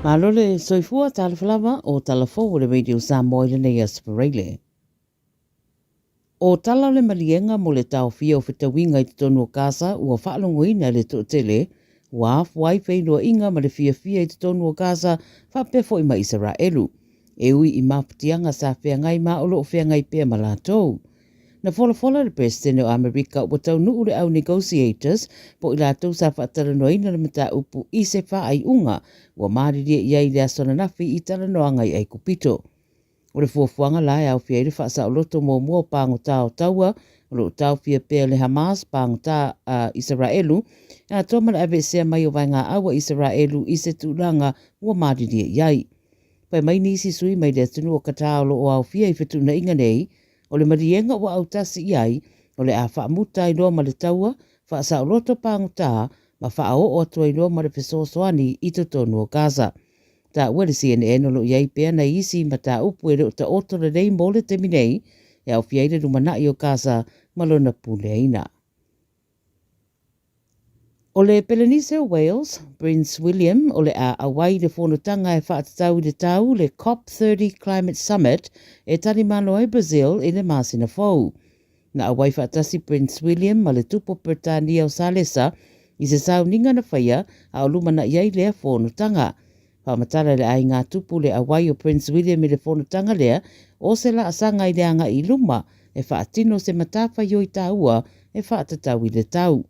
Malo le soifua, talofa lava o tala fou o le Radio Samoa i lenei aso Faraile. O tala o le maliega mo le taofia o fetauiga i totonu o Gaza ua faalogoina e le toatele, ua afua ai feiloaiga ma le fiafia i totonu o Gaza faapea foi ma Isaraelu, e ui i mafatiaga sa feagai ma o lo o feagai pea ma latou. Na folafola le Peresetene o Amerika ua taunuu le au negotiators po o i latou sa faatalanoaina le mataupu i se faaiuga ua malilie i ai i le aso ananafi i talanoaga i Aikupito. O le fuafuaga la e aofia ai le faasaoloto muamua o pagota o taua o lo o taofia pea e le Hamas pagota a Isaraelu, atoa ma le aveesea mai o vaegaau a Isaraelu i se tulaga ua malilie i ai. Fai mai nisi sui mai le atunuu o Qatar o lo o aofia i fetuunaiga nei, o le maliega ua autasi i ai, o le a faamuta ai loa ma le taua, faasaoloto pagota ma faaoo atu ai loa ma le fesoasoani i totonu o Gaza. Taua le CNN o lo o i ai pea nai isi mataupu e le o taoto lelei mo le taimi nei, e aofia ai le lumanai o Gaza ma lona puleaina. O le Pelenise o Wales, Prince William, o le a auai i le fonotaga e faatatau i le tau, le COP30 Climate Summit, e talimalo ai Brazil i le masina fou. Na auai faatasi Prince William ma le Tupu o Peretania o Salesa i se sauniga na faia a o lumanai ai lea fonotaga. Faamatala e le aiga tupu le auai o Prince William i le fonotaga lea o se laasaga i le agai i luma e faatino se matafaioi taua e faatatau i le tau.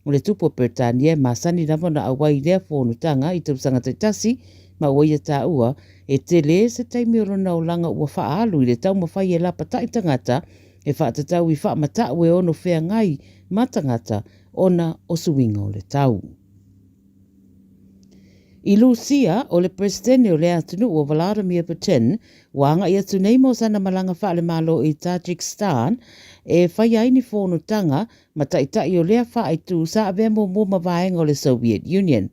O le Tupu o Peretania e masani lava ona auai i lea fonotaga i tausaga taitasi, ma ua ia taua, e tele se taimi o lona olaga ua faaalu i le taumafai e lapatai tagata e faatatau i faamatau e ono feagai ma tagata ona o suiga o le tau. I Lusia, o le Peresetene o lea atunuu o Vladimir Putin, ua agai atu nei mo sana malaga faale-Malo i Tajikstan e faia ai ni fonotaga ma taitai o lea faaitu sa avea muamua ma vaega o le Soviet Union.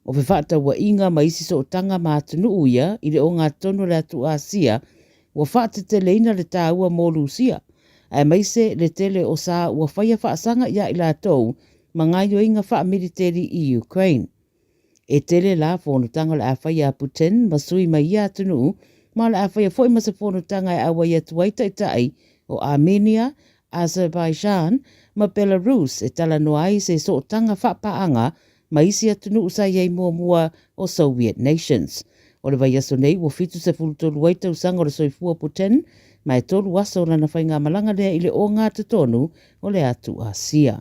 O fefaatauaiga ma isi sootaga ma atunuu ia i le ogatotonu o le atu Asia ua faateteleina le taua mo Lusia, aemaise le tele o sa ua faia faasaga ia i latou ma gaoioiga faamiliteli i Ukraine. E tele la fonotaga o le a faia a Putin ma sui mai ia atunuu, ma o le a faia foi ma se fonotaga e auai atu ai taitai o Armenia, Azerbaijan ma Belarus e talanoa ai se sootaga faapaaga ma isi atunuu sa i ai muamua o Soviet Nations. O le vaiaso nei ua 73 ai tausaga o le soifua o Putin, ma e tolu aso o lana faigamalaga lea i le ogatotonu o le atu Asia.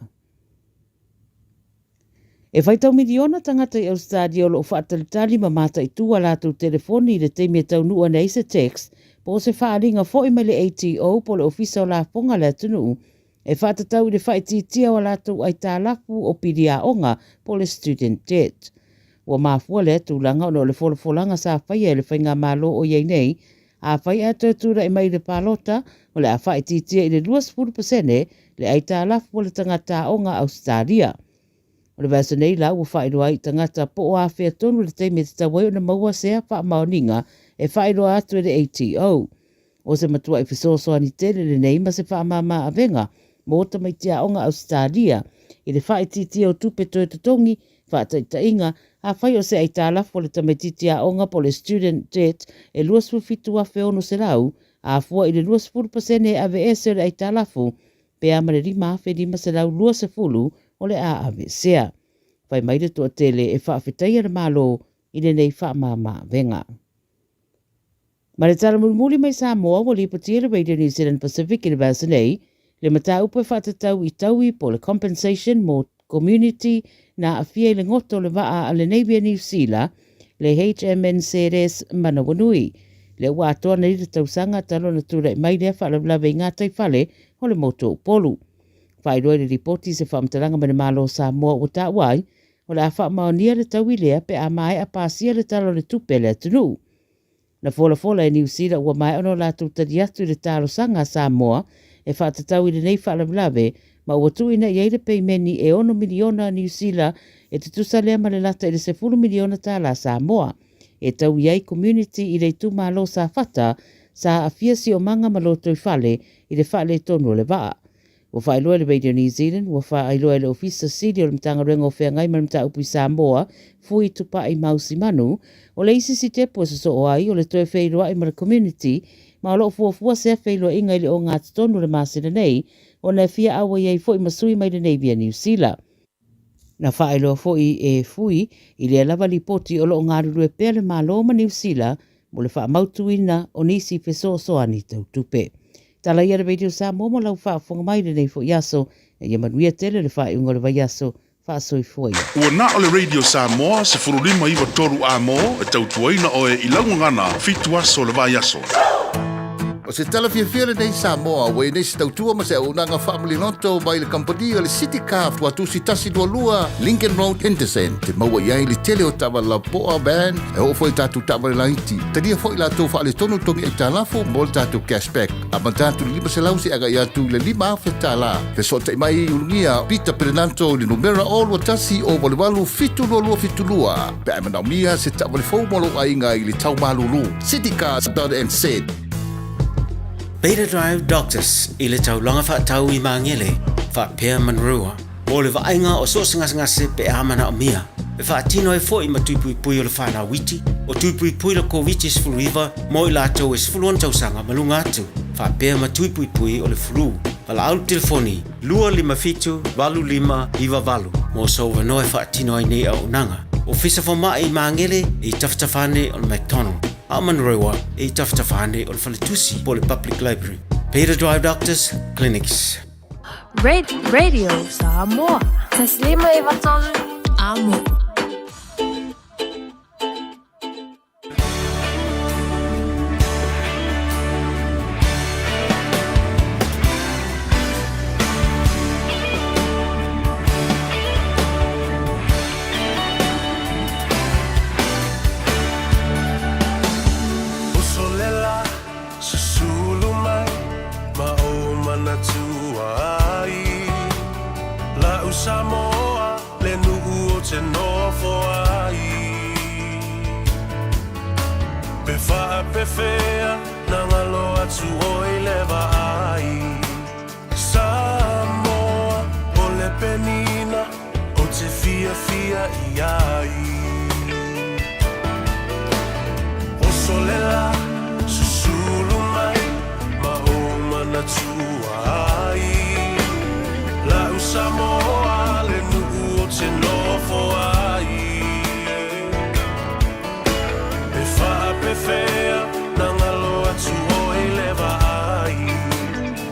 E faitau miliona tagata i Ausetalia o lo o faatalitali ma mataitu a latou telefoni i le taimi e taunuu ane ai se text po o se faaaliga foi mai le ATO po o le Ofisa o Lafoga a le atunuu e faatatau i le faaitiitia o a latou aitalafu o pili aoga po o le student debt. Ua mafua lea tulaga ona o le folafolaga sa faia e le faigamalo o i ai nei Afai ae toe tulai mai i le palota, o le a faaitiitia i le 20% le aitalafu a le tagata aoga Ausetalia. O le vaiaso nei la ua faailoa ai i tagata po o afea tonu le taimi e tatau ai ona maua sea faamaoniga e faailoa atu e le ATO. O se matuai fesoasoani tele lenei ma se faamama avega mo tamaiti aoga Ausetalia i le faaitiitia o tupe toe totogi Faataitaiga, afai o se aitalafu a le tamaitiiti aoga po o le student debt e $27,600, a fua i le 20% e aveese o le aitalafu, pe a ma le $5,520 o le a aveesea. Fai mai le toatele e faafetaia le Malo i lenei faamama-avega. Ma le tala mulimuli mai Samoa, ua lipotia le Radio New Zealand Pacific i le vaiaso nei le mataupu e faatatau i taui po o le compensation mo community na aafia i le goto o le vaa a le Navy a Niu Sila, le HMNZS Manawanui. Lea ua atoa nei le tausaga talu ona tulai mai lea faalavelave i gataifale o le motu o Upolu. Faailoa i le lipoti se faamatalaga mai le Malo o Samoa ua taua ai, o le a faamaonia le taui lea pe a maea pasia le Tala o le Tupe a le atunuu. Na folafola e Niu Sila ua maea ona latou tali atu i le talosaga a Samoa e faatatau i lenei faalavelave ma ua tuuina i ai le peimeni e $6 miliona Niu Sila e tutusa lea ma le lata i le $10 miliona tala Samoa e tau i ai community i le itumalo Safata sa aafia siomaga ma lotoifale i le faaletonu o le vaa. Ua faailoa e le Radio New Zealand, ua faailoa e le Ofisa Sili o le Matagaluega o Feagai ma le Mataupu i Samoa, Fui Tupai Mausimanu, o le isi sitepu e sosoo ai, o le toe feiloai ma le community, ma o lo o fuafua sea feiloaiga i le ogatotonu o le masina nei, ona e fia auai ai foi ma sui mai le Navy a Niu Sila. Na faailoa foi e Fui i lea lava lipoti o lo o galulue pea le Malo ma Niu Sila mo le faamautuina o nisi fesoasoani tau tupe. Tala ia le Radio Samoa mo lau faafofoga mai i lenei foi aso. Ia manuia tele le faaiuga o le vaiaso. Faasoifua ia. Ua na o le Radio Samoa 15 93 A mo e tautuaina oe i lau gagana fitu aso o le vaiaso. O se tala fiafia lenei Samoa ua i nei se tautua ma se auaunaga faamaliloto mai le kamupani o le City Car Tuatusi 122 Lincoln Road Henderson te maua i ai le tele o taavale lapoa van e oo foi i tatou taavale laiti. Talia foi latou faaletonu togi aitalafu mo le tatou cashback. Amata atu i le 500 seia agai atu i le $5,000. Fesootai mai i Ulugia Peter Perenanto i le numera 021 088 722 pe a e manaomia se taavale fou mo lou aiga i le tau malulu. Citycars.nz. Beta Drive Doctors i le taulaga faatau i Magele faapea Manurewa mo le vaaiga o so o se gasegase pe a manaomia. E faatino ai foi ma tui puipui o le fanau iti, o tui puipui le Koviti-19 mo i latou e 16 tausaga ma luga atu, faapea ma tui puipui o le flu. Valaau le telefoni 257 8598 mo sou avanoa e faatino ai nei auaunaga. Ofisa Fomai i Magele e i tafatafa ane o le McDonald, a o Manurewa e i tafatafa ane o le Faletusi po o le Public Library. Beta Drive Doctors Clinics. Radio Samoa. 153 Amo. Uso le la, susulu mai ma ou manatua ai. La'u Samoa le nu'u o te nofo ai. Pe faapefea na ngalo atu oi le vaai. Samoa o le penina o te fiafia i ai. Oso le la, susulu mai ma ou manatua ai. La'u Samoa le nu'u o te nofo ai. Pe faapefea na ngalo atu oi le vaai.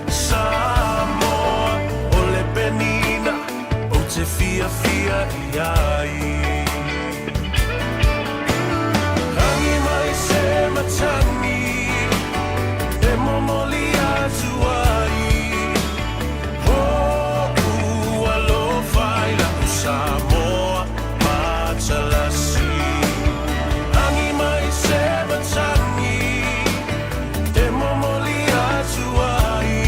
Samoa o le penina ou te fiafia i ai. Rangi mai se matagi e momoli atu ai. Ho'u alofa i la'u Samoa matalasi. Rangi mai se matagi e momoli atu ai.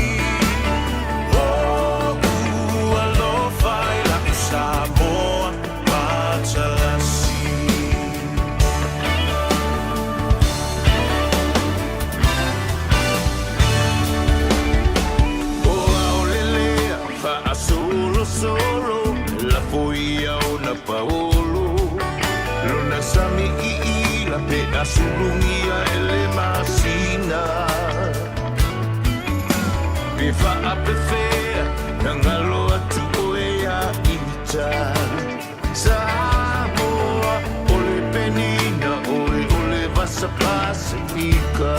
Ho'u alofa i la'u Samoa matalasi. O aolelea faasolosolo lafo ia ona paolo lona sami iila pe a sulugia e le masina pe faapefea na galo atu oe ia ita Samoa o le penina oe o le vasa Pasifika.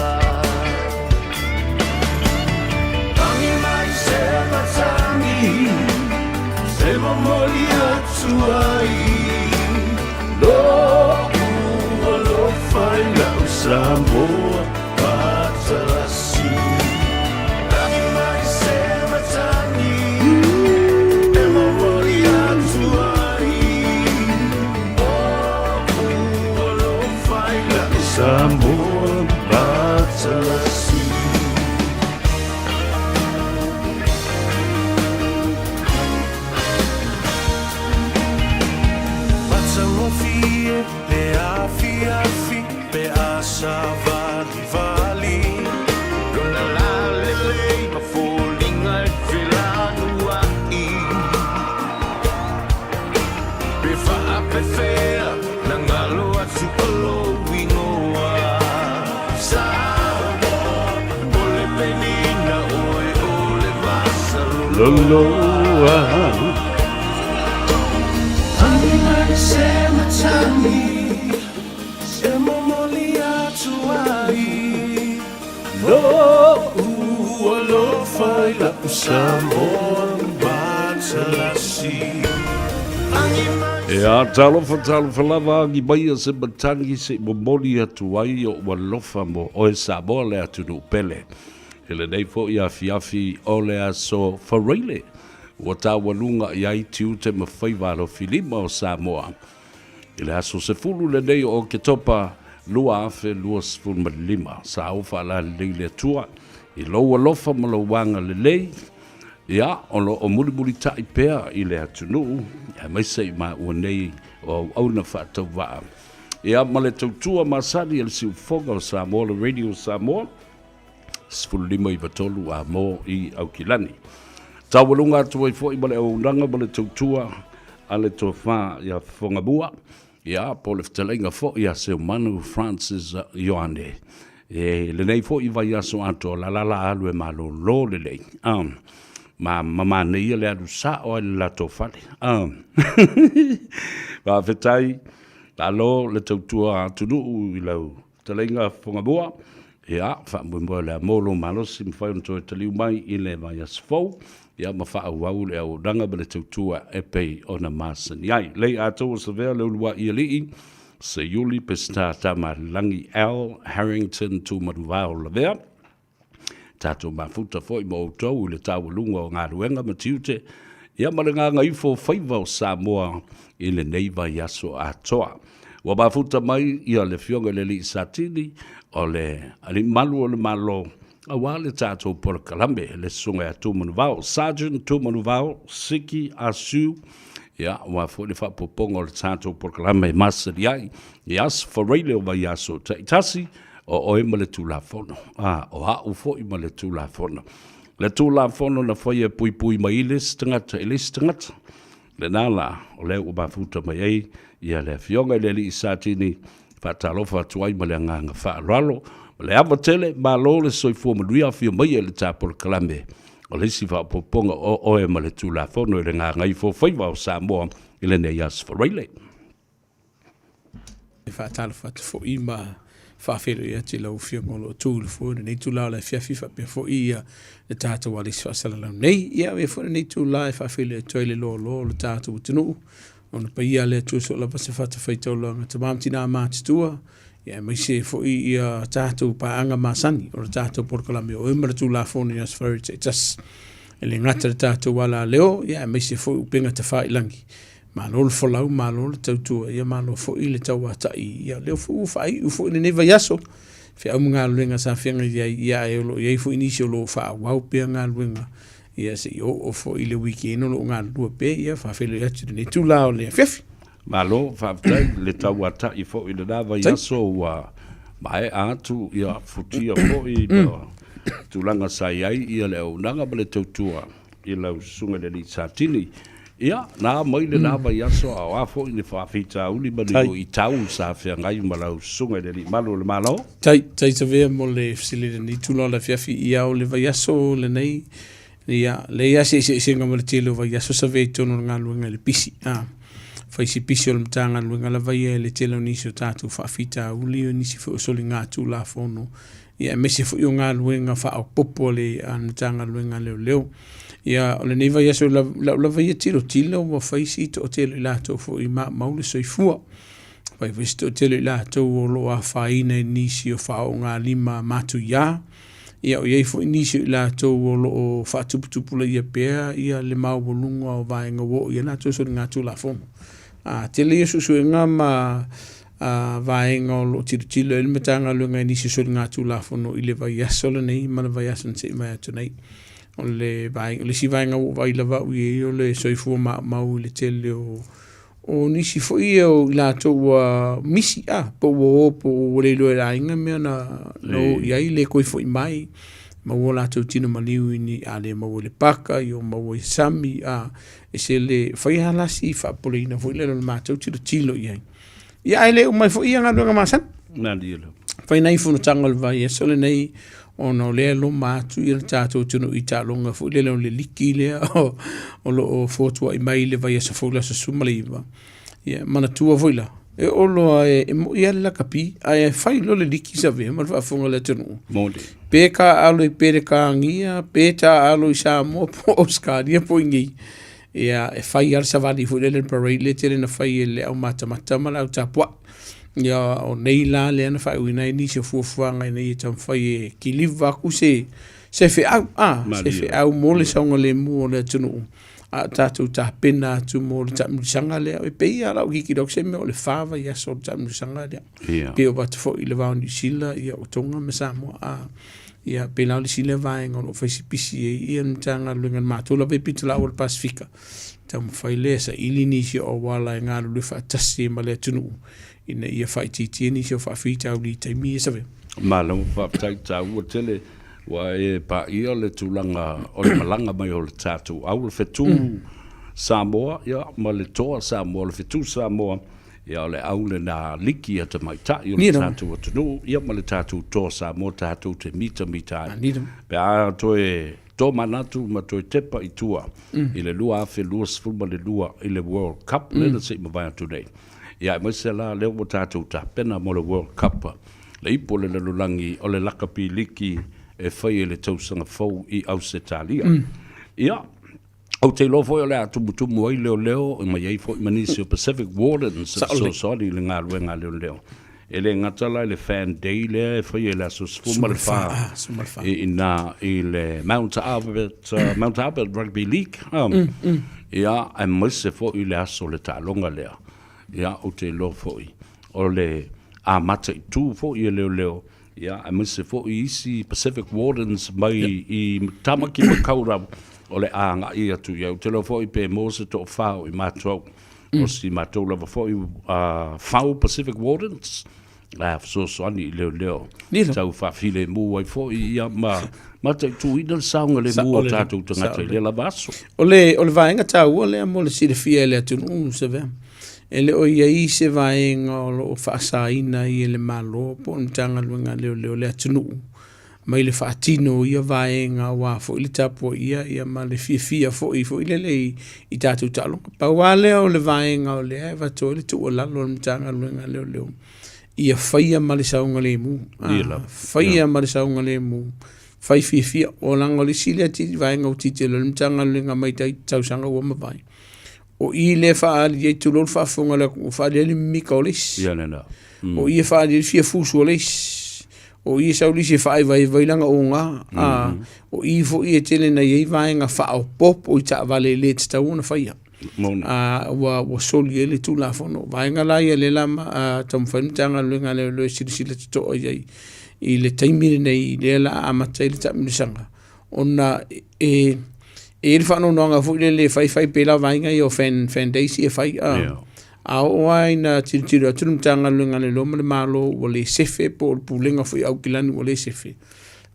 Rangi mai se matagi e momoli atu ai lo'u alofa i la'u Samoa matalasi. Rangi mai se matagi e momoli atu ai lo'u alofa i la'u Samoa matalasi. Matagofie le afiafi pe a savalivali. Lona lalelei ma foliga e felanu. Faapefea na galo atu o lou igoa Samoa O le penina oe o le masaloloa Agi mai se matagi E momoli atu ai Lo'u alofa i la'u Samoa matalasi. Ea, talofa, talofa lava, agi maia se matagi se i momoli atu ai o'u alofa mo oe Samoa le atunuu pele. I lenei fo'i afiafi o le aso Faraile, ua taualuga i ai tiute ma faiva alofilima o Samoa. I le aso 10 lenei o Oketopa 2025, sa ou faalalelei le Atua i lou alofa ma lou agalelei, ia, o lo o mulimulitai pea i le atunuu, aemaise i maua nei o auauna faatauvaa, ia, ma le tautua masani a le Siufofoga o Samoa, le Radio Samoa. 1593 a mo i Aukilani. Taualuga atu ai foi ma le auaunaga ma le tautua a le Tofa ia Fofogamua, ia po o le fetalaiga foi a Seumanu Francis Ioane. E lenei foi vaiaso atoa la la la alu e malolo lelei. Ma manaia le alu sao ai le latou fale. Faafetai, malo le tautua atunuu i lau Fetalaiga Fofogamua, ia, faamoemoe o le a maua lou malosi mafai ona toe taliu mai i le vaiaso fou, ia, ma faaauau le auaunaga ma le tautua e pei ona masani ai. Lei Atoa Savea Leuluai Alii, Seiuli Peseta Tamalelagi L. Harrington Tumanuvao Lavea, Tatou mafuta foi ma outou i le taualuga o galuega ma tiute, ia ma le gagaifo o faiva o Samoa i lenei vaiaso atoa. Ua mafuta mai ia le Afioga i le Alii Satini, o le Alii Malu o le Malo, aua le tatou polokalame, le Susuga ia Tumanuvao, Sergeant Tumanuvao Siki Asu, ia, aua foi le faaopoopoga o le tatou polokalame e masani ai i aso faraile o vaiaso taitasi, O oe ma le Tulafono, a, o a'u foi ma le Tulafono. Le Tulafono na faia e puipui mai i le isi tagata i le isi tagata. Lena la, o lea ua mafuta mai ai ia le Afioga i le Alii Satini, faatalofa atu ai ma le agaga faaaloalo, ma le ava tele, malo le soifua manuia, afio maia i le ta polokalame o le isi faaopoopoga o oe ma le Tulafono i le gagaifofaiva o Samoa i lenei Aso Faraile. E faatalofa atu foi ma faafeiloai atu i lau Afioga o lo o tu i le foe i lenei itula o le afiafi faapea foi ia le tatou alisi faasalalau nei. Ia avea foi lenei itula e faafeiloai atu ai le loaloa o le tatou atunuu ona paia le Atua soo lava se fatafaitaulaga tama ma tina matutua ia aemaise foi ia tatou paaga masani o le tatou polokalame o oe ma le Tulafono i Aso Faraile taitasi. E le gata i le tatou alaleo ia aemaise foi upega tafailagi Malo le folau, malo le tautua, ia malo foi le tauatai. Ia lea foi ua faaiu foi lenei vaiaso, feau ma galuega sa feagai ai, ia ae o lo o i ai foi nisi o lo o faaauau pea galuega, ia se i oo foi i le weekend o lo o galulue pea, ia faafeiloai atu i lenei itula o le afiafi. Malo faafetai le tauatai foi i lena vaiaso ua maea atu ia futia foi ma tulaga sa i ai ia le auaunaga ma le tautua i lau susuga i le alii Satini. Ia, na mai lena vaiaso a o a foi ni faafitauli ma ni luitau sa feagai ma lau susuga i le alii malu o le Malo? Tai, tai Savea mo le fesili i lenei itula o le afiafi. Ia, o le vaiaso lenei, ia, leai lava se eseesega ma le tele o vaiaso Savea i totonu o le galuega i le pisi. A, fai si pisi o le Matagaluega lava ia i le tele o nisi o tatou faafitauli, o nisi foi o soligatulafono ia aemaise foi o galuega faaopoopo a le Matagaluega a Leoleo. Ia, o lenei vaiaso i lau lava ia tilotilo ua fai si toatele o i latou foi maumau le soifua. Fai foi si toatele o i latou o lo o afaina i nisi o faaoogalima matuia. Ia, o i ai foi nisi o i latou o lo o faatuputupulaia pea ia le maualuga o vaega ua oo i ai latou soligatulafono. A tele ia suesuega ma a vaega o lo o tilotilo ai le Matagaluega i nisi o soligatulafono i le vaiaso lenei ma le vaiaso na se i mai atu nei. O le vaega, o le isi vaega ua ou vaai lava au i ai o le soifua maumau i le tele o o nisi foi o i latou ua misi a po ua o po ua le iloa e le aiga mea na o i ai le toe foi mai. Maua o latou tino maliu i ni a le maua i le paka, i o maua i sami, a e se le fai lava la si faapopoleina foi lele o le matou tilotilo i ai. Ia ae le uma ai foi ia galuega masani. Malie lava. Fai nai fonotaga o le vaiaso lenei ona o lea e loma atu ia le tatou atunuu i taaloga foi lele o le liki lea o lo o fotuai mai i le vaiaso fou le aso 19. Ia manatua foi la, e oo loa e moi lava le lakapi ae fai loa le liki savea ma le faafofoga a le atunuu. Moni. Pe taaalo i Peretania, pe taaalo i Samoa po o Ausetalia po o inei, ia e fai lava le savali foi lele le parade lea e tele ina fai e le aumatamata ma le autapuai. Ia o nei la lea na faaiuina ai nisi o fuafuaga ina ia taumafai e kiliva atu se se feau, a, se feau mo le saogalemu o le atunuu a o tatou tapena atu mo le taamilosaga lea. E pei lava lau tilotilo atu se mea o le fa vaiaso o le taamilosaga lea. Pei o atu foi i le va o Niu Sila, ia o Tonga ma Samoa. A, ia pei la o le isi lea vaega o lo o fai si pisi ai ia le Matagaluega a le matou lava e pitolaau o le Pasefika. Taumafai lea e saili nisi o auala e galulue faatasi ai ma le atunuu ina ia faaitiitia nisi o faafitauli i taimi ia Savea. Malo faafetai taua tele ua e paia le tulaga o le malaga mai o le tatou au le fetu Samoa ia ma le toa Samoa le fetu Samoa ia o le au lena liki a tamaitai o le tatou atunuu ia ma le tatou toa Samoa tatou te mitamita ai pe a toe tomanatu ma toe tepa i tua i le 2022 i le World Cup lea na se i mavae atu nei. Ia aemaise la lea ua tatou tapena mo le World Cup, le ipu o le lalolagi o le lakapi liki e fai e le tausaga fou i Ausetalia. Ia, ou te iloa foi o le a tumutumu ai leoleo ma i ai foi ma nisi o Pacific Wardens e fesoasoani i le galuega a leoleo. E le gata la i le Fan Day lea e faia i le aso 14 i ina i le Mount Albert, Mount Albert Rugby League, ia, aemaise foi le aso o le taaloga lea. Ia, ou te iloa foi o le a mataitu foi e leoleo, ia, aemaise foi isi Pacific Wardens mai i Tamaki Makaurau o le a agai atu i ai. Ou te iloa foi pe maua se toafa o i matou O si matou lava foi Fau Pacific Wardens, a fesoasoani i leoleo tau faafilemu ai foi ia ma mataituina le saogalemu o tatou tagata i lea lava aso. O le, o le vaega taua lea mo le silafia e le atunuu, Savea. E le o i ai se vaega o lo o faasaina ai e le Malo po o le Matagaluega a Leoleo le atunuu mai le faatino o ia vaega aua foi le tapuaia ia ma le fiafia foi foi lele i, i tatou taaloga. Pau lava lea o le vaega o lea e avatu ai le tuualalo a le Matagaluega a Leoleo, ia faia ma le saogalemu. Ah, faia ma le saogalemu, fai fiafia. O leaga o le isi lea vaega ua tilotilo ai le Matagaluega mai tai tausaga ua mavae, O i lea e faaali ai, tulou le faafofoga a le atunuu, faaali ai le mimita o le isi. Ia lena. O i e faaali ai le fia fusu o le isi. O i e sau le isi e faaevaeva ai lana oga. A, o i foi e tele na i ai vaega faaopoopo i taavale e le tatau ona faia. Moni. A, ua, ua soli ai le Tulafono. O vaega la ia lea la ma, a, taumafai le Matagaluega a Leoleo e silasila totoa i ai i le taimi lenei lea la a amata ai le taamilosaga ona e e i ai le faanoanoaga foi lele e fai fai pei la vaega ia o fan, fan days ia e fai a Yeah. a oo lava ina tilotilo atu le Matagaluega a Leoleo ma le Malo ua le sefe po o le Pulega foi a Aukilani ua le sefe,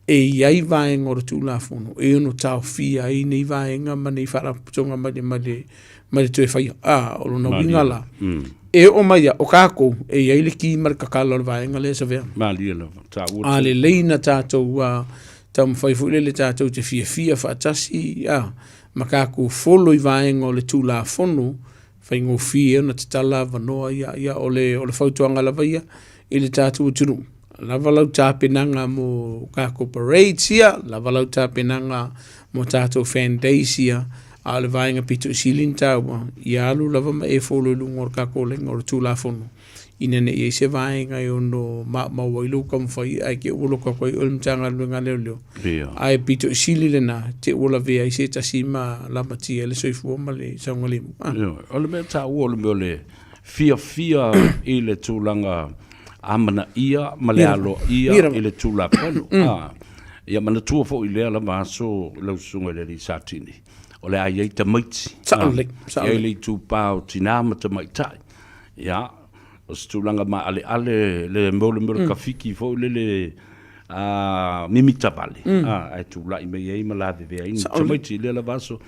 e i ai vaega o le Tulafono e ono taofia ai nei vaega ma nei faalapotopotoga mai le, mai le, mai le toe faia. A, o lona uiga la, e oo mai ia, o kākou, e i ai le ki ma le kakala o le vaega lea e savea. Malie lava, taua A lelei na tātou a, taumafai foi lele tatou te fiafia faatasi a, ma tatou folo i vaega o le Tulafono, faigofie ona tatala avanoa ia. Ia o le, o le fautuaga lava ia i le tatou atunuu, lava lau tapenaga mo tatou parades ia, lava lau tapenaga mo tatou fan days ia, a o le vaega pito i sili ona taua, ia alu lava ma e folo i luga o le tatou laina o le Tulafono. ina ne i i ai se vaega e ono maumau ai lou taumafai ae te i ua loto atu ai oe i le Matagaluega a Leoleo. Ae pito i sili lena, te i ua lavea ai se tasi ma lamatia ai le soifua ma le saogalemu. Ioe. O le mea taua o le mea o le fiafia i le tulaga amanaia ma le aloaia i le Tulafono. Ia manatua foi i lea lava aso lau Susuga i le Alii Satini, o le a i ai tamaiti. Sao lelei, sao lelei. E i ai le itupa o tina ma tamaitai. Ia, o se tulaga maaleale le mea o le mea o le kafiki foi lele. mimita vale, ae tulai mai ai ma lavevea ai ni tamaiti i lea lava aso.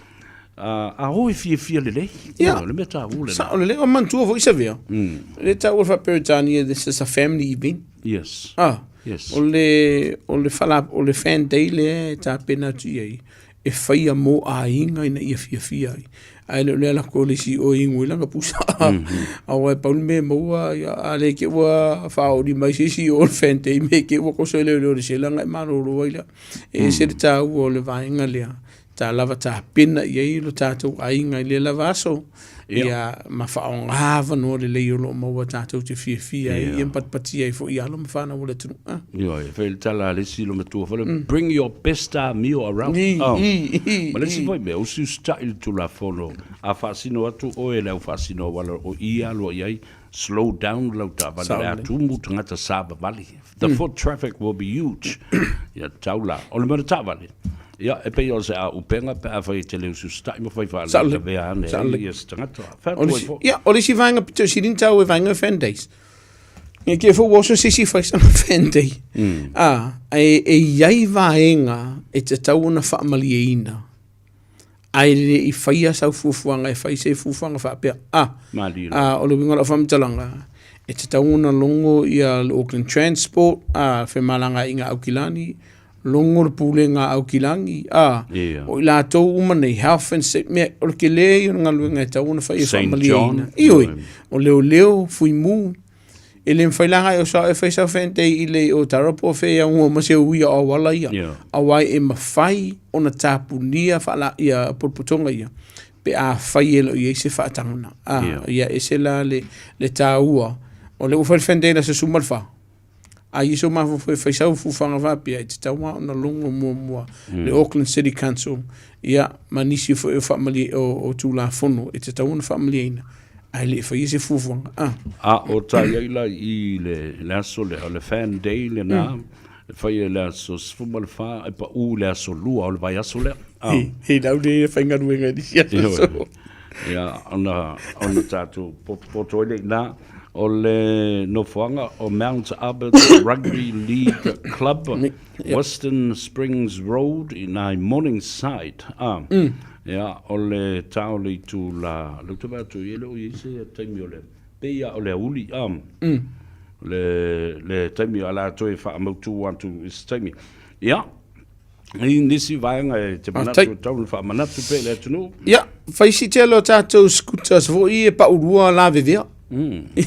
A o e fiafia lelei, Ia. o le mea taua lena. Sao lelei, o manatua foi Savea, lea e taua le faa-Peretania, this is a family event. Yes. Ah, Yes. o le, o le, whala, o le fan day lea e tapena atu i ai, e whaia mō aiga ina ia fiafia ai. Ae le o le ala ko le isi o ingo i langa pusa. Mm -hmm. Aua e pauli me maua, ia, a le ke ua whaori mai se isi o le fan day me ke ua koso e leo leo le selanga e malolo ai lea. E ese le tāua o le vaenga lea. Ta lava tapena i ai lo tātou aiga i lea lava aso. Ia, ma faaaoga avanoa lelei o lo o maua tātou te fiafia ai, ia ma patipatia ai foi i alo ma whānau o le atunuu. Ah. Ioe, e fai le tala a le isi loma matua fale, bring your best amio around. I, Oh. i, i, Ma le isi i. foi mea, usiusitai le Tulafono, a faasino atu oe e le au faasino auala o i aloa i ai, slow down lau taavale, o le a Saole. tumu tagata savavali. The foot traffic will be huge. Ia, tau la. O le mea o le taavale, ia, e pei o se auupega pe afai e te le usiusitai ma fai Saole. faalavelavea ane ai Saole. ia se tagata. Fai O le atu ai isi, foi. ia, o le isi vaega pito sili ona taua e vaega o fan days. Ia kia fou oso se isi fai sana fan day. A, e, e i ai vaega e tatau ona faamalieina. Ae le i faia sau fuafuaga e fai se fuafuaga faapea. A, Malie a, o le uiga o lau faamatalaga, e tatau ona logo ia le Auckland Transport, a, femalagaaiga Aukilani, logo le Pulega a Aukilani, a, Ia. o i latou uma nei, Health and Safety, mea, o le tele ia o le galuega e tatau ona fai e Saint faamalieina. John. Ioe, o leoleo, fuimu, E le mafai la e o sao e fai sau fentei i le o tara po fe ia ngō ma se uia o awala ia. Yeah. Auai e mawhai ona tāpunia whaala ia potopotonga ia. Pe a whai e lo i se whaatangana. A, Yeah. ia e se la le, le tāua. O le uwhai fentei la se sumal wha. A i so mafu e whai sau fuwhanga whapia e te taua ona longo mua mua. Le Auckland City Council. Ia, ma nisi fo e whaamali o, o tūlafono e te taua ona whaamalieina. Ae le i faia se fuafuaga, a. A o tai ai la i le, le aso lea, o le Fan Day lenā, e fai e le aso 14, e paʻū i le aso 2 o le vaiaso lea. A. He, he lau le e faigaluega i nisi aso. Ioe. Ia, ona, ona tatou potopoto ai lea i ina, o le nofoaga o Mount Albert Rugby League Club, Western Springs Road, i ina i Morningside. A. Ia, o le ta o le itula, lea ou te vaai atu i ai, e le o i ai se taimi o le, pei lava o le aoauli, a, le, le taimi o le a toe faamautu atu i se taimi. Ia, i nisi vaega e te manatu, Faafetai. e tatau ona faamanatu pea i le atunuu. Ia, fai si tele o tatou scooters foi e paulua lavevea.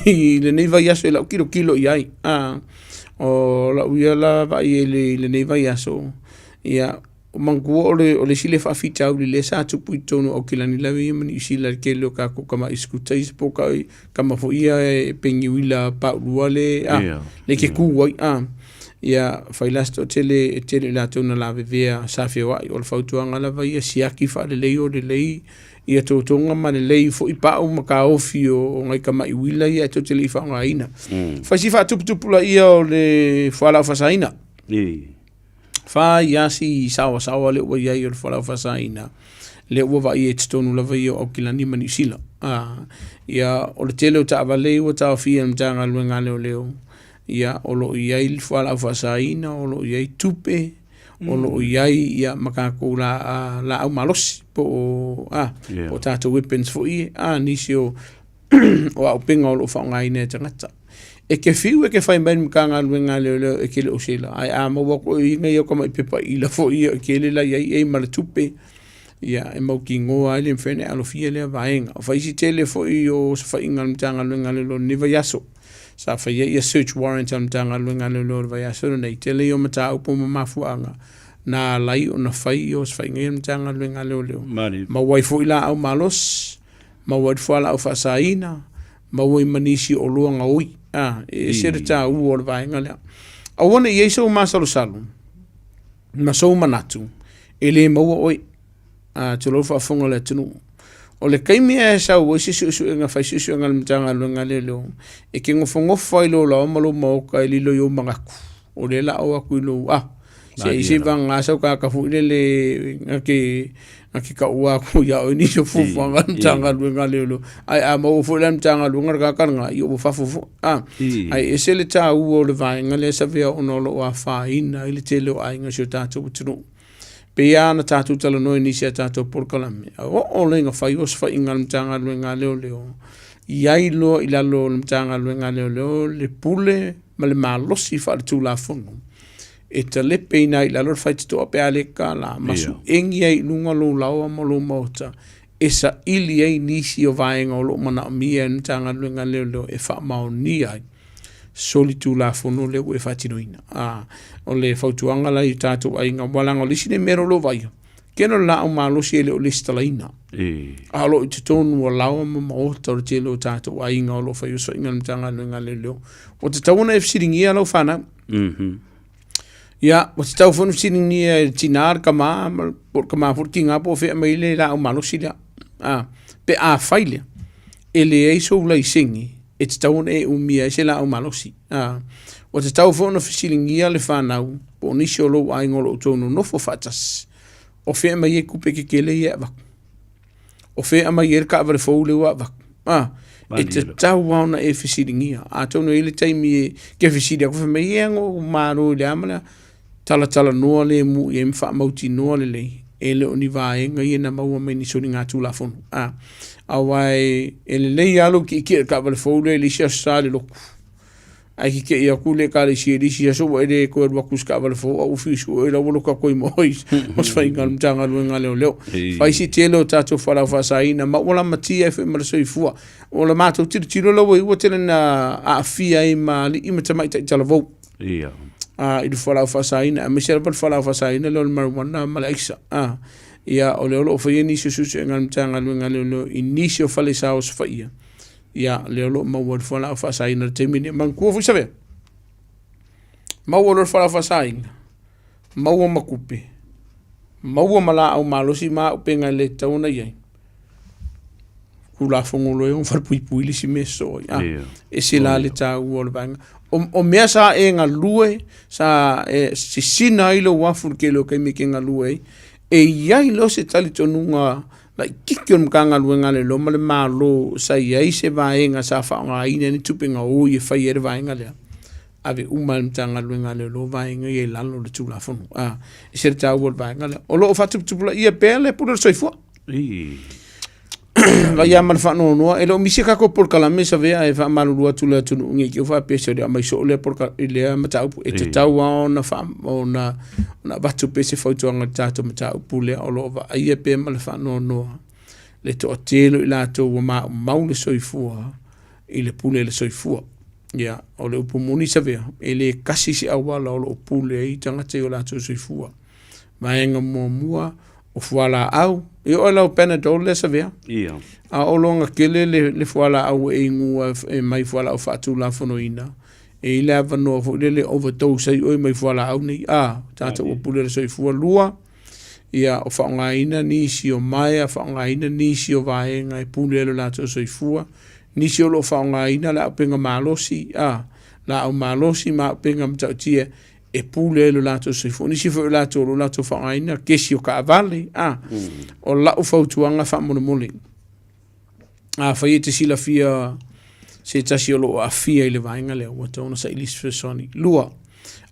I lenei vaiaso i lau kilokilo i ai. A, o lau ia la vaai i le, i lenei vaiaso, ia, O manatua o le, o le isi lea faafitauli lea sa tupu i totonu o Aukilani lava ia ma Niu Sila i le tele o tatou tama'i scooter ia po o tama foi ia e peniuila paulua le a le ke ku ai a ia fai la se toatele e tele i latou na lavevea sa feoai o le fautuaga lava ia siaki faalelei o lelei ia totoga ma lelei foi pau ma kaofi o, o ngai tama'i uila ia e tou te le i faaaogaina. Fai si faatuputupulaia o le fualaau faasaina. Whai asi sawasawa le ua iai o le fualaau faasaina, lea ua vaaia i totonu lava ia o Aukilani ma Niu Sila. Ā, ia, o le tele o taavale ua taofia e le Matagaluega a Leoleo, ia, o lo o i ai le fualaau faasaina, o lo o i ai tupe, o lo o i ai, ia, ma tatou la, laau malosi, po o, ā, po o tatou weapons foi ia, ā, nisi o o auupega o lo o faaaogaina e tagata. E ke fiu e ke fai mai le Matagaluega a Leoleo e ke le o sela, ae a maua atu e uiga ia o tama'i pepa ila foi ia o kele la iai ei ma le tupe, ia e mautinoa ai le mafai ona e alofia lea vaega. O faisi tele foi o osofaiga a le Matagaluega a Leoleo i lenei vaiaso, sa faia ia search warrant a le Matagaluega a Leoleo i le vaiaso lenei, tele ia o mataupu ma mafuaaga na ala ai ona fai ia osofaiga ia a le Matagaluega a Leoleo. Maua ai foi laau malosi, maua ai le fualaau faasaina, maua ai ma nisi o oloa gaoi. A, e ese le taua o le vaega lea. Aua ne i ai sou masalosalo ma sou manatu e le maua oe. A, tulou faafofoga le atunuu. O le taimi e sau ai se suesuega, fai suesuega a le Matagaluega a Leoleo, e te nofonofo ai i lou laoa ma lou maota e lilo i ou manatu. O lea la o atu i lou, a, se i se vagana sau tagata foi lele na te Na te taua atu ia oe nisi o fuafuaga a le Matagaluega a Leoleo, ae a maua foi la e le Matagaluega le tagata lena, ia ua fafo foi. A, ae ese le taua o le vaega lea Savea ona o lo o afaina ai le tele o aiga o si o tatou atunuu. Pei lava ona tatou talanoa i nisi a tatou polokalame, a oo loa ina fai osofaiga a le Matagaluega a Leoleo, i ai loa i lalo o le Matagaluega a Leoleo le pule ma le malosi faaletulafono e talepeina ai i lalo le faitotoa pe a le tatala ma suegi ai i luga lou laoa ma lou maota e saili ai nisi o vaega o lo o manaomia e le Matagaluega a Leoleo e faamaonia ai solitulafono lea ua e faatinoina. A, o le fautuaga la i o tatou aiga, aua leaga o le isi lea mea o lo o vaaia, kena o le laau malosi e le o lesitalaina. A o lo o i totonu o laoa ma maota o le tele o tatou aiga o lo o fai osofaiga a le Matagaluega a Leoleo. Ua tatau ona e fesiligia lau fanau. Ia, ua tatau foi ona fesiligia e le tina le tama ma po o le tama foi le tiga po o fea e aumai ai le laau malosi lea. A, pe afai lea e leai sou laisene e tatau ona e umia ai se laau malosi. A, ua tatau foi ona fesiligia le fanau po o nisi o lou aiga o lo o outou nonofo faatasi, o fea e aumai ai tupe tetele ia e avatu. O fea e aumai ai le taavale fou lea ua avatu. A, e tatau lava ona e fesiligia. Atonu e i ai le taimi e te fesili atu fai mai, ia na ou malo i le a ma le a. Talatalanoa lemu i ai ma faamautinoa lelei, e le o ni vaega ia na maua mai ni soligatulafono. A, aua e lelei lava lou tietie i le taavale fou lea i le isi aso sa i le lotu. Ae tetee atu le ekalesia i le isi aso ua e le toe alu atu i se taavale fou a ua fiu sue la ua loto atu ai ma oe i se faiga a le Matagaluega a Leoleo. Fai si tele o tatou fualaau faasaina ma ua lamatia ai foi ma le soifua. O le matou tilotilo la ua i ai ua tele ina aafia ai ma alii ma tamaitai talavou. Ia. I le fualaau faasaina, aemaise lava le fualaau faasaina lea o le marijuana ma le aisa. Ia, o lea o lo o faia nisi o suesuega a le Matagaluega a Leoleo i nisi o fale sa osofaia. Ia, lea o lo o maua le fualaau faasaina i le taimi lenei. Manatua foi Savea, maua loa le fualaau faasaina, maua ma tupe, maua ma laau malosi ma auupega e le tatau ona i ai, Tulafono loa e ono falepuipui le isi mea sosoo ai. Ah, ese la le taua o le vaega. O mea sa e galue, sa e sisina ai lou afu i le tele o taimi e te galue ai, e i ai loa se talitonuga laitiiti o le Matagaluega a Leoleo ma le Malo sa i ai se vaega sa faaaogaina ai ni tupe gaoi e fai ai le vaega lea, ave uma e le Matagaluega a Leoleo vaega ia i lalo o le Tulafono. A, e ese le taua o le vaega lea. O lo o faatuputupulaia pea le pule o le soifua. Vai lava ma le faanoanoa, e le o misi a tatou polokalame Savea e faamalulu atu i le atunuu ne i te i ua faapea se o aumai soo lea i lea mataupu. E tatau lava ona ona avatu pea se fautuaga i le tatou mataupu lea o lo o vaaia pea ma le faanoanoa le toatele o i latou ua maumau le soifua i le pule a le soifua. Ia, o le upu moni Savea, e le tasi se auala o lo o pule ai tagata i o latou soifua. Vaega muamua, o fualaau. E oo i lau Panadol lea Savea. Ia. A o loga tele le fualaau e inua e mai fualaau faatulafonoina, e i ai le avanoa foi lele e overdose ai oe mai fualaau nei. A, tatou ua pule le soifua. Lua, ia, o faaaogaina nisi o maea, faaaogaina nisi o vaega e pule ai lo latou soifua. Nisi o lo o faaaogaina le auupega malosi, a, laau malosi ma auupega matautia e pule ai lo latou soifua. O nisi foi o latou o lo o latou faaaogaina kesi o taavale, a. O lau fautuaga faamolemole, afai e te silafia se tasi o lo o aafia i le vaega lea, ua tatau ona saili se fesoasoani. Lua,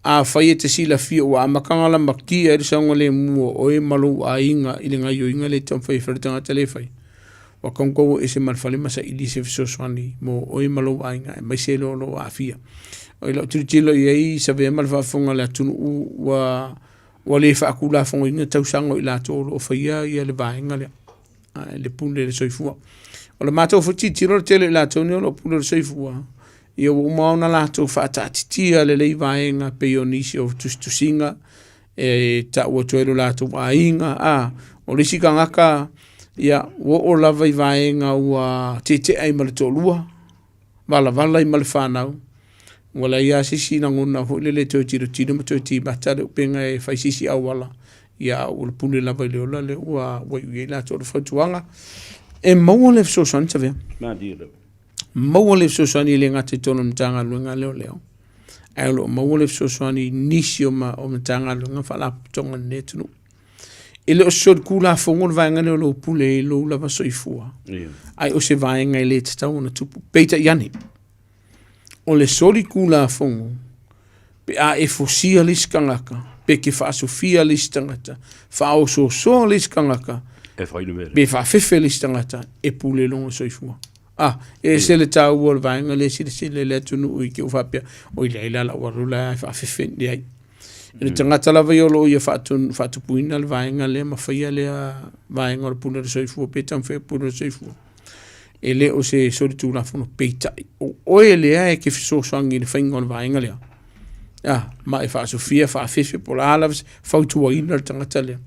afai e te silafia ua amata ona lamatia ai le saogalemu o oe ma lou aiga i le gaoioiga lea e taumafai e fai le tagata lea e fai, Ua kaukau ese ma le fale ma saili se fesoasoani mo oe ma lou aiga aemaise le o lo o aafia. I lau tilotilo i ai Savea ma le faafofoga a le atunuu ua ua le faatulafonoina tausaga o i latou o lo o faia ia le vaega lea, le pule i le soifua. O le matou foi tilotilo o le tele o i latou nei o lo o pule i le soifua, ia ua uma ona latou faataatitia lelei vaega pei o nisi o tusitusiga e tau atu ai lo latou aiga. A, o le isi tagata, ia, ua oo lava i vaega ua tietie ai ma le toalua, valavala ai ma le fanau, ua leai lava se isi lagona foi lele e toe tilotilo ma toe timata le upega e fai se isi auala, ia a ua pule lava i le ola lea ua iu i ai latou. O le fautuaga, e maua le fesoasoani Savea. Maua le fesoasoani e le gata i totonu o le Matagaluega a Leoleo, ae o lo o maua le fesoasoani i nisi o Matagaluega ma Faalapotopotoga a lenei atunuu. E le o se solitulafono le vaega lea o lou pule i lou lava soifua, ae o se vaega e le tatau ona tupu. Peitai ane, o le solitulafono pe a e fosia le isi tagata, pe ke faasofia le isi tagata, faaosoosoa le isi tagata, E fai le mea lea. pe faafefe le isi tagata, e pule lona soifua. Ah, e ese le taua o le vaega lea silasila i le atunuu i ke ua faapea, oi leai la lau alu la e faafefe, leai. I le tagata lava ia o lo o ia faatupuina le vaega lea ma faia lea vaega o le pule o le soifua pe taumafai e pule o le soifua. E le o se solitulafono peitai o oe lea e ke fesoasoani i le faiga o le vaega lea. Ah, ma e faasofia, faafefe, po o le a lava se fautuaina le tagata lea.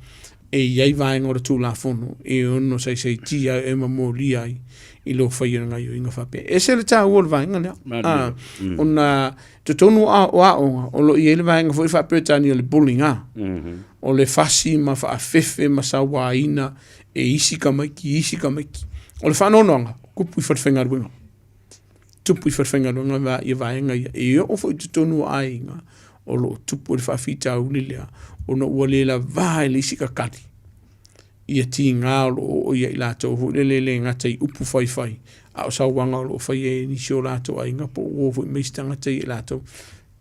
E i ai vaega o le Tulafono e ono saisaitia ai e ma molia ai i lou faia o le gaioiga faapea. E ese le taua o le vaega lea. Ah, ona totonu o aoga o lo o i ai le vaega foi faa-Peretania o le bullying, ah. O le fasi ma faafefe ma sauaina e isi tamaiti i isi tamaiti. O le faanoanoaga, tupu i falefaigaluega. Tupu i falefaigaluega ia vaega ia. E oo foi i totonu o aiga o lo o tupu le faafitauli lea ona ua le lavā e le isi kakali ia tiga o lo o oo ia i latou foi lele e le gata i upu faifai a o sauaga o lo o faia e nisi o latou aiga po o uo foi ma isi tagata ia i latou.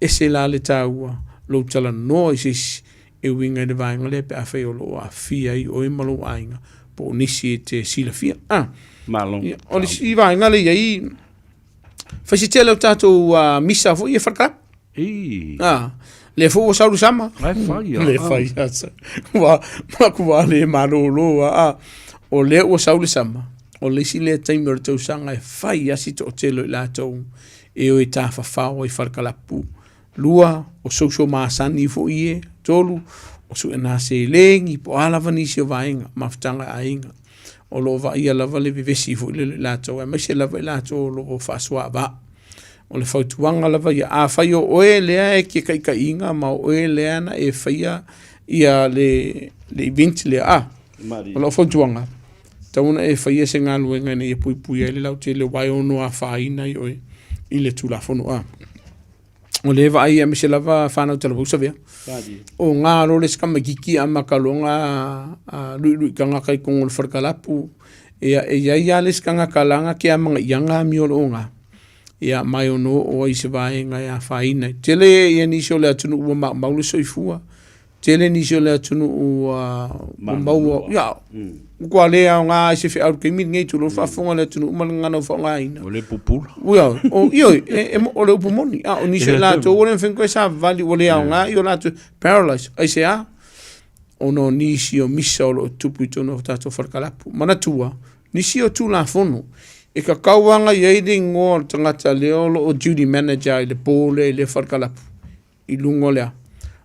Ese la le taua lou talanoa i se isi e uiga i le vaega lea pe afai o lo o aafia ai oe ma lou aiga po o nisi e te silafia. Ah, Malo. Ia, o le isi vaega lea i ai, fai se tele o tatou misa foi e fale I. Ah, lea foi ua sau le sama. Ai fai ia. Le fai ia. Ua maku le malolo a. O lea ua sau le sama. O le isi lea taimi o le tausaga e fai a si toatele o i latou e o e tafafao ai falekalapu. Lua, o social masani foi e. Tolu, o suena seleni po o a lava nisi o vaega, mafutaga a aiga. O lo o vaaia lava le vevesi foi lele i latou, aemaise lava i latou o lo o faasoaavaa. O le fautuaga lava ia, afai o oe lea e te taitaiina ma o oe lea na e faia ia le, le event lea, a, o lau fautuaga, tatau ona e faia se galuega ina ia puipuia ai le lautele aua e ono afaina ai oe i le Tulafono. A, o lea e vaai aemaise lava fanau talavou savea. O ngā lo le isi tamaititi a makaloga a luilui tagata i totonu o le falekalapu, ia e i ai lava le isi tagata lana ke amagaiaga amio o le oga. Ia ma e ono oo ai i se vaega e afaina ai. Tele ia nisi o le atunuu ua maumau le soifua, tele nisi o le atunuu ua maua, ia, ua le aoga i se feau i le taimi lenei, tulou faafofoga le atunuu ma le gagana ua faaaogaina. Ua le pupula. Ia, o, ioe, e, e, o le upu moni, a o nisi o i latou ua le mafai ona toe savavali, ua le aoga i o latou paralyze. Aisea? Ona o nisi o misa o lo o tupu i totonu o tatou falekalapu. Manatua, nisi o Tulafono e kakau aga i ai le igoa o le tagata lea o lo o duty manager i le po lea i lea falekalapu i luga o le a?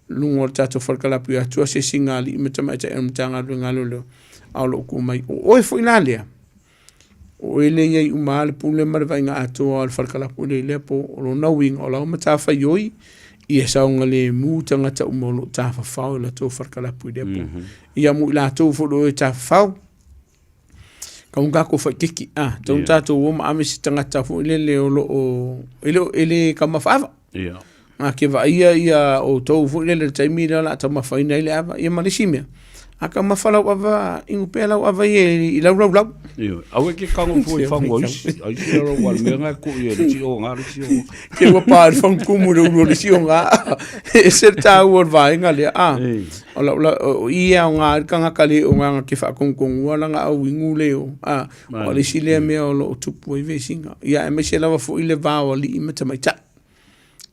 Luga o le tatou falekalapu i atua se isi ga alii ma tamaitai o le Matagaluega a Leoleo a o lo o tu mai. O oe foi la lea, o oe lea e i ai uma lava le pule ma le vaaiga atoa o le falekalapu lea i lea po. O lona uiga o lau matafaioi ia saogalemu tagata uma o lo o tafafao i latou falekalapu i lea po. Ia mo i latou foi o lo o tafafao, Kau tatou faititi, a, tau yeah. tatou o ma ave se tagata foi lele o lo o, e le, e le taumafa ava. Yeah. A ke vaaia ia outou foi lele le taimi lea o le a taumafaina ai le ava, ia ma le isi mea. A taumafa lau ava, inu pea lau ava ia i lau laulau. Ia, aua e ke kago fua i fangu a isi, a isi lau lau mea nga ku ia le tio nga le tio. Ke ua pa i fangu kumu le ulu o le tio nga. E se tāua o le vaega lea, a. O lau la, o i e aoga ai le tagata le o ngana ke whaakongokongua lana au ingu le o. A, o le isi lea mea o lo o tupu ai vesiga. Ia, aemaise lava foi le va o alii ma tamaitai.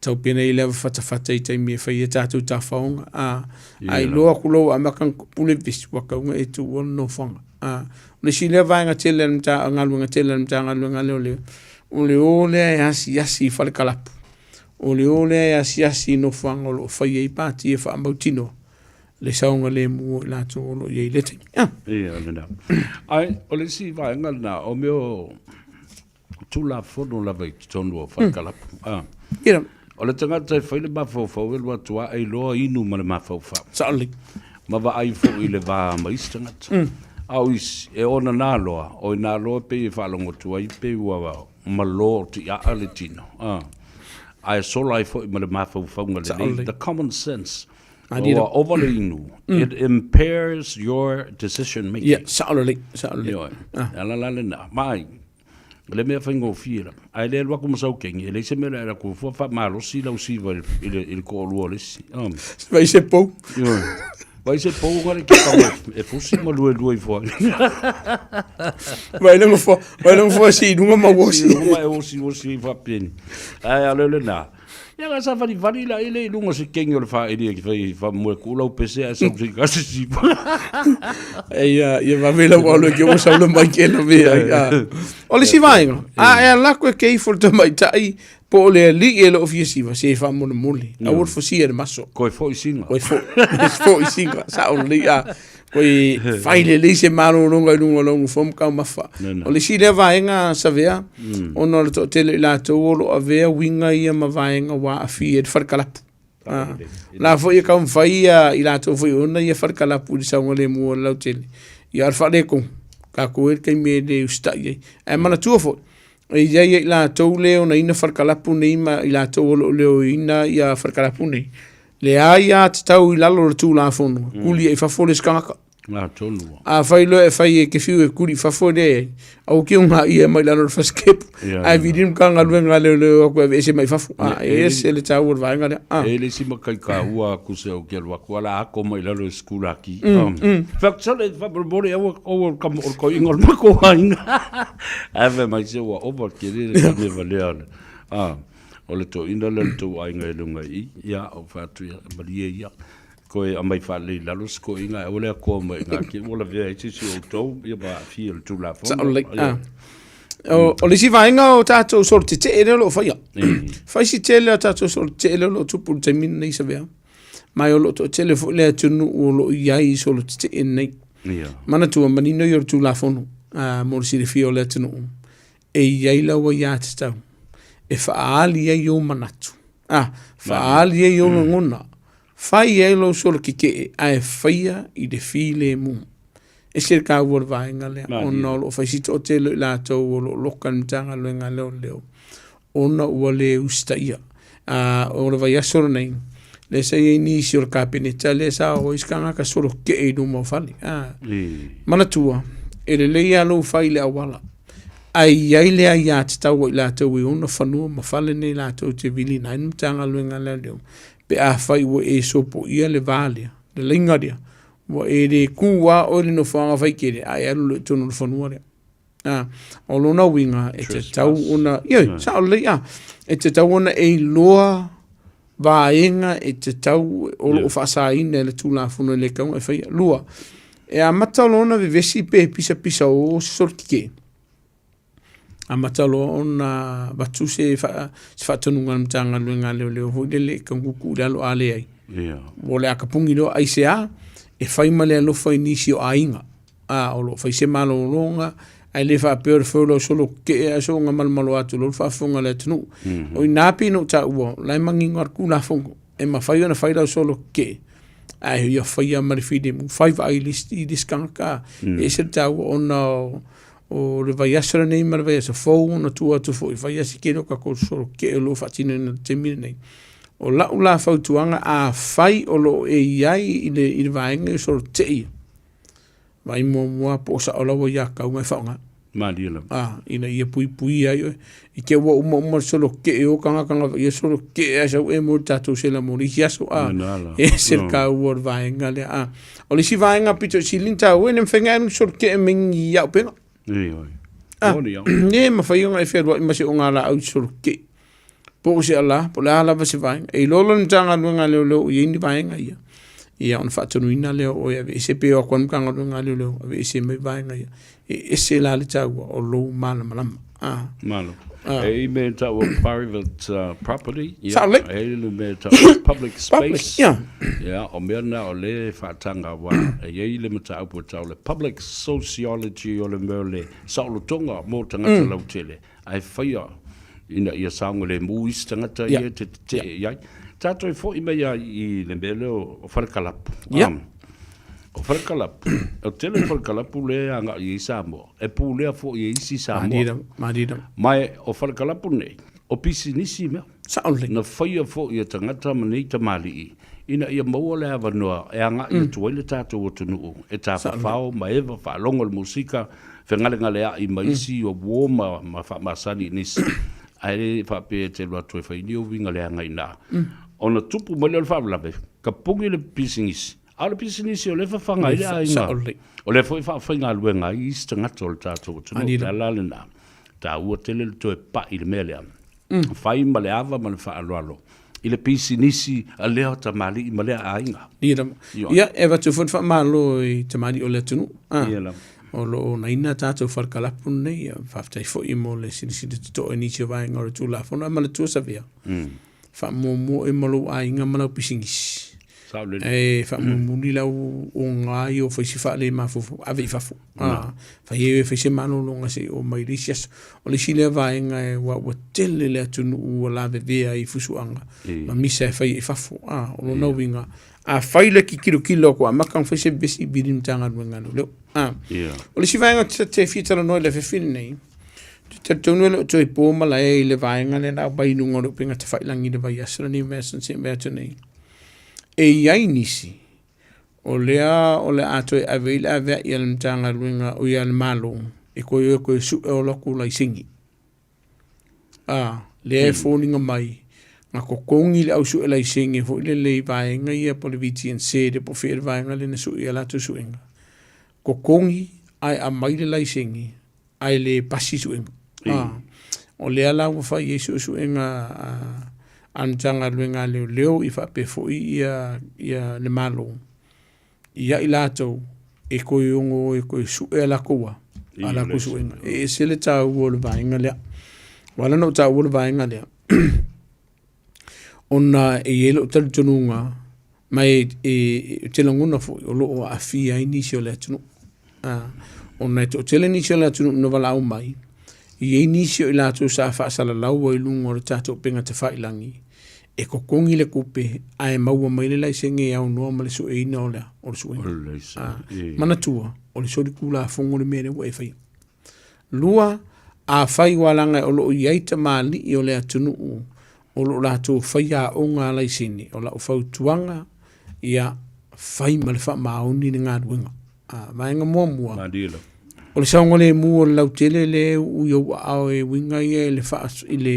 Tau pena i le ava fatafata i taimi e fai ai tatou tafaoga. A, a iloa atu loa ua amata ona tupu le vesi, ua tatau ona e tuua le nofoaga. A, o le isi lea vaega tele a le galuega tele a le Matagaluega a Leoleo, o le o lea e asiasi i falekalapu. O le o lea e asiasi i nofoaga o lo o fai ai pati e faamautinoa le saogalemu o i latou o lo o i ai i lea taimi. Ah. Ia, lena. Ai, o le isi vaega lena, o mea o Tulafono lava i totonu o falekalapu. Mm. Ah. Ia. O le tagata e fai le mafaufau e alu atu lava e iloa inu ma le mafaufau. Sao lelei. Ma vaai foi i le va ma isi tagata. Mm. A o isi, e onana loa, o ina loa pei e faalogo atu ai pei ua malo tiaa le tino, a, ae sola ai foi ma le mafaufauga lelei, the common sense. Ua ova le inu, it impairs your decision making. Ia, sao lelei, sao lelei. Ioe, e ala la lena. Vaai, o le mea faigofie lava. Ae le alu atu ma sau kegi, e leai se mea o le a alu atu fua faamalosi lau siva i le, i le toalua o le isi. Vai se pou. Ioe. Vai se pou nga le kitago e fusi ma luelue ifo ai. Vai le ngofoa, vai le ngofoa si i luga ma uosi. Si i luga ma e osi osi ai faapeni. Ae a le lena. Ia la sa valivali la ile i luga o se kegi o le faili e fai faamoe tuu lau pese ae sau se i kasi siva. Ia, ia vave lau alu e ke ua sau le mai ke la vea. O le isi vaega, a e ala aku e ke ifo le tamaitai Po o le alii e loo fia siva, se faamolemole. Aua le fosia i le maso. Koe foi singa. Koe foi, foi singa, sao lelei a. Koe fai lelei se malologa i luga o lou nofoa ma taumafa. O le isi lea vaega Savea, ona o le toatele o i latou o lo o avea uiga ia ma vaega ua aafia ai le falekalapu. La foi e taumafai ia i latou foi e ona ia falekalapu i le saogalemu o le lautele. Ia o le faaletonu, tatou i ai le taimi e le usitai ai. Ae manatua foi, e i ai ia i latou le onaina falekalapu nei ma i latou o lo o leoina ia falekalapu nei, leai lava tatau i lalo o le Tulafono, tuli ai i fafo le isi tagata. Atonu ua. Afai loa e fai e te fiu e tuli i fafo e leai, aua te ungaia mai lalo o le fasikepu, ae vili le Matagaluega a Leoleo atu e aveese mai fafo. A, e ese le taua o le vaega lea. A. E le isi makaikaua aku se o ke alu atu ala ako mai lalo e sekulaki. Fai atu sole faamolemole aua aua o le kama o le toeaina o le matou aiga. Ae fai mai se ua ova tele le taimi e valea le a o le toeaina lea o le tou aiga i luga i i. Ia ou fai atu ia malie ia toe aumai faalelei i lalo se toeaina ae aua le atoa mai i ina te i ua lavea ai se isi o outou ia ma aafia i le Tulafono. Sao lelei. A. O le isi vaega o tatou solo tetee lea o lo o faia. Fai si tele o tatou solo tetee lea o lo o tupu i le taimi lenei Savea. Ma o lo o toatele foi le atunuu o lo o i ai i solo tetee nei. Manatua manino ia o le Tulafono mo le silafia o le atunuu e i ai lau aiatatau e faaali ai ou manatu, faaali ai ou lagona, fai ai lou solo tetee ae faia i le filemu. E ese le taua o le vaega lea, ona o lo o fai si toatele o i latou o lo o loka i le Matagaluega a Leoleo, ona ua le usitaia. O le vaiaso lenei, lea sa i ai nisi o le Kapeneta lea sa o ai se tagata solo tetee i luma o fale. Manatua, e lelei lava lou fai i le auala, ae i ai le aiatatau a i latou e ona fanua ma fale nei latou te viliina ai le Matagaluega a Leoleo, pe afai ua e sopoia le va lea, le laina lea, Ua e le kū lava oe i le nofoaga faitele, a e alu loa i totonu o le fanua lea. A, o lona uiga, e tatau ona, ioe, sao lelei, a, e tatau ona e iloa vaega e tatau o lo o faasaina e le Tulafono e le tatau ona e faia. Lua, e amata loa ona vevesi pe pisapisa o se solo tetee, amata loa ona avatu se faatonuga a le Matagaluega a Leoleo foi lele e tau tuutuu i lalo, a leai, ua o le a tapuni loa. Aisea? E fai ma le alofa i nisi o aiga, a o lo o fai se malologa, ae le faapea o le fai o lau solo tetee ae soona malomalo atu loa le faafofoga a le atunuu. O i ina pei ona ou taua, o la e manino lava le Tulafono, e mafai ona fai lau solo tetee, ae ia faia ma le filemu, fai vaai i le isi tagata, e ese le taua ona o O le vaiaso lenei ma le vaiaso fou ona tua atu foi, fai lava si tele o tatou solo tetee o lo o faatinoina i le taimi lenei. O lau la fautuaga, afai o lo o e i ai i le, i le vaega o solo tetee ia, vaai muamua po o sao lau aiatatau na e faaaoga. Malie lava. A, ina ia puipuia ai oe. I te ua uma uma le solo tetee o tagata na vaia solo tetee ae sau e mo le tatou sela mo le isi aso. A, e ese le taua o le vaega lea. A, o le isi vaega pito i sili ona taua, e le mafai ona e alu solo tetee me ni auupega. A, e mafai ona e fealuai ma se ogalaau i solo tetee. Po o se ala, po o le a lava se vaega. E iloa loa le Matagaluega a Leoleo o i ai ni vaega ia, ia ona faatonuina lea o oe e aveese pe o atu lava le Matagaluega a Leoleo, aveese mai vaega ia. E ese la le taua o lou malamalama. Ah. Malo. Ah. E i mea e taua private property. Ia, Sao lelei. E i le mea e taua public space. Public, ia. Ia, o mea na o le faataga wa e i ai le mataupu e tau le public sociology o le mea o le saolotoga mo tagata lautele. Ae faia ina ia saogalemu isi tagata ia e te tetee i ai. Tatou e foi mai lava i le mea lea o Falekalapu. O Falekalapu, o le tele o Falekalapu lea e agai i ai Samoa, e pulea foi e isi Samoa. Ma o Falekalapu nei, o pisinisi mea. Sao lelei. Na faia foi e tagata ma nei tamalii. ina ia maua le avanoa e agai atu ai le tatou atunuu e tafafao ma eva faalogo i le musika, fegalegaleai ma isi o uo ma faamasani i nisi, ae le faapea e te alu atu e fai ni ou uiga leaga i ina. Ona tupu mai lea o le faalavelave, tapuni le pisinisi, a o le pisinisi o lea e fafaga ai le aiga, o lea foi e faafaigaluega ai isi tagata o le tatou atunuu. O le ala lena, e taua tele le toe pai i le mea lea, fai ma le ava ma le faaaloalo i le pisinisi a lea tamalii ma lea aiga. Ia lava. Ia, e avatu foi le faamalo i tamalii o le atunuu. Ah, Ia lava. O lo o onaina tatou falekalapu lenei. Ia, faafetai foi mo le silasila totoa i nisi o vaega o le Tulafono. Ae manatua Savea, faamuamua oe ma lou aiga ma lau pisinisi. Sao lelei. E faamulimuli lau oga i o fai se faale mafaufau ave i fafo. A, fai ai oe fai se malologa se i oo mai i le isi aso. O le isi lea vaega e ua, ua tele le atunuu ua lavevea ai i fusuaga ma misa e fai i fafo. A, o lona uiga, a fai le kitilotilo a kua amata ona fai se vevesi vili i le Matagaluega a Leoleo. A, o le isi vaega ou te fia talanoa i le afiafi lenei, ou te talitonu e le o toe po malae i le vaega lea na aumai i luga o le upega tafailagi i le vaiaso lenei vaiaso na se'i atu nei. E i ai nisi o lea o le a toe ave ai le avea'i a le Matagaluega o ia le Malo e toe o e toe su'e o latou laisene. A, lea e foliga mai na totogi le au su'e laisene foi lele i vaega ia po o le VTNZ po o fea le vaega lea na sue ai a latou suega. Totogi ae aumai le laisene ae le pasi suega. A, o lea la ua fai ai suesuega a le Matagaluega a Leoleo ia faapea foi ia, ia le Malo ia i latou e toe ono o e toe sue a latou a, a latou suega. E ese le taua o le vaega lea. Ua ala ona ou taua le vaega lea, ona e i ai lou talitonuga Ma e, e, ou te lagona foi o lo o aafia ai nisi o le atunuu. A, ona e toatele nisi o le atunuu na valaau mai, e i ai nisi o i latou sa faasalalau ai i luga o le tatou upega tafailagi, e totogi le tupe ae maua mai le laisene e aunoa ma le sueina o le, o le suega. A, manatua, o le solitulafono le mea lea ua e faia. 2, Afai ua laga o lo o i ai tamalii o le atunuu o lo o latou faia aoga a laisene, o lau fautuaga, ia fai ma le faamaoni le galuega. A, vaega muamua, o le saogalemu o le lautele lea e uu i ou aao e uiga ia i le, faa, i le,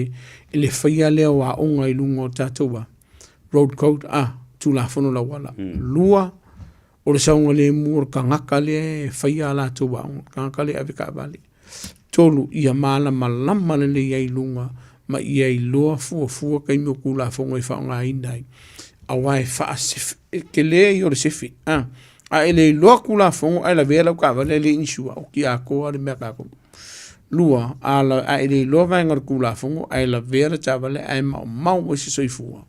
i le faia lea o aoga i luga o tatou a, road code, a, Tulafono Lauala. 2, O le saogalemu o le tagata lea e faia a latou aoga, le tagata lea e ave taavale. 3, ia malamalama lelei ai i luga ma ia iloa fuafua taimi o Tulafono e faaaogaina ai, aua e faase, e tele ia o le sefe, a. A e le iloa Tulafono ae lavea lau taavale ae le insure, oti atoa le mea a tatou. 2, a, a e le iloa vaega o le Tulafono ae lavea le taavale ae maumau ai se soifua,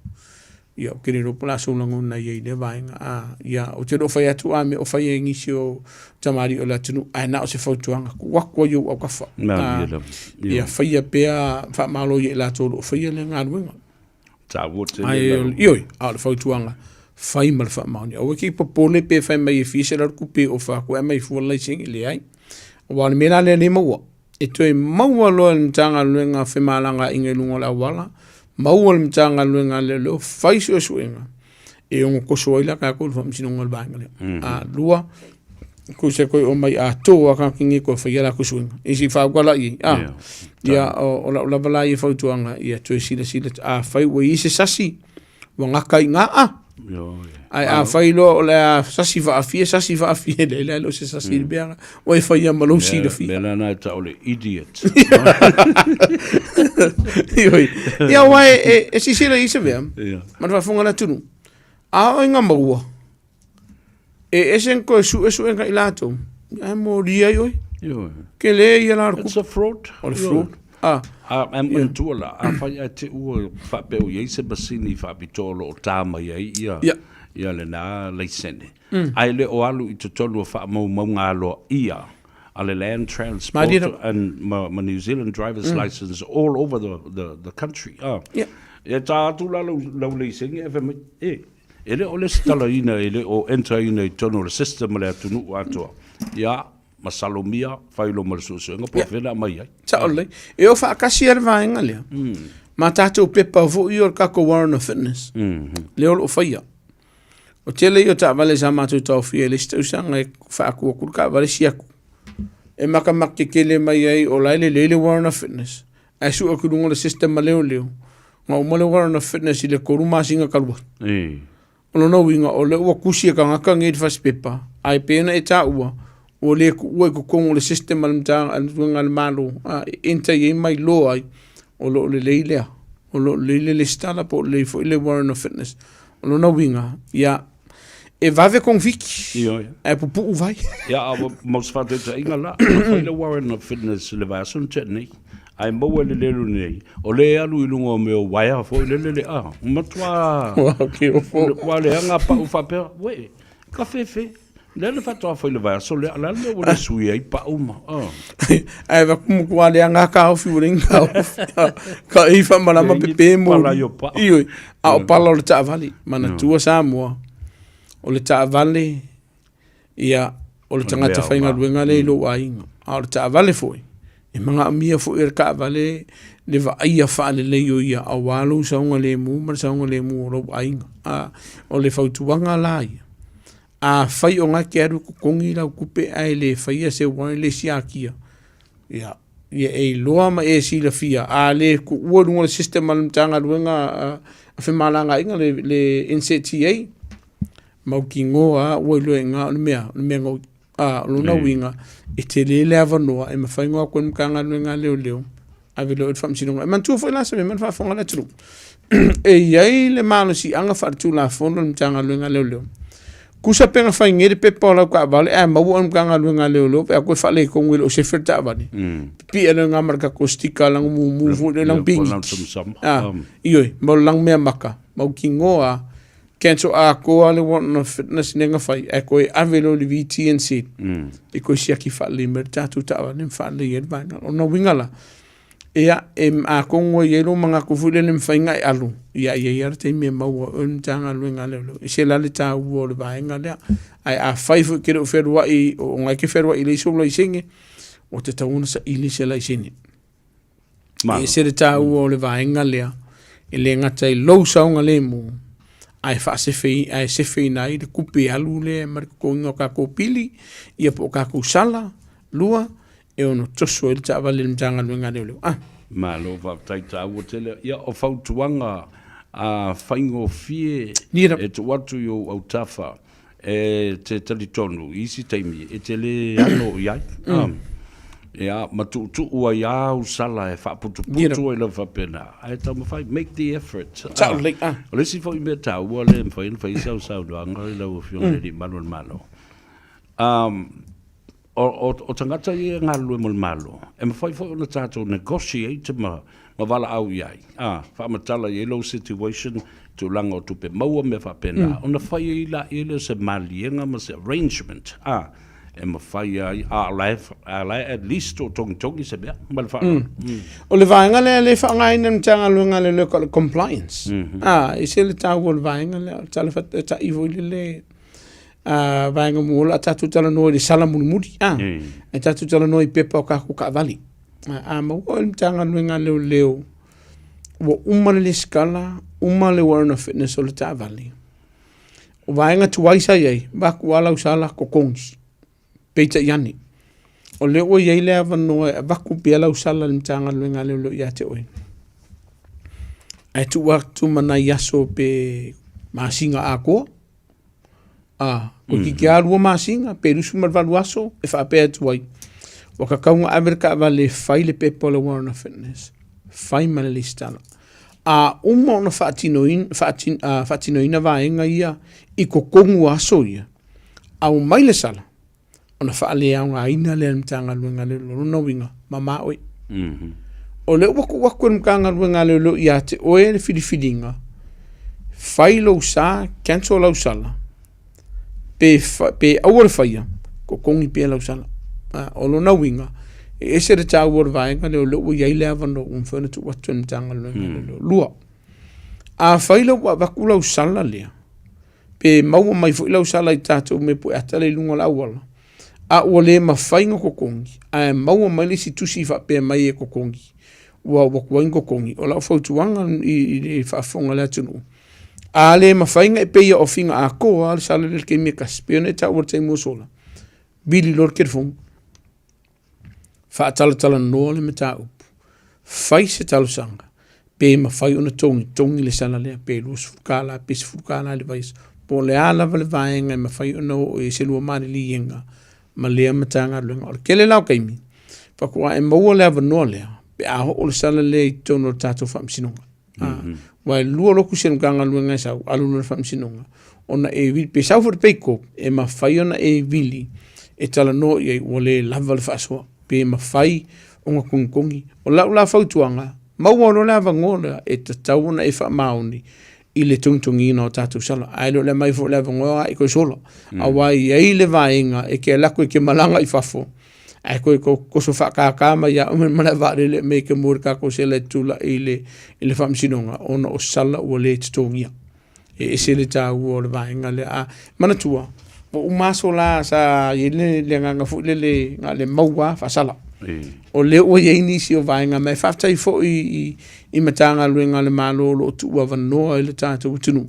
Ia, ou te le iloa po o le a sou lagona i ai i lea vaega. A, ia, ou te le o fai atu a mea o fai e nisi o tamalii o le atunuu, ae na o se fautuaga, tuu atu ai i ou autafa. A, ia faia pea, faamalo ia i latou o lo o faia lea galuega. Taua tele Ae, lau. ioe, a o le fautuaga, fai ma le faamaoni. Aua e te popole pe fai mai e fia selau le tupe e ofa atu ai aumai fua le laisene, leai. Aua o le mea la lea e maua, e toe maua loa e le Matagaluega o Femalagaaiga i luga o le auala, maua le Matagaluega a Leoleo, fai suesuega e ono toso ai la tatou i le faamasinoga o le vaega lea. A lua, tusa toe omai atoa lava tagata nei e toe faia latou suega. E se i faaauau la i ai. A, ia, o lau lava la ia fautuaga, ia toe silasila, afai ua i ai se sasi, ua gata i ina a. Ae afai loa o le a sasi faafia, sasi faafia, leai la e le o se sasi i le mea la ua e faia ma lou silafia. Mea la na e tau o le idiot. Ioe. Ia aua e, e, e silasila i se mea, ma le faafofoga a le atunuu, a oo ina maua, e ese na toe suesuega i latou, ae molia ai oe. Ioe. Tele ia la o le It's a fraud. O le fraud. Ah. A, e manatua la, afai ae te ua faapea ua i ai se masini faapitoa o lo o ta mai ai ia, Ia. ia lena laisene, ae le o alu i totonu o faamaumauga aloaia a le Land Transport Malie lava. and ma, ma New Zealand driver's license all over the, the, the country. Ah. Ia. E tā atu la lau, lau laisene e fai mai, e, e le o lesitalaina, e le o enter ina i totonu o le system a le atunuu atoa. Ia, masalomia, fai loa ma le suesuega po o fea na aumai ai. Sao lelei. E o faatasi lava le vaega lea. Ma tatou pepa foi ia o le tatou warrant of fitness. Lea o lo o faia. O tele ia o taavale sa matou taofia i le isi tausaga e faatu atu le taavale siaki. E matamata tetele mai ai o la e lelei le warrant of fitness ae sue atu i luga o le system a leoleo na uma le warrant of fitness i le 3 masina talu ai. O lona uiga o lea ua tusi e tagata nei le fasipepa ae pei ona e taua ua le tuua i totonu o le system a le Matagaluega a le Malo e enter i ai ma iloa ai o lo o lelei lea, o lo o lelei le lesitala po o lelei foi le warrant of fitness. O lona uiga, ia, e vave konifiki, ae pupuu vai. Ia, a ua mo se faataitaiga la, a fai le warrant of fitness i le vaiaso na tea nei, ae maua i le lelu nei, o lea e alu i luga o mea o uaea foi lele le a, matua, matua leaga pau faapea, uē, ka fefe. Lea na faatoa fai le vaiaso lea, o le a le mea ua le sui ai pau ma, oh. Ae vaku matua leaga a kaofi ua leai ni kaofi. Ka i whamalama Leai ni pepe mo. pala i o pau. Ioe, a o pala o le taavale. Manatua Samoa, o le taavale, ia, o le tagata mea o faigaluega lea i lou aiga. A o le taavale foi, e manaomia foi e le taavale le vaaia faalelei o ia aua lou saogalemu ma le saogalemu o lou aiga. A, o le fautuaga la ia, Afai o na e te alu e totogi lau tupe ae le faia se warrant le siakia, ia, ia e iloa ma e silafia, a le tuua i luga o le system a le Matagaluega a Femalagaaiga le, le NCTA, mautinoa lava ua iloa i ina o le mea, o le mea gaoi. A, o lona uiga, e tele le avanoa e mafai ona o atu ai le Matagaluega a Leoleo ave loa i le Faamasinoga. E manatua foi la se mea ma le faafofoga a le atunuu, e i ai le malosiaga faaletulafono i le Matagaluega a Leoleo. Tusa pe na fai nei le pepa o lau taavale ae maua e le Matagaluega a Leoleo pe a toe faaletonu e le o sefe le taavale, pipii loa i ina ma le tatou sticker lanu mumu foi lea, lanu piniki. Ah, ioe, ma o le lanu meamaka, mautinoa lava Cancel atoa le warrant of fitness lea na fai, ae toe ave loa i le VTNC e toe siaki faalelei mai le tatou taavale ma faalelei ai le vaega. O lona uiga la, ia, e, atonu e i ai lou manatu foi lele e mafai ona e alu, ia e i ai lava le taimi e maua ai oe le Matagaluega a Leoleo. E ese la le taua o le vaega lea. Ae afai foi e te le o fealuai, o lena e te fealuai i le isi ou laisene, ua tatau ona saili se laisene. E ese le taua o le vaega lea, e le gata i lou saogalemu, ae faasefei, ae sefeina ai le tupe alu lea ma le totogiina o tatou pili, ia po o tatou sala, lua, e ono toso ai le taavale i le Matagaluega a Leoleo. Ah. Malo faafetai taua tele. Ia o fautuaga a faigofie e tuu atu i ou autafa E te talitonu i isi taimi e te le alo i ai. Ia, ma tuutuu ai lava au sala e faaputuputu ai lava faapena. Ae taumafai, make the effort. Sao lelei, ah. O le isi foi mea taua lea e mafai ona fai ai sau saunoaga i lau Afioga i le Alii Malu o le Malo, O tagata ia e galulue mo le Malo, e mafai foi ona tatou negotiate ma valaau i ai, a, faamatala i ai lou situation, tulaga o tupe maua, mea faapena, ona fai ai laia lea o se maliega ma se arrangement, a, e mafai ai, a o la e, a o la e at least o togitogi se mea, ma le faaaloalo. O le vaega lea lea e faaaogaina e le Matagaluega a Leoleo o le compliance, a, e ese le taua o le vaega lea, o le tala faataitai foi lele, a vaega mua o le a tatou talanoa i le sala mulimuli a ae tatou talanoa i pepa o tatou taavale. A maua e le Matagaluega a Leoleo ua uma le lesitala, uma le warrant of fitness o le taavale, o vaega tuai sa i ai, vaeatu lava lau sala totogi. Peitai ane, o lea ua i ai le avanoa e avatu pea lau sala i le Matagaluega a Leoleo ia te oe, ae tuu atu ma nai aso pe masina atoa, a, toeitiiti lava 2 masina pe 28 aso e faapea atu ai, ua tatau ona ave le taavale e fai le pepa o le warrant of fitness, fai ma le lesitala. A uma ona faatinoina, faatinoina vaega ia i totonu o aso ia, aumai le sala, ona faaleaogaina lea e le Matagaluega a Leoleo. O lona uiga, mama oe. O lea ua tuu atu e le Matagaluega a Leoleo ia te oe le filifiliga, fai lou sa, cancel lau sala, pe, pe aua le faia, totogi pea lau sala. O lona uiga, e ese le taua o le vaega lea, o lea ua i ai le avanoa ua mafai ona tuu atu e le Matagaluega a Leoleo. Lua, afai la ua avatu lau sala lea, pe maua mai foi lau sala i tatou mea pue ata lea i luga o le auala, a ua le mafai ona totogi, ae maua mai le isi tusi faapea mai e totogi, ua ua tuai ona totogi. O lau fautuaga i le faafofoga a le atunuu, A le mafai ona e peia ofiga atoa le sala lea i le taimi e tasi, pei ona e taua i le taimi ua sola, vili loa le telefoni, faatalatalanoa le mataupu, fai se talosaga pe mafai ona togitogi le sala lea pe $20 pe $10 i le vaiaso, po o le a lava le vaega e mafai ona oo i ai se lua maliliega ma lea Matagaluega. O le tele la o taimi, faatoa e maua le avanoa lea pe a oo le sala lea i totonu o le tatou faamasinoga. Mm-hmm. Aua e lua lotu si o le Matagaluega e sau, alu loa i le faamasinoga, ona e vili, pe sau foi i le Pay Corp, e mafai ona e vili e talanoa i ai ua le lava le faasoa, pe mafai ona togitogi. O lau la fautuaga, maua loa le avanoa lea e tatau ona e faamaoni i le togitogiina o tatou sala. Ae le o le aumai foi o le avanoa ae toe sola. Aua e i ai le vaega e te alu atu e te malaga i fafo, ae toe toso faakākā mai ia oe ma le vaalele me ke mua i le tatou sela e tulai i le, i le faamasinoga ona o sala ua le totogia. E ese le taua o le vaega lea. A, manatua, ua uma aso la sa i ai le, le agaga foi lele na o le maua lava faasala. O lea ua i ai nisi o vaega ma e faafetai foi i, i Matagaluega a le Malo o lo o tuuavanoa i le tatou atunuu.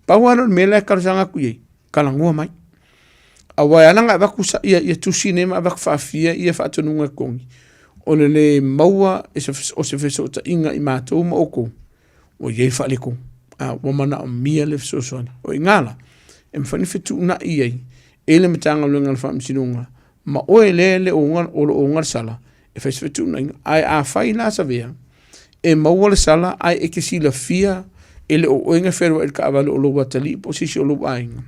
Pau lava lea o le mea la e talosaga atu i ai, talanoa mai. Aua e ala ona avatu ia, ia tusi nei ma avatu faafia ia faatonuga e totogi, o le le maua e se, o se fesootaiga i matou ma outou, ua i ai faaletonu, a ua manaomia le fesoasoani. O i ina la, e mafai ona fetuunai ai e le Matagaluega o le Faamasinoga ma oe lea e le o o lo o ona le sala e fai se fetuunaiga. Ae afai la Savea, e maua le sala ae e te silafia e le o oe na fealuai i le taavale o lou atalii po o se isi o lou aiga.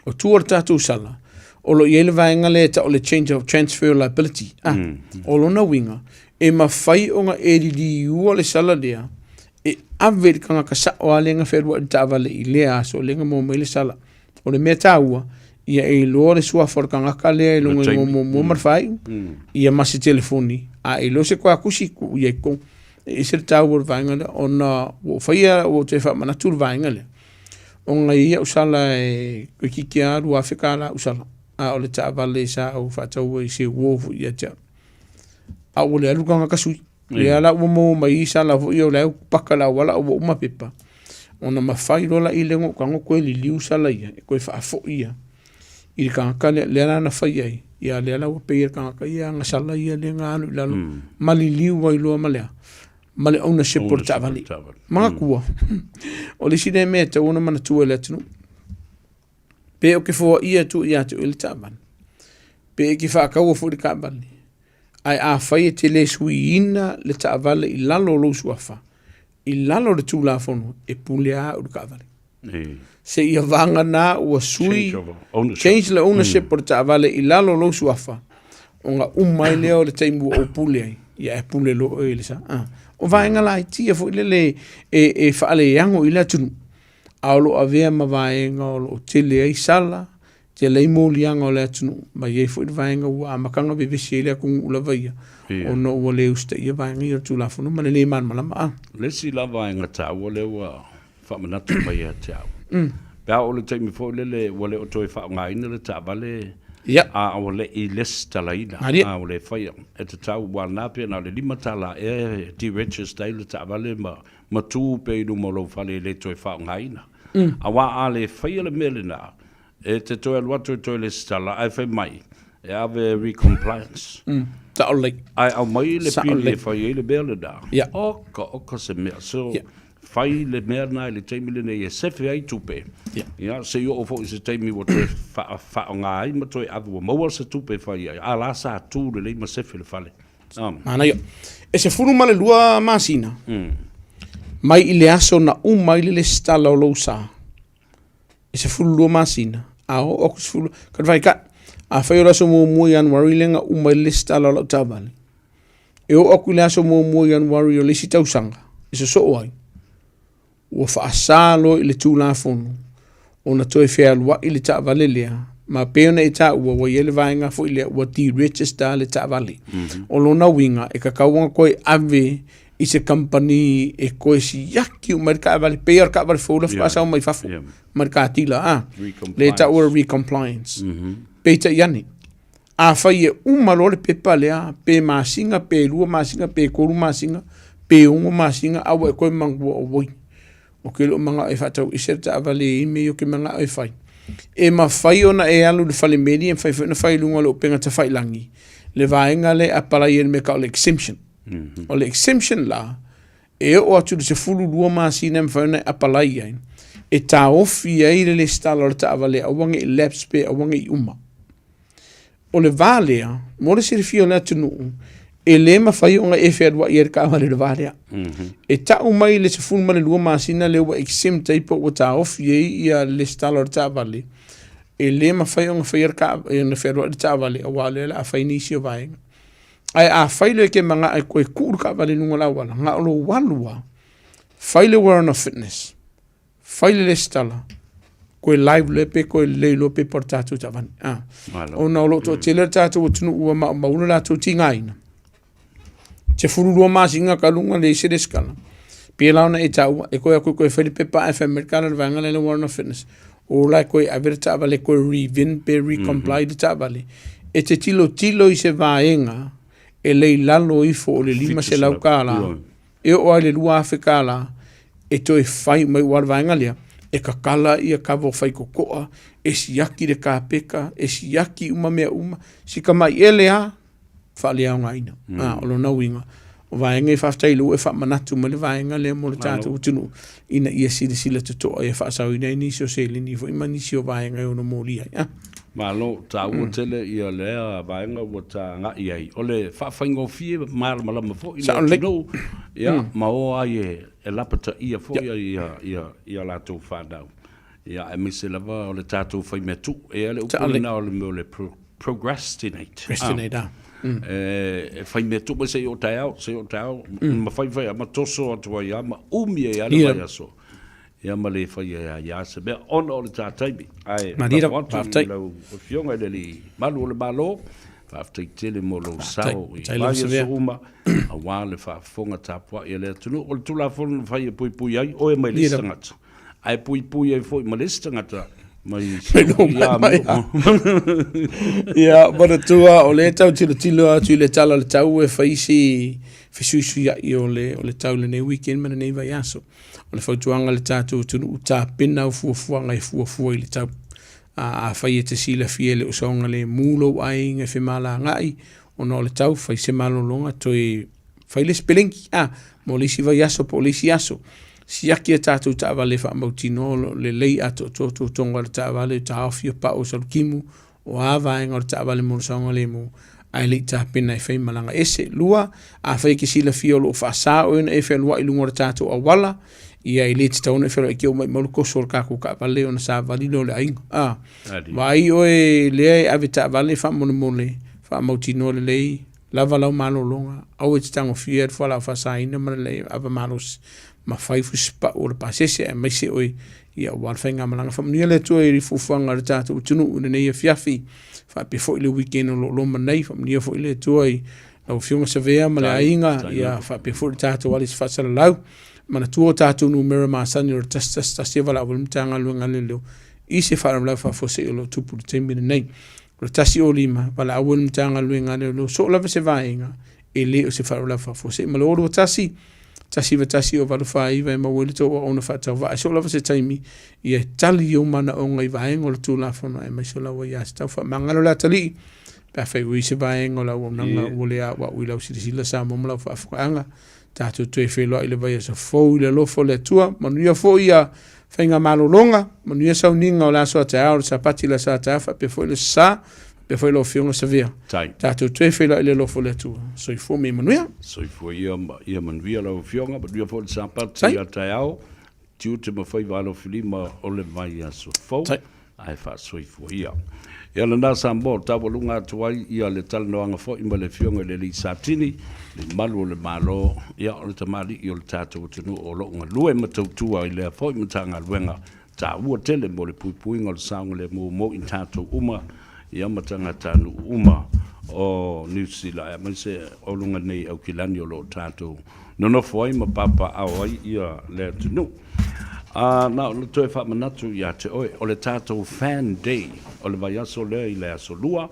O tua o le tatou sala, o lo o i ai le vaega lea e tau o le change of transfer liability. Ah, o lona uiga, e mafai ona e liliua le sala lea e ave i le tagata sao lava lea na fealuai i le taavale i lea aso lea na maua mai le sala. O le mea taua, ia e iloa le suafa o le tagata lea i luga i igoa muamua ma le faaiu, ia ma se telefoni, a e iloa se toakusi, tuu i ai i totonu. E ese le taua o le vaega lea, ona ua ou faia, ua ou toe faamanatu le vaega lea, ona e i ai au sala e toeitiiti lava $2,000 au sala, a o le taavale sa ou faataua i se uo foi ia te au, a ua le alu le tagata sui. Lea la ua maua mai ai sala foi o la e paka le auala a ua uma pepa, ona mafai loa la i lea ona ou tago toe liliu sala ia e toe faafoi ia i le tagata lea, lea la na fai ai, ia lea la ua pay e le tagata ia ana sala ia lea na alu i lalo ma liliu ai loa ma le a? Ma le ownership o le taavale. Manatua, o le isi lea mea e tatau ona manatua e le atunuu, pe ou te foaia atu ia te oe le taavale, pe e te faataua foi le taavale, Ae afai e te le suiina le taavale i lalo o lou suafa, i lalo o le Tulafono, e pule lava au i le taavale. Seia vagana ua sui, change le ownership o le taavale i lalo o lou suafa, ona uma ai lea o le taimi ua ou pule ai, ia e pule loa oe i le sa. O vaega laiti ia foi lele e faaleago i le atunuu, a o lo o avea ma vaega o lo o tele ai sala, Tele ai moliaga o le atunuu, ma i ai foi le vaega ua amata ona vevesi ai le atunuu lava ia, ona ua le usitaia vaega ia o le Tulafono ma le le malamalama. A. O le isi la vaega taua lea ua faamanatu mai ia te au, pe a oo i le taimi foi lele ua le o toe faaaogaina le taavale, a ua le i lesitalaina, a ua le faia, e tatau, aua o lena pe na o le $5 ea e deregister ai le taavale ma tu pea i luma o lou fale e le toe faaaogaina. Aua a le faia le mea lena, E te toe alu atu e toe lesitala ae fai mai e ave e re-compliance. Sao lelei. Ae aumai le pili e fai ai le mea lena. Oka oka se mea. So, fai le mea lena i le taimi lenei e sefe ai tupe. Ia, se i oo foi i se taimi ua toe faaaoga ai ma toe ave ua maua se tupe e fai ai, a la sa tu lelei ma sefe le fale. Manaia. E 12 masina mai i le aso na uma ai le lesitala o lou sa. E 12 masina, a oo atu 10, ka te whai ka, afai o le aso muamua Ianuari lea na uma ai le lesitala o lau taavale, e oo atu i le aso muamua Ianuari o le isi tausaga e sosoo ai, ua faasa loa i le Tulafono ona toe fealuai le taavale lea, ma pei ona e taua ua i ai le vaega foi lea ua deregister le taavale. O lona uiga e tatau ona toe ave i se kamupani e toe siaki uma ai le taavale, pei lava o le taavale fou la faatoa sau mai fafo, mai le katila, a, lea e taua o le recompliance. Peitai ane, afai e uma loa le pepa lea, pe masina, pe lua masina, pe tolu masina, pe ono masina, a ua e toe manatua, oi, Ou te le o manao e faatau ese le taavale i mea ia ou te manao e fai. E mafai ona e alu i le fale meli, e mafai foi ona fai i luga o le upega tafailagi, le vaega lea e apalai ai i le mea e tau o le exemption. O le exemption la, e oo atu i le 12 masina e mafai ona e apalai ai, e taofi ai le lesitala o le taavale aua ne i lapse pe aua ne i uma. O le va lea, mo le silafia o le atunuu, e le mafai ona e fealuai ai le taavale i le va lea. Mm -hmm. E tau mai le 12 masina lea ua exempt ai po ua taofi ai ia le lesitala o le taavale, e le mafai ona faia le ona fealuai le taavale aua o lea o le a fai nisi o vaega. Ae afai loa e te manao e toe tuu le taavale i luga o le auala, na o lou alu lava, fai le warrant of fitness, fai le lesitala, koe live loa pe koe lelei loa pepa o le tatou taavale. Ah. Ona o lo o toatele le tatou atunuu ua maumau le latou tigaina. 12 masina ka luga leai se lesitala. Pēlā ona e taua, e koe aku koe fai le pepa ae fai mai le kala le vaega lea le warrant of fitness. O la e koe ave le taavale koe revin pe recomply le taavale. E te tilotilo i se vaega e lei lalo ifo o le 500 tala e oo ai le 2000 tala e toe fai mai ua le vaega lea e kakala ia kava o faikokoa e siaki le kapeka e siaki uma mea uma si kamaiele a faaleaogaina. Mm. O lona uiga, o vaega e faafetai lou e faamanatu mai le vaega lea mo le tatou atunuu ina ia silasila totoa ia faasaoina ai nisi o seleni foi ma nisi o vaega e ono molia ai. Ah. Malo, taua mm. tele ia lea vaega ua taga'i ai. O le faafaigofie malamalama foi le atunuu, ia, mm. ma o ai e, e lapataia foi ia, ia, ia, ia latou fanau. Ia, aemaise lava o le tatou faimea tuu. E i ai le upu lena o le mea o le procrastinate. Procrastinate, ah. Mm. E, e faimea tuu mai se i o taeao, se i o taeao, mm. ma fai fai ma toso atu ai a, ma umi ai a le yeah. vaiaso. Ia ma le fai ai ia se mea, ona o le tā taimi. Ae, lafo atu i lau afioga i le alii malu o le Malo, faafetai tele mo lou sao i vaiaso uma, aua le faafofoga tapuai a le atunuu. O le Tulafono na fai e puipui ai oe mai le isi tagata. Ae puipui ai foi ma le isi tagata mai Ia, manatua, o lea e tau tilotilo atu i le tala o le tau e fai si fesuisuiai o le, o le tau i lenei weekend ma lenei vaiaso. O le fautuaga i le tatou atunuu, tapena au fuafuaga e fuafua i le tau. A, afai e te silafia e le o saogalemu lou aiga e femalagaai ona o le tau, fai se malologa, toe fai le isi pelegi, a, mo le isi vaiaso po o le isi aso. Siaki a tatou taavale e faamautinoa o lo o lelei atoatoa totoga o le taavale, o taofi, o pau, o salukimu, o a vaega o le taavale mo le saogalemu, ae le i tapena e fai malaga ese. Lua, afai e te silafia o lo o faasa oe ona e fealuai i luga o le tatou auala, ia e le tatau ona e fealuai ke o maumau le koso o le tatou taavale ona savali lea o le aiga. A, vaai oe lea e ave taavale faamolemole, faamautinoa lelei, Lava lau malologa, aua e te tagofia le fualaau faasaina ma le ava malosi, ma fai fusipau o le pasese aemaise oe ia aua le faigamalaga. Faamanuia le Atua i fuafuaga a le tatou atunuu i lenei afiafi, faapea foi le weekend o lo o loma nei. Faamanuia foi le Atua i lau Afioga Savea ma le aiga, ia faapea foi le tatou alisi faasalalau. Manatua o tatou numera masani o le 111 e valaau ai le Matagaluega a Leoleo i se faalavelave faafuasei o lo o tupu i le taimi lenei. O le 105, valaau ai le Matagaluega a Leoleo soo lava se vaega e le o se faalavelave faafuasei. Ma le 021, 191 o 849 e maua ai le tou auauna faatauvaa. E soo lava se taimi ia e tali i ou manaoga i vaega o le Tulafono aemaise o lau aiatatau. Faamagalo le atalii pe afai ua i se vaega o le auaunaga ua le auau i lau silasila Samoa ma lau faafofogaaga. Tatou toe feiloai i le vaiaso fou i le alofa o le Atua. Manuia foi ia faigamalologa, manuia sauniga o le aso a taeao, le Sapati le aso a taeao, faapea foi le Sa, faapea foi lau Afioga Savea. Tai. Tatou toe feiloai i le alofa o le Atua. Soifua ma ia manuia. Soifua ia ma ia manuia lau Afioga, manuia foi le Sapati a taeao. Tiute ma faiva alofilima o le vaiaso fou, ae faasoifua ia. Ia lena Samoa, taualuga atu ai ia le talanoaga foi ma le Afioga i le Alii Satini, le malu o le Malo, ia o le tamalii o le tatou atunuu o lo o galue ma tautua i lea foi Matagaluega taua tele mo le puipuiga o le saogalemu mo i tatou uma ia ma tagatanuu uma o Niu Sila aemaise o luga nei Aukilani o lo o tatou nonofo ai ma papaaao ai ia le atunuu. A na ona toe faamanatu ia te oe, o le tatou Fan Day o le vaiaso lea i le aso Lua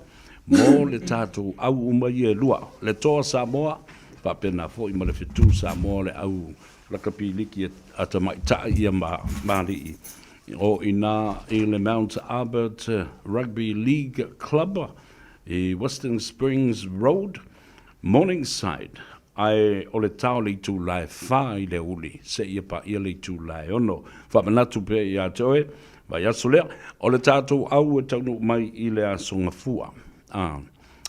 mo le tatou au uma ia e lua, le Toa Samoa faapena foi ma le Fetu Samoa o le au. Lakapi Liki a tamaitai ia ma alii o i inā i le Mount Albert Rugby League Club i Western Springs Road, Morningside, ae o le tao le itula e fa i le aoauli seia paia le itula e ono. Faamanatu pea ia te oe, vaiaso lea, o le tatou au e taunuu mai i le Aso Gafua, a,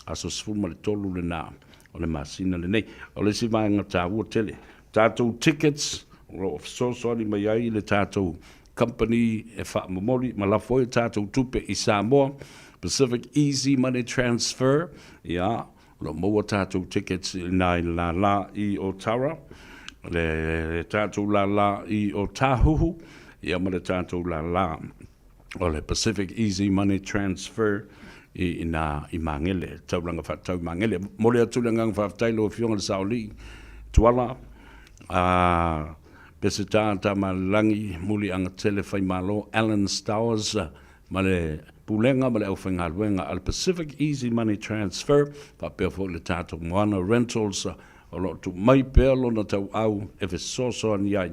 aso 13 lena o le masina lenei. O le isi vaega taua tele, tatou tickets o lo o fesoasoani mai ai le tatou company e faamomoli ma lafo ai tatou tupe i Samoa, Pacific Easy Money Transfer, ia, o lo o maua tatou tickets i ina i le lālā i Otara, le tatou lālā i Otāhuhu, ia ma le tatou lālā o le Pacific Easy Money Transfer i ina i Magele, taulaga faatatau i Magele. Momoli atu le agaga faafetai i lau Afioga i le Saoalii Tuala, a Peseta Tamalelagi, Muliagatele Faimalo, Alan Stowers ma le Pulega ma le aufaigaluega a le Pacific Easy Money Transfer, faapea foi le tatou Moana Rentals o lo o tuu mai pea lona tauau e fesoasoani ai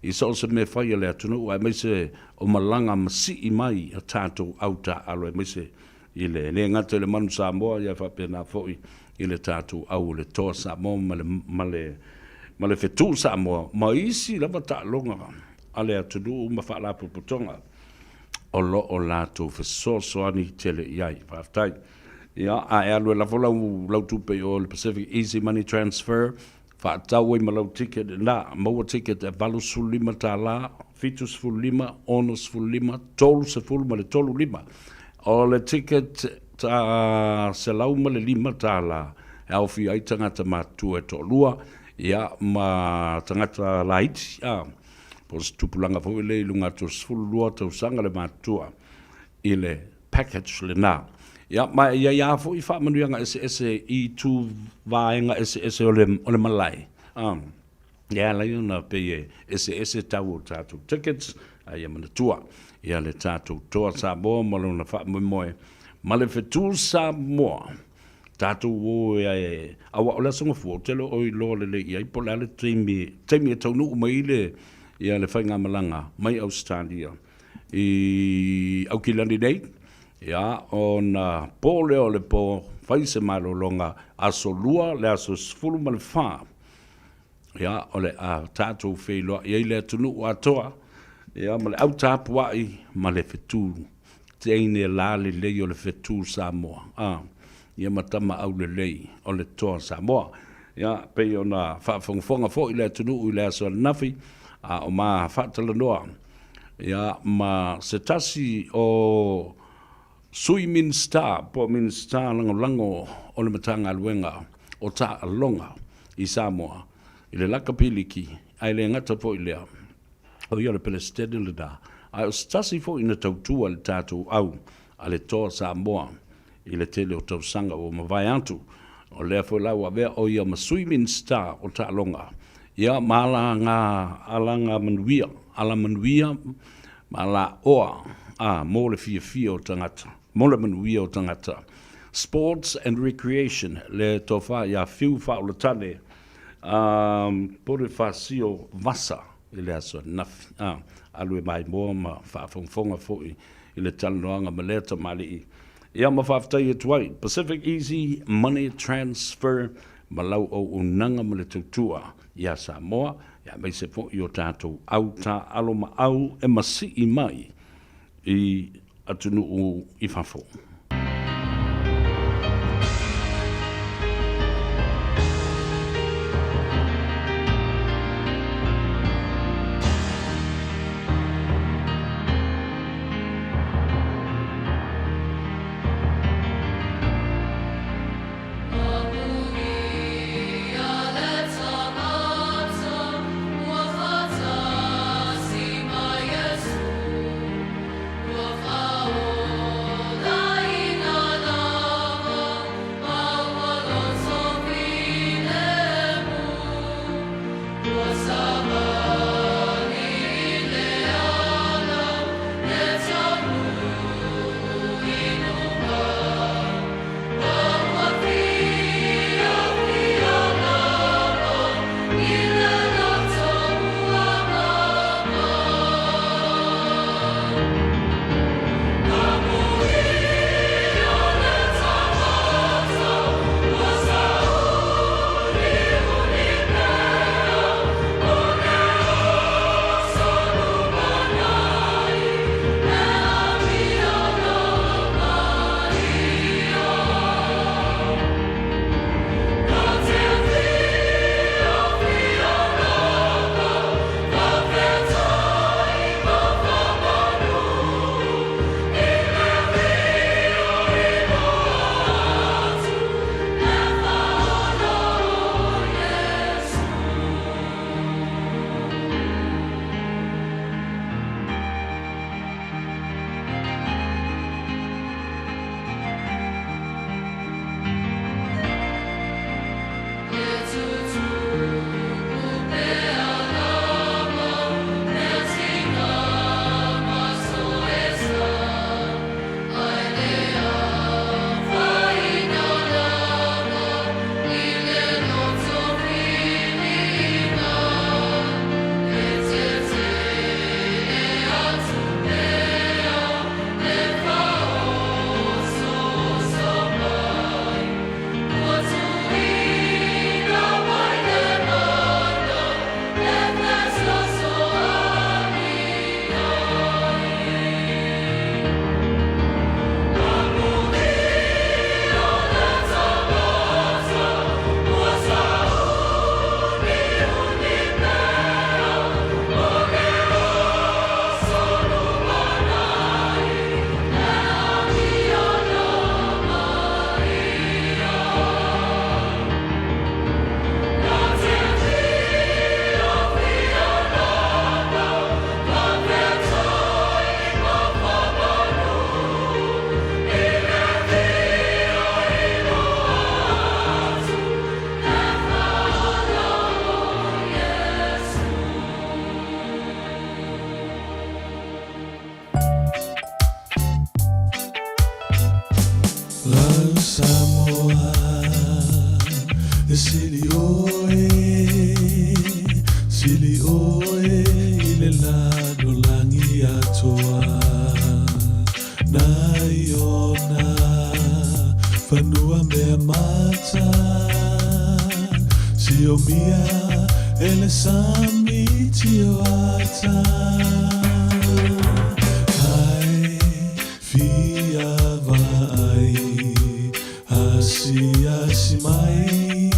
i so o se mea fai a le atunuu aemaise o malaga masii mai a tatou au taaalo aemaise i le le gata i le Manu Samoa ia faapena foi i le tatou au o le Toa Samoa ma le ma le ma le Fetu Samoa ma isi lava taaloga a le atunuu ma faalapotopotoga o lo o latou fesoasoani tele i ai. Faafetai. Ia, a e alu e lafo lau, lau tupe i o le Pacific Easy Money Transfer, Faatau ai ma lau ticket ina, maua ticket e $85, 75, 65, 30 ma le 35. O le ticket ta $105 e aofia ai tagata matutua e toalua, ia, ma tagata laiti, a, po o se tupulaga foi lea i luga atu o le 12 tausaga le matutua i le package lena. Ia, ma e i ai lava foi faamanuiaga eseese i itu vaega eseese o le, o le malae. Um, e ala ai ona pei e eseese tau o tatou tickets, a ia manatua, ia le tatou Toa Samoa ma lona faamoemoe, ma le Fetu Samoa, tatou o e ae, aua o le Aso Gafua, ou te le o iloa lelei i ai po o le a le taimi, taimi e taunuu mai le, ia le faigamalaga mai Ausetalia I Aukilani nei, ia, ona po lea o le po, fai se malologa, aso Lua le aso 14, ia, o le a tatou feiloai ai le atunuu atoa, ia, ma le au tapuai ma le fetu teine la lelei o le fetu Samoa, a, ia ma tama aulelei o le Toa Samoa. Ia, pei ona faafogafoga foi le atunuu i le aso ananafi, a o ma faatalanoa Ia, ma se tasi o Sui Minisita po o Minisita Lagolago o le Matagaluega o Taaloga i Samoa i le Lakapi Liki, ae le gata foi i lea, o ia o le Peresetene lena, ae o se tasi foi na tautua i le tatou au a le Toa Samoa i le tele o tausaga ua mavae atu. O lea foi la ua avea o ia ma Sui Minisita o Taaloga, ia ma alaga, alaga manuia, alamanuia ma alaoa a mo le fiafia o tagata, mo le manuia o tagata. Sports and Recreation, le tofa ia Fiu Faaolatane, a Ponifasio Vasa i le aso ananafi. A, alu e maimoa ma faafogafoga foi i le talanoaga ma lea tamalii. Ia ma faafetai atu ai Pacific Easy Money Transfer ma lau auaunaga ma le tautua iā Samoa, aemaise foi o tatou au taaalo ma au e masii mai i atunuu i fafo. umia e le sami tioata. Ai fia vaai asiasi mai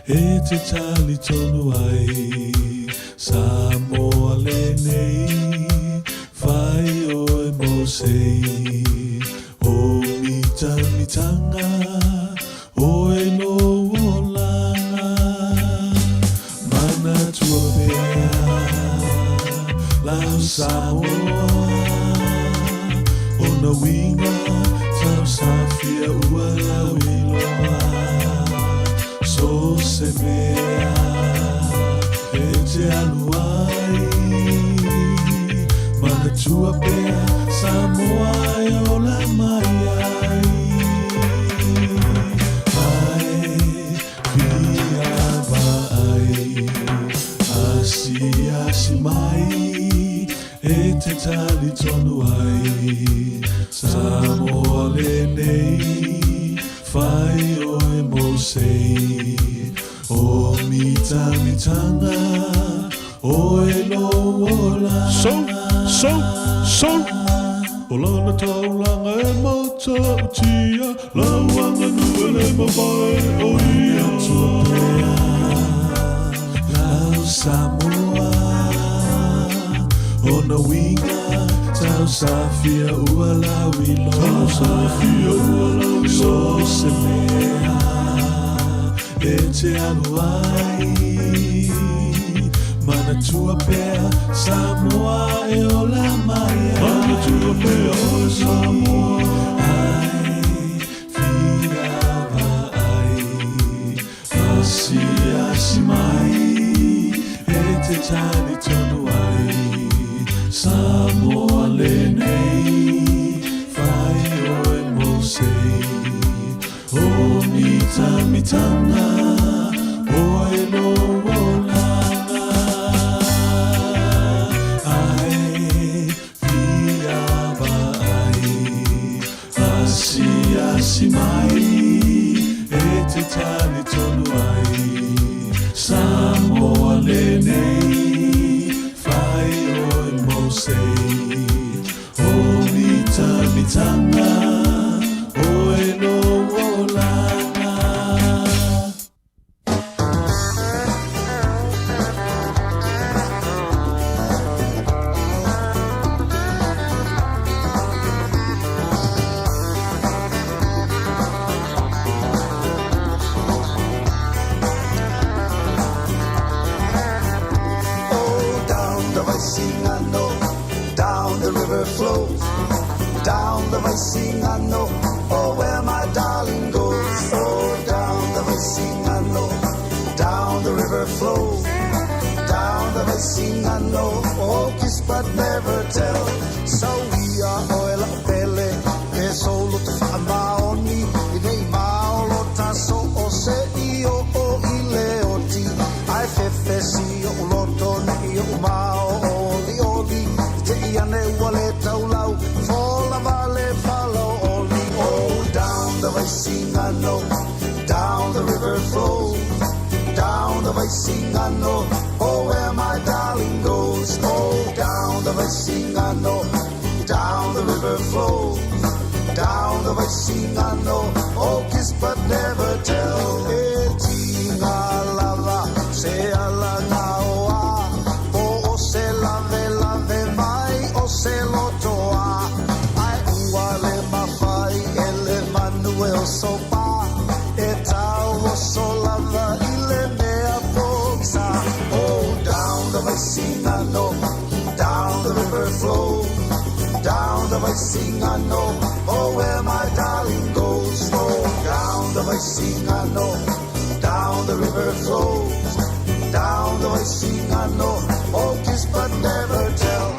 e te tali tonu ai Samoa lenei fai oe mo sei O mitamitanga oe lou olaga Manatua pea lau Samoa Ona uiga tausafia ua lau iloa So se mea e te alu ai Manatua pea Samoa e ola mai ai Ae fia vaai Asiasi mai e te tali tonu ai Samoa lenei fai oe mo sei O mitamitanga oe lou olaga So, so, so. O lana taulaga e matautia Lau aganuu e le mavae o ia Atua pea lau Samoa Ona uiga tausafia ua lau iloa Tausafia ua lau iloa So se mea e te alu ai Manatua pea Samoa e ola mai ai Manatua pea oe Samoa Ai fia vaai Asiasi mai e te tali tonu ai Samoa lenei fai oe mo sei O mitamitanga oe lou olaga Ae fia vaai Asiasi mai e te tali tonu ai Samoa lenei fai oe mo sei O mitamitanga oe lou olaga. Oh, down the Vaisigano, down the river flows. Down the Vaisigano, oh, where my darling goes. Oh, down the Vaisigano, down the river flows. Down the Vaisigano, oh, kiss but never tell. Sauia oe la'u pele, e sou loto faamaoni, i nei maolo taso o se i o o i le oti. Ae fefesi o'u loto nei o'u mao oli oli, te i ane ua le taulau, fola vale falo oli. Oh, down the Vaisigano, down the river flows. Down the Vaisigano, oh, where my darling goes. Oh, down the Vaisigano, down the river flows. Down the Vaisigano, oh, kiss but never tell. E tiga lava, se ala gaoa, po o se lave lave mai o se lotoa. Ai ua le mawhai e le manu e o sopa, e tau o so lava i le mea poksa. Oh, down the Vaisigano, down the river flows. Down the Vaisigano, oh, where my darling goes. Oh, down the Vaisigano, down the river flows. Down the Vaisigano, oh, kiss but never tell.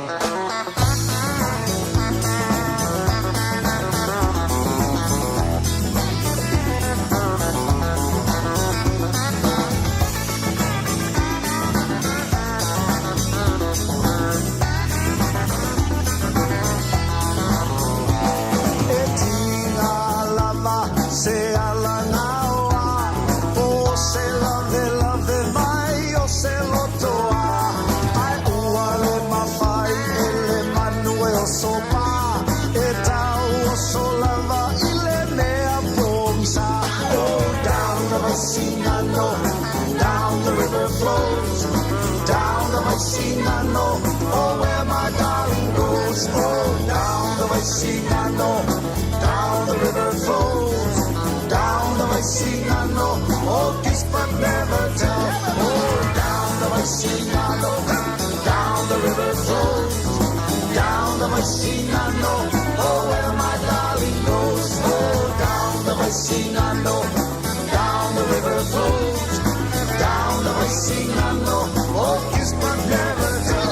E tiga lava se ala gaoa, po se lave lave mai. Vaisigano, oh where my darling goes. Oh, down the Vaisigano, down the river flows. Down the Vaisigano, oh kiss but never tell. Oh, down the Vaisigano, down the river flows. Down the Vaisigano, oh where my darling goes. Oh, down the Vaisigano, down the river flows. Down the Vaisigano, oh kiss but never tell.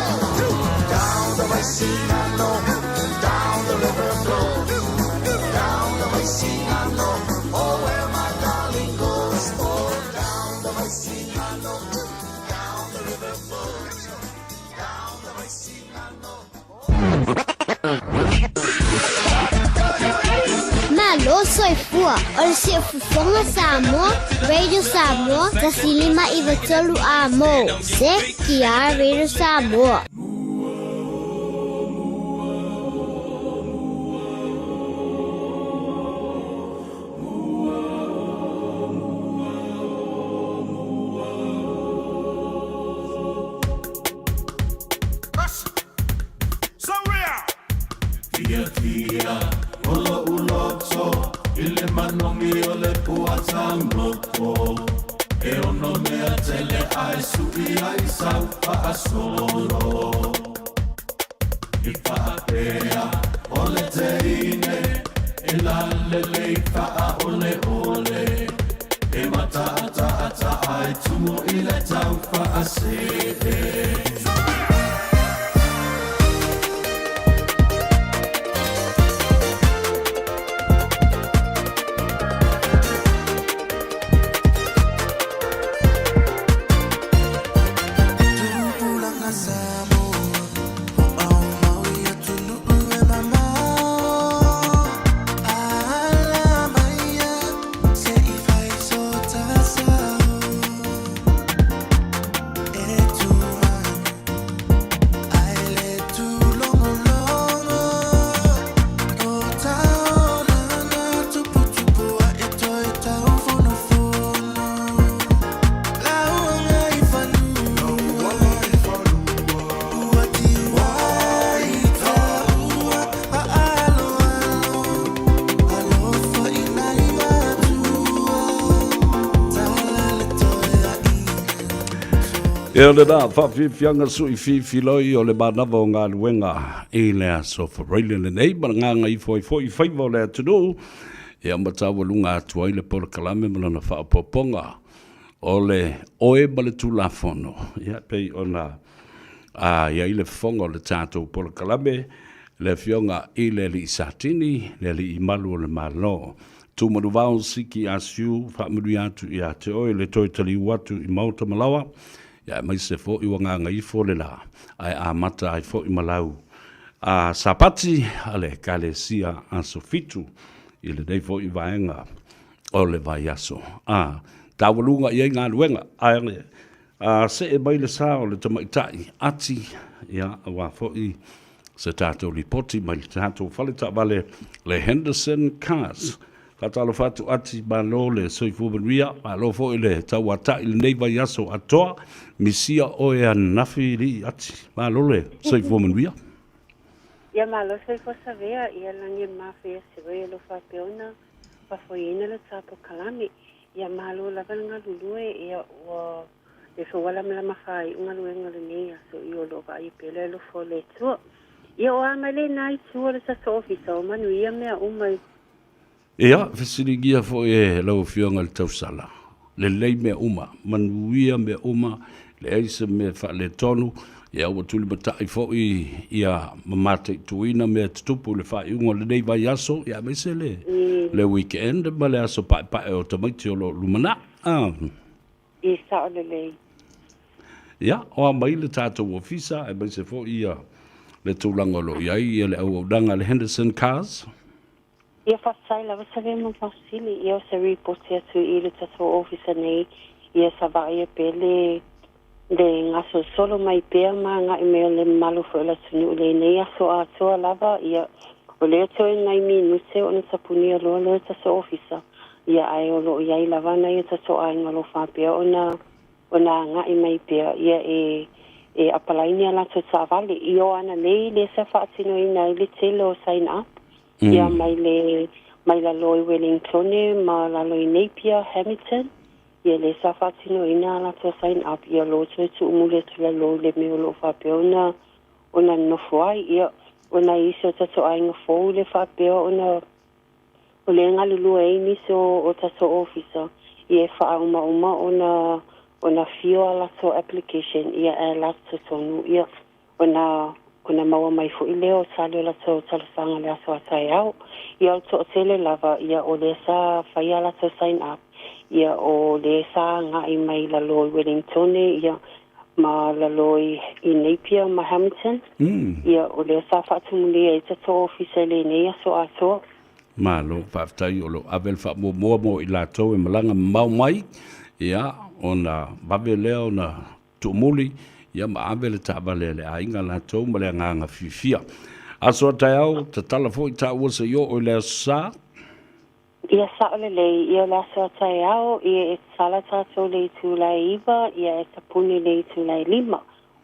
Down the Vaisigano, down the river flows. Down the Vaisigano, oh where my darling goes. Oh, down the Vaisigano, down the river flows. Down the Vaisigano. Malo soifua o le Siufofoga Samoa, Radio Samoa, 105 3 A mo. CKR Radio Samoa. Ia o lena faafiafiaga suʻifiifiloi o le manava o galuega i le aso Faraile lenei ma le gagaifo ai foi i faiva o le atunuu, ia ma taualuga atu ai le polokalame ma lona faaopoopoga o le oe ma le Tulafono. Ia e pei ona a i ai le fofoga o le tatou polokalame, le Afioga i le Alii Satini, le Alii Malu o le Malo. Tumanuvao Siki Asiu, faamanuia atu ia te oe le toe taliu atu i maota ma laoa, ia aemaise foi ua gagaifo le la, ae amata ai foi ma lau a Sapati a le Ekalesia Aso Fitu i lenei foi vaega o le vaiaso. A taualuga i ai galuega, ae a see mai le sa o le tamaitai ati, ia, aua foi se tatou lipoti mai le tatou fale taavale le Henderson Cars. Faatalofa atu Ati, malo le soifua manuia, malo foi le tauata'i lenei vaiaso atoa, misia oe ananafi lii Ati, malo le soifua manuia. Ia malo soifua savea, ia lagi e mafea se oe alofa faapea ona faafoeina le tapo kalame. Ia malo lava le galulue, ia ua le foi ua lamalama faaiu galuega o lenei aso i o loo vaaia pea le alofa o le Atua. Ia o a mai lena itu o le tatou ofisa o manuia mea uma i. Ia, fesiligia foi e lau Afioga i le tausala, lelei mea uma, manuia mea uma, leai se mea faaletonu, ia ua tulimatai foi ia ma mataituina mea tutupu i le faaiuga o lenei vaiaso, ia aemaise le, le weekend ma le aso paepae o tamaiti o lo o lumanai. Ah. I sao lelei. Ia, o a mai le tatou ofisa, aemaise foi ia le tulaga o lo o i ai ia le auaunaga a le Henderson Cars. Ia faafetai lava sa le mau faafesili ia o se ripoti atu i le tatou ofisa nei ia sa vaaia pea le le gasolosolo mai pea ma agai mai o le mamalu foi o le atunuu i lenei aso atoa lava ia o lea toe nai minute ona tapunia loa lea o le tatou ofisa ia ae o loo iai lava nai o tatou aiga o loo faapea ona ona agai mai pea ia e e apalai ni a latou taavale. I o ananei lea sa faatinoina ai le tele o sign up, ia mai le mai lalo i Wellingtone ma lalo i Napier, Hamilton, ia lea sa faatinoina a latou sign up, ia lo toe tuumuli atu lalo i le mea o lo o faapea ona ona nonofo ai. Ia o nai isi o tatou aiga fou le faapea ona o lea e galulue ai nisi o tatou ofisa, ia e faaumauma ona ona fio a latou application, ia ae la totonu, ia ona ona maua mai foi lea o tali o latou talosaga i le aso a taeao. Ia o le toatele lava, ia o lea sa fai a latou sign up, ia o lea sa agai mai lalo i Wellingtone, ia ma lalo i Napier ma Hamilton. Ia o lea sa faatumulia ai tatou ofisa i lenei aso atoa. Malo, faafetai o lo o ave le faamuamua mo i latou e malaga mamao mai, ia, ona vave lea ona tuumuli, ia ma ave le taavale a le aiga latou ma le agaga fiafia. Aso a taeao, tatala foi taua se i oo i le Aso Sa. Ia sao lelei, ia o le aso a taeao, ia e tatala tatou i le itula e 9, ia e tapuni i le itula e 5.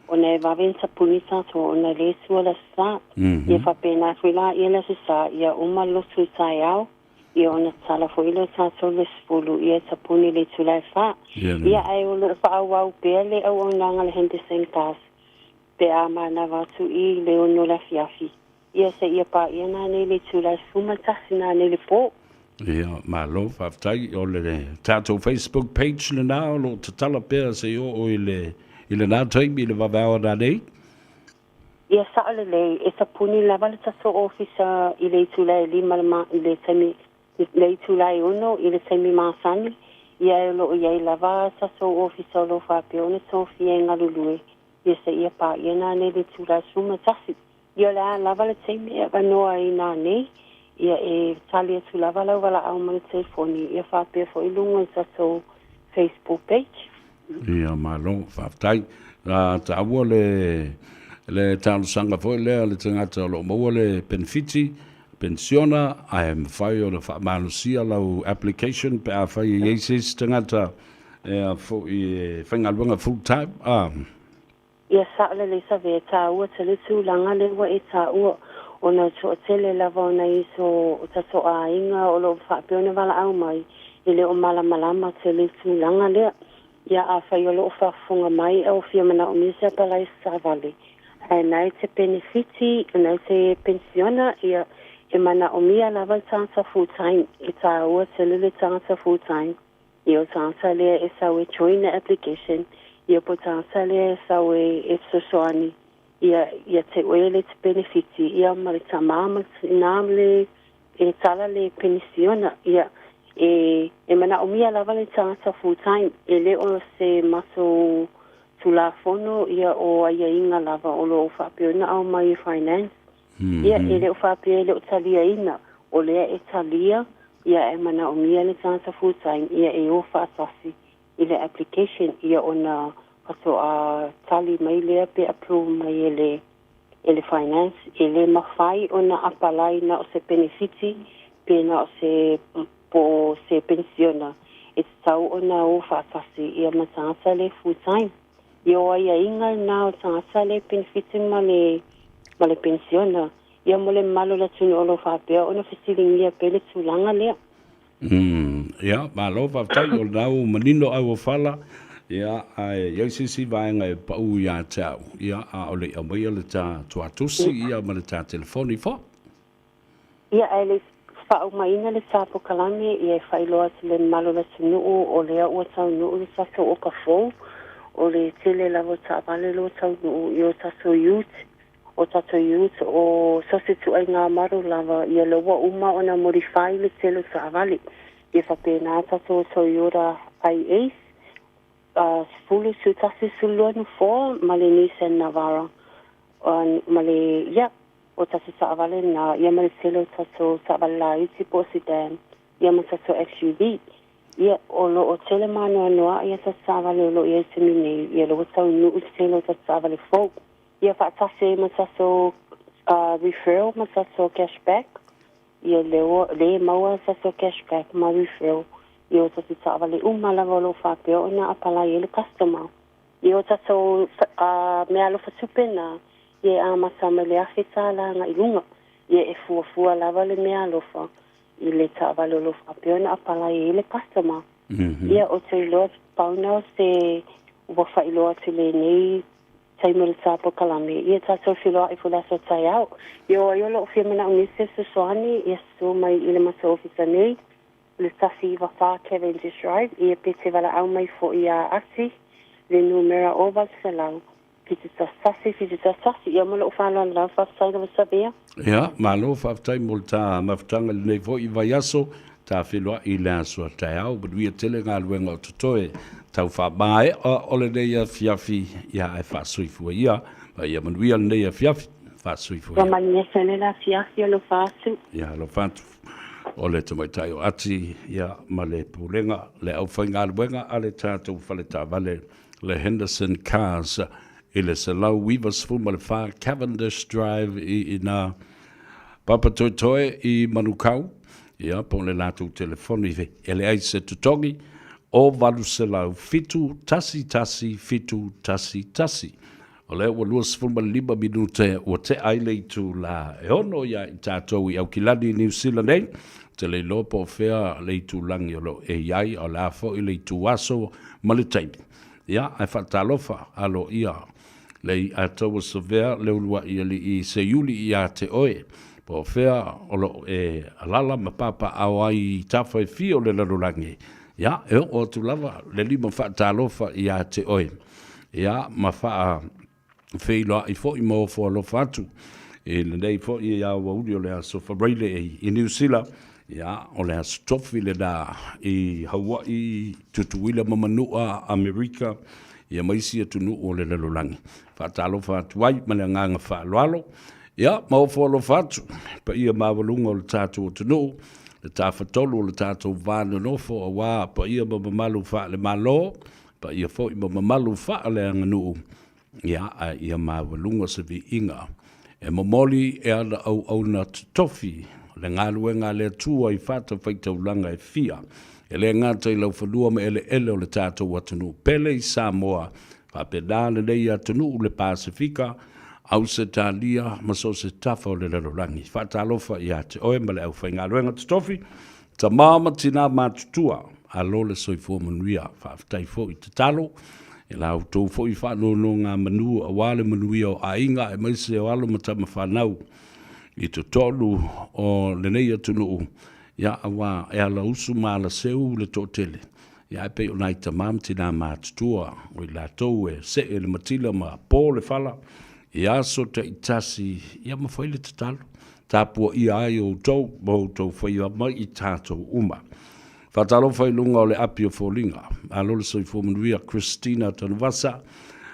Ona e vave ona tapuni tatou ona e le sua le Aso Sa. Ia faapena foi la ia le Aso Sa, ia uma le lotu i taeao, ia ona tatala foi lea o tatou i le 10, ia e tapuni i le itula e 4. Ia ae o lo o faaauau pea le auaunaga a le Henderson Cars pe a manava atu i le 6 o le afiafi. Ia seia paia nanei le itula e 11 nanei le po. Ia, malo, faafetai. O le tatou Facebook page lena o lo o tatala pea se i oo i le, i lena taimi i le vaveao nanei. Ia sao lelei, e tapuni lava le tatou ofisa i le itula e 5 le ma, i le taimi, le itula e 6 i le taimi masani, ia e o lo o i ai lava tatou ofisa o lo o faapea ona tofia e galulue, ia seia paia nanei le itula e 11. Ia o le a lava le taimi e avanoa ai nanei, ia e tali atu lava lau valaau ma le telefoni, ia faapea foi i luga o le tatou Facebook page. Ia malo, faafetai. A taua le le talosaga foi lea a le tagata o lo o maua le penefiti, penisiona, ae mafai ona faamalosia lau application pe afai e i ai se isi tagata e a foi e faigaluega full time. A. Ia sao lelei Savea, e taua tele tulaga lea ua e taua, ona o toatele lava o nai uso o tatou aiga o lo o faapea ona valaau mai, e le o malamalama tele i tulaga lea. Ia afai o lo o faafofoga mai a ua fia manaomia se apalai savale, ae na e te penefiti, na e te penisiona, ia e manaomia lava le tagata full time, e taua tele le tagata full time. Ia o tagata lea e sau e join le application, ia po o tagata lea e sau e e fesoasoani ia ia te oe le te penefiti, ia ma le tamā ma le tinā ma le e tala le penisiona, ia e e manaomia lava le tagata full time, e le o se matou Tulafono ia o aiaiga lava o lo o faapea ona aumai e Finance. Ia, e le o faapea e le o taliaina, o lea e talia, ia ae manaomia le tagata full time, ia e o faatasi i le application, ia ona faatoa tali mai lea pe approve mai e le e le Finance. E le mafai ona apalai na o se penefiti pe na o se po o se penisiona, e tatau ona o faatasi ia ma tagata le full time. Ia o aiaiga lena o tagata le penefiti ma le ma le penisiona, ia mo le mamalu o le atunuu o lo o faapea ona fesiligia pea le tulaga lea. Ia, malo faafetai, o lena ua manino auofala, ia, ae i ai se isi vaega e pau ia te au, ia, a o le i aumaia le ta tuatusi, ia, ma le ta telefoni foi. Ia, ae le i faaumaina le ta polokalame, ia e faailoa atu i le mamalu o le atunuu o lea ua taunuu le tatou oka fou, o le tele lava o taavale lo taunuu i o tatou ute, o tatou ute o so o se ituaiga malu lava, ia lea ua uma ona modify le tele o taavale. Ia faapena tatou Toyota Hiace, 10, 11, 12 nofoa ma le Nissan Navara, ma le, ia, o tatou taavale na, ia ma le tele o tatou taavale laiti po o sedan, ia ma tatou SUV. Ia, o lo o tele maanoanoa ia tatou taavale o lo o i ai i le taimi nei, ia lea ua taunuu le tele o tatou taavale fou. Ia faatasi ai ma tatou referral ma tatou cash back, ia lea ua lea e maua tatou cash back ma referral i o tatou taavale uma lava o lo o faapea ona apalai ai le customer. Ia o tatou meaalofa tupe na, ia e amata mai le $1,000 agai i luga. Ia e fuafua lava le meaalofa i le taavale o lo o faapea ona apalai ai le customer. Ia ou te iloa pau na o se ua faailoa atu i lenei taimi o le ta polokalame, ia tatou feiloai foi i le aso taeao. Ia o ai o lo o fia manaomia se fesoasoani, ia susu mai i le matou ofisa nei, le 194 Cavendish Drive, ia pe te valaau mai foi iā Ati, le numera o 800 71 71. Ia ma lou faaaloalo lava, faafetai lava Savea. Ia, malo faafetai mo le ta mafutaga i lenei foi vaiaso, ta feiloai i le aso a taeao, manuia tele galuega o totoe tau faamaea o lenei afiafi, ia ae faasoifua ia, ma ia manuia lenei afiafi, faasoifua ia. Ua manuia tele le afiafi, alofa atu. Ia, alofa atu. O le tamaitai o Ati, ia, ma le Pulega, le aufaigaluega a le tatou fale taavale, le Henderson Cars, i le 194 Cavendish Drive i ina Papatoetoe i Manukau, ia, po o le latou telefoni e leai se totogi, o 800 711 711. O lea ua 25 minute ua tea ai le itula e 6 ia i tatou i Aukilani i Niu Sila nei. Ou te le iloa po o fea le itulagi o lo o e i ai, a o le a foi le ituaso ma le taimi. Ia, ae faatalofa aloaia le i'a taua savea le uluai alii seiuli ia te oe, po o fea o lo o e alala ma papaaao ai i tafa e fia o le lalolagi. Ia, e oo atu lava le lima faatalofa ia te oe. Ia, ma faafeiloai foi ma ofo alofa atu i lenei foi aoauli o le Aso Faraile i Niu Sila. Ia, o le Aso Tofi lena i Hawaii, Tutuila ma Manua, Amerika, ia ma isi atunuu o le lalolagi. Faatalofa atu ai ma le agaga faaaloalo. Ia, ma ofo alofa atu, paia maualuga o le tatou atunuu, le tafatolu o le tatou va nonofo aua paia ma mamalu faale-Malo, paia foi ma mamalu faaleaganuu, ia, a ia maualuga se viiga e momoli e ana auauna totofi le galuega a le Atua i fatafaitaulaga e fia, e le gata i laufanua ma eleele o le tatou atunuu pele i Samoa, faapena lenei atunuu le Pasefika, Ausetalia ma so o se tafa o le lalolagi. Faatalofa ia te oe ma le aufaigaluega totofi, Tama ma tina matutua, alo le soifua manuia. Faafetai foi tatalo i la outou foi faanonogamanu aua le manuia o aiga aemaise o alo ma tama fanau i totonu o lenei atunuu, ia aua e ala usu ma ala seu le toatele, ia ae pei o nai tama ma tina matutua o i latou e see le matila ma po le fala i aso taitasi, ia ma fai le tatalo. Tapuaia ai outou ma outou faiva mai i tatou uma. Faatalofa i luga o le api o foliga. Malo le soifua manuia Christina Tanuvasa,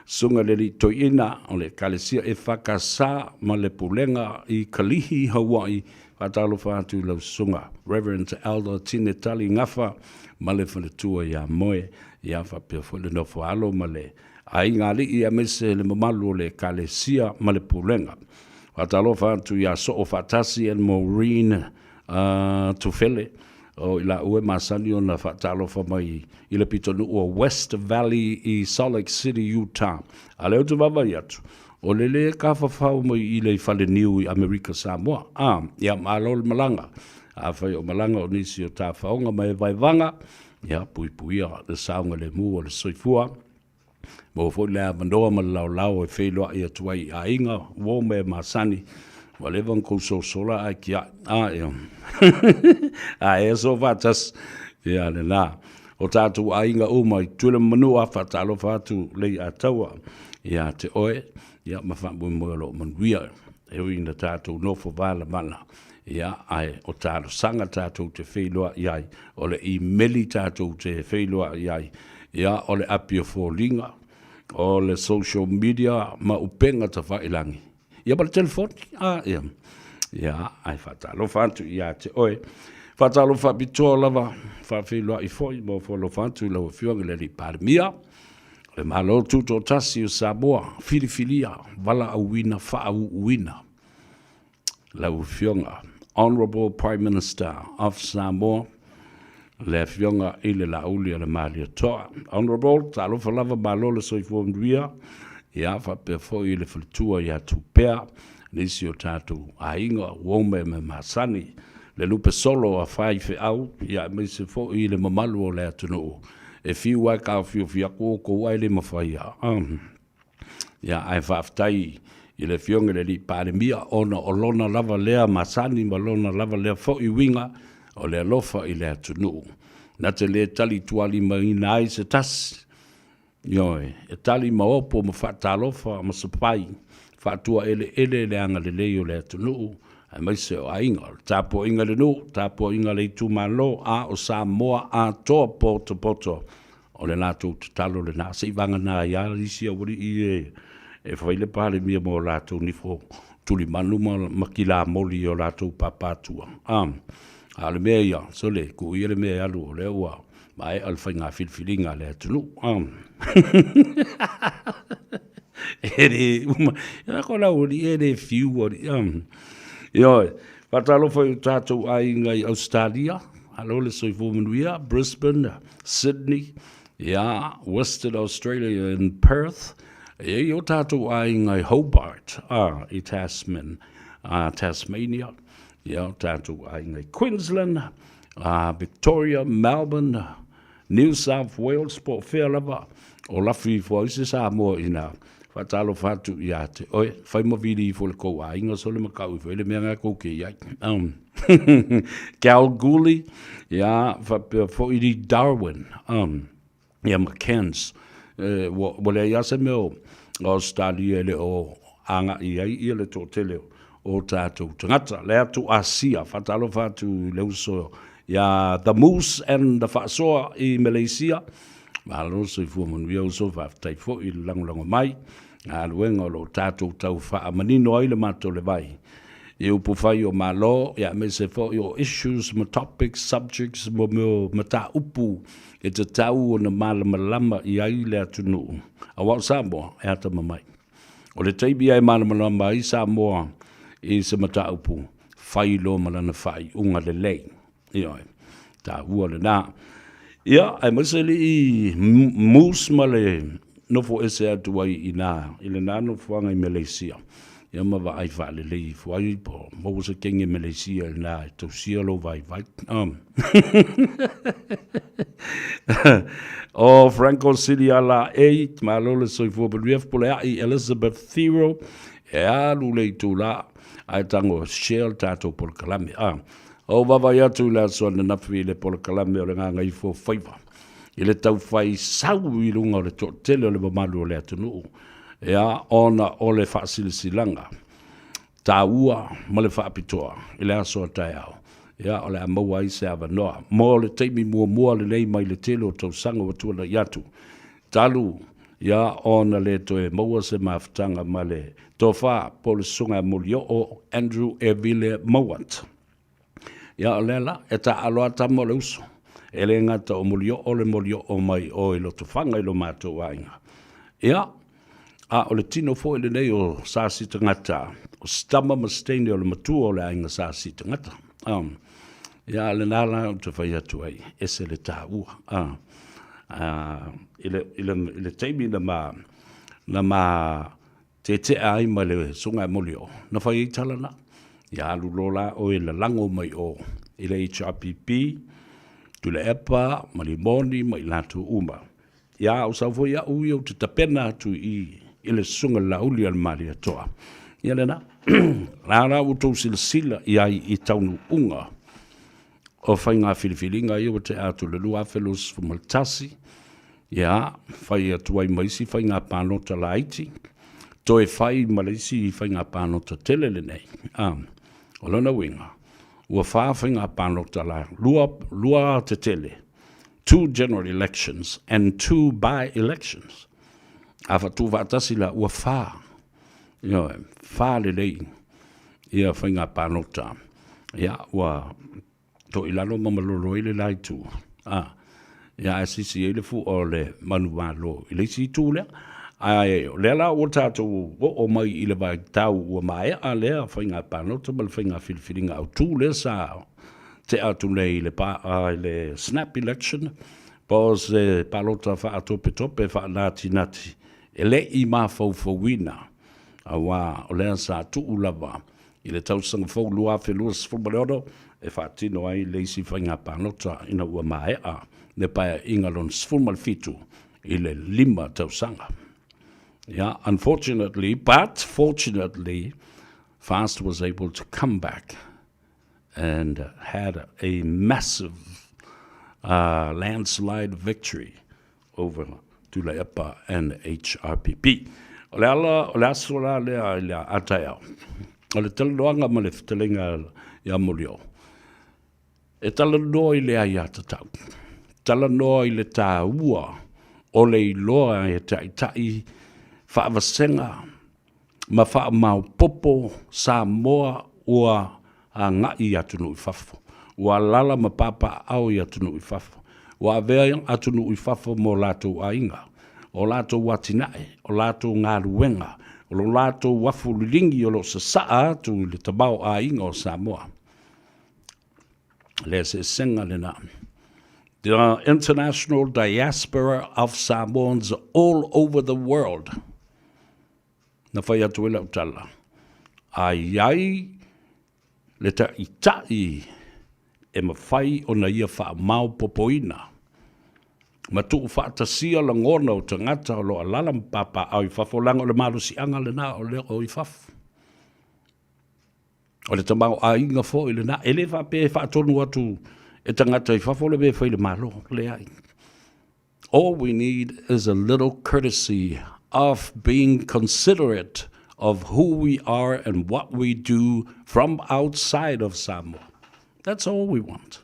Susuga i le Alii Toeaina o le Ekalesia EFKS ma le Pulega i Kalihi, Hawaii. Faatalofa atu i lau Susuga Reverend Elder Tine Tali Gafa ma le faletua ia Moe, ia faapea foi le nofo alo ma le aiga alii aemaise le mamalu o le Ekalesia ma le Pulega. Faatalofa atu ia Soofaatasi and Maureen uh, Tufele o i laua e masani ona faatalofa mai i le pitonuu o West Valley i Salt Lake City, Utah. A lea ou te vaavaai atu, o le lē tafafao mai i le Faleniu i Amerika Samoa. A, ia malo le malaga. Afai o malaga o nisi o tafaoga ma e vaevaga, ia puipuia le saogalemu o le soifua. Maua foi le avanoa ma le laolao e feiloai atu ai i aiga, uo ma e masani, ua leva ona kou sosola ae kia'i. A, ia. A e aso faatasi. Ia, lena. O tatou aiga uma i Tutuila ma Manua, faatalofa atu Leiataua ia te oe, ia ma faamoemoe o lo o manuia. E ui ina tatou nofo valamala, ia, ae o talosaga tatou te feiloai ai, o le imeli tatou te feiloai ai, ia, o le api o foliga, o le social media ma upega tafailagi, ia ma le telefoni, a, ia, ia, ae faatalofa atu ia te oe. Faatalofa faapitoa lava, faafeiloai foi ma ofo alofa atu i lau Afioga i le Alii Palemia, o le Malo Tutoatasi o Samoa, filifilia, valaauina, faauuina lau Afioga, Honourable Prime Minister of Samoa, Le Afioga i le Laauli a le Malietoa. Honourable, talofa lava malo le soifua manuia, ia faapea foi i le faletua ia Tupea, nisi o tatou aiga ua ome ma masani, le lupe solo a faifeau, ia aemaise foi i le mamalu o le atunuu e fiu lava e taofiofi atu outou ae le mafai lava. Ia, ae faafetai i le Afioga i le Alii Palemia ona o lona lava lea masani ma lona lava lea foi uiga o le alofa i le atunuu. Na te le tali tualimaina ai se tasi, ioe, e tali ma opo ma faatalofa ma sapai, faatuaeleele le agalelei o le atunuu aemaise o aiga. O le tapuaiga a le nuu, tapuaiga a le itumalo, a o Samoa atoa potopoto. O le latou tatalo lena, se i vagana ai lava isi aualii ia e fai le Palemia mo latou nifo tulimanu ma kilamoli i o latou papatua. A o le mea ia, sole, tuu ia le mea e alu, o lea ua maea le faiga filifiliga a le atunuu. E le uma, e ko lau alii e le fiu alii. Ioe, faatalofa i o tatou aiga i Ausetalia, malo le soifua manuia, Brisbane, Sydney, ia, Western Australia in Perth, e i o tatou aiga i Hobart, a, i Tasman, a, Tasmania, ia, o tatou aiga i Queensland, a, Victoria, Melbourne, New South Wales, po o fea lava o lafi ifo ai se Samoa ina faatalofa atu ia te oe. Fai ma vili ifo le kou aiga sole ma kau ifo i le mea nga kou ke iai. Kalgoorlie, ia, faapea foi i Darwin, ia ma Cairns. E, ua, ua leai lava se mea o Australia e le o agai ai ia le toatele o tatou tagata. Le atu Asia, faatalofa atu i le uso ia The Moose and the Faasoa i Malaysia. Malo soifua manuia uso, faafetai foi i le lagolago mai. Galuega o lo o tatou tau faamanino ai le matou le vai i upu fai o Malo, ia aemaise foi o issues ma topics, subjects, mo mea o mataupu e tatau ona malamalama i ai le atunuu. Aua o Samoa e atamamai. O le taimi lava e malamalama ai Samoa i se mataupu, fai loa ma lana faaiuga lelei. Ioe, taua lena. Ia, aemaise alii Moose ma le nofo ese atu ai i ina i lena nofoaga i Malaysia, ia ma vaai faalelei ifo ai po o maua se kenge Malaysia i ina e tausia lou vaivai. O Franco Siliala A, malo le soifua manuia, Fepuleai Elizabeth Thero, e alu le itula ae tago share le tatou polokalame. Ou vaavaai atu i le aso ananafi i le polokalame o le Gagaifo Faiva i le taufai sau i luga o le toatele o le mamalu o le atunuu, ia, ona o le faasilasilaga taua ma le faapitoa i le aso a taeao, ia, o le a maua ai se avanoa mo le taimi muamua lenei mai le tele o tausaga ua tuanai atu, talu ia ona le toe maua se mafutaga ma le tofa po o le Susuga ia Molioo Andrew Evile Mowat. Ia, o lea la, e taaalo lava tama o le uso. E le gata o Molioo le Molioo mai o i Lotofaga i lo matou aiga. Ia, a o le tino foi lenei o Sasitagata, o Sitama ma Siteine o le matua o le aiga Sasitagata. Um, ia, a lena la ou te fai atu ai, ese le taua. Uh, uh, i, le, i, le, i le taimi na ma, na ma Tetea ai ma le susuga ia Molioo, na fai ai tala na. Ia alu loa la oe lalago mai o i le HRPP, Tuilaepa ma Limoni ma i latou uma. Ia o sau foi au ia ou te tapena atu i i le susuga i le Laauli a le Malietoa. Ia lena, la la ua outou silasila i ai i taunuuga o faiga filifiliga ia ua tea atu i le 2021, ia, fai atu ai ma isi faiga palota laiti, toe fai ma le isi faiga palota tele lenei. A, o lona uiga, ua fa faiga palota la, lua, lua tetele, two general elections and two by elections. A faatuufaatasi la, ua fa, ioe, fa lelei ia faiga palota. Ia, ua to i lalo ma malolo ai le la itu. A, ia ae sisi ai le fua o le manumalo i le isi itu lea. Ae o lea la ua tatou oo mai i le vaitau ua maea lea faiga palota ma le faiga filifiliga autu lea sa Tea atu nei i le pa, i le snap election, po o se palota faatopetope faanatinati e le i mafaufauina, aua o lea sa tuu lava i le tausaga fou 2026 e faatino ai le isi faiga palota ina ua maea le Paeaiga lona 17 i le 5 tausaga. Yeah, unfortunately, but fortunately, FAST was able to come back and had a massive uh, landslide victory over Tuilaepa and HRPP. O le ala, o le aso la lea i le a taeao. O le talanoaga ma le fetalaiga ia Molioo. E talanoa i le aiatatau. Talanoa i le tāua o le iloa e taitai faavasega ma faamaopopo Samoa ua agai i atunuu i fafo, ua alaala ma papaaao i atunuu i fafo, ua avea atunuu i fafo ma o latou aiga, o latou atinae, o latou galuega, o lo latou afu liligi o lo o sasaa atu i le tamaoaiga o Samoa. Le eseesega lena. The international diaspora of Samoans all over the world. Na fai atu ai lau tala, a i ai le ta'ita'i e mafai ona ia faamaopopoina ma tuufaatasia lagona o tagata o lo o alaala ma papaaao i fafo, leaga o le malosiaga lena o lea o i fafo. O le tamaoaiga foi lena, e le faapea e faatonu atu e tagata i fafo le mea e fai i le Malo, leai. All we need is a little courtesy of being considerate of who we are and what we do from outside of Samoa. That's all we want.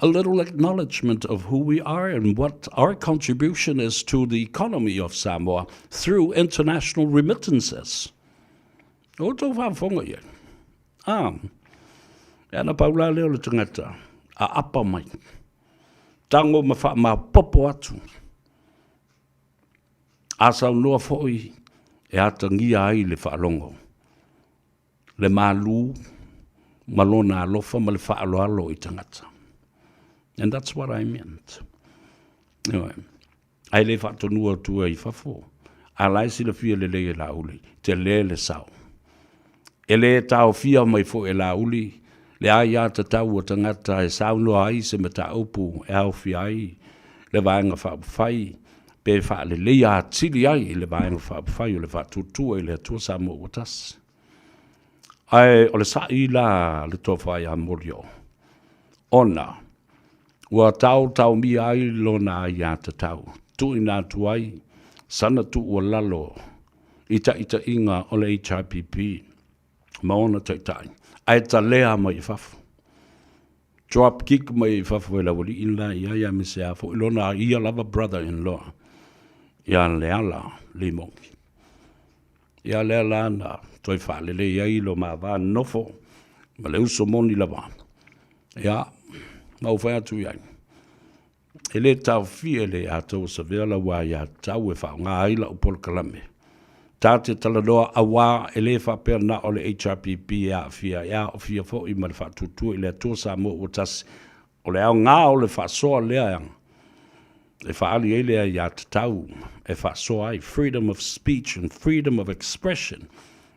A little acknowledgement of who we are and what our contribution is to the economy of Samoa through international remittances. O tou faafofoga i ai. Ah, e ana pau la lea o le tagata, a apa mai. Tango ma faamaopopo atu. A saunoa foi e atagia ai le faalogo, le malu ma lona alofa ma le faaaloalo i tagata. And that's what I meant. Anyway, ae le faatonua atua i fafo, a la e silafia lelei e Laauli, tele le sao. E le taofia mai foi e Laauli le aiatatau a tagata e saunoa ai se mataupu e aofia ai le Vaega Faaupufai pe faaleleia atili ai le Vaega Faaupufai o le Faatuatua i le Atua Samoa ua Tasi. Ae o le sa'i la le tofa ia Molioo, ona ua taotaomia ai lona aiatatau, tuuina atu ai sana tuualalo i taitaiga o le HRPP ma ona taitai, ae talea mai i fafo. Drop kick mai i fafo e le aualii la i ai, aemaise a foi lona ia lava brother in law ia Leala Limogi. Ia lea la na toe faalelei ai lo ma va nofo ma le uso moni lava. Ia, ma ou fai atu i ai, e le taofia e le atoa savea lau aiatatau e faaaoga ai lau polokalame. Ta te talanoa auā e le faapea na o le HRPP e aafia, e aofia foi ma le Faatuatua i le Atua Samoa ua Tasi. O le aoga o le faasoa lea e faaali ai le aiatatau e faasoa ai, freedom of speech and freedom of expression,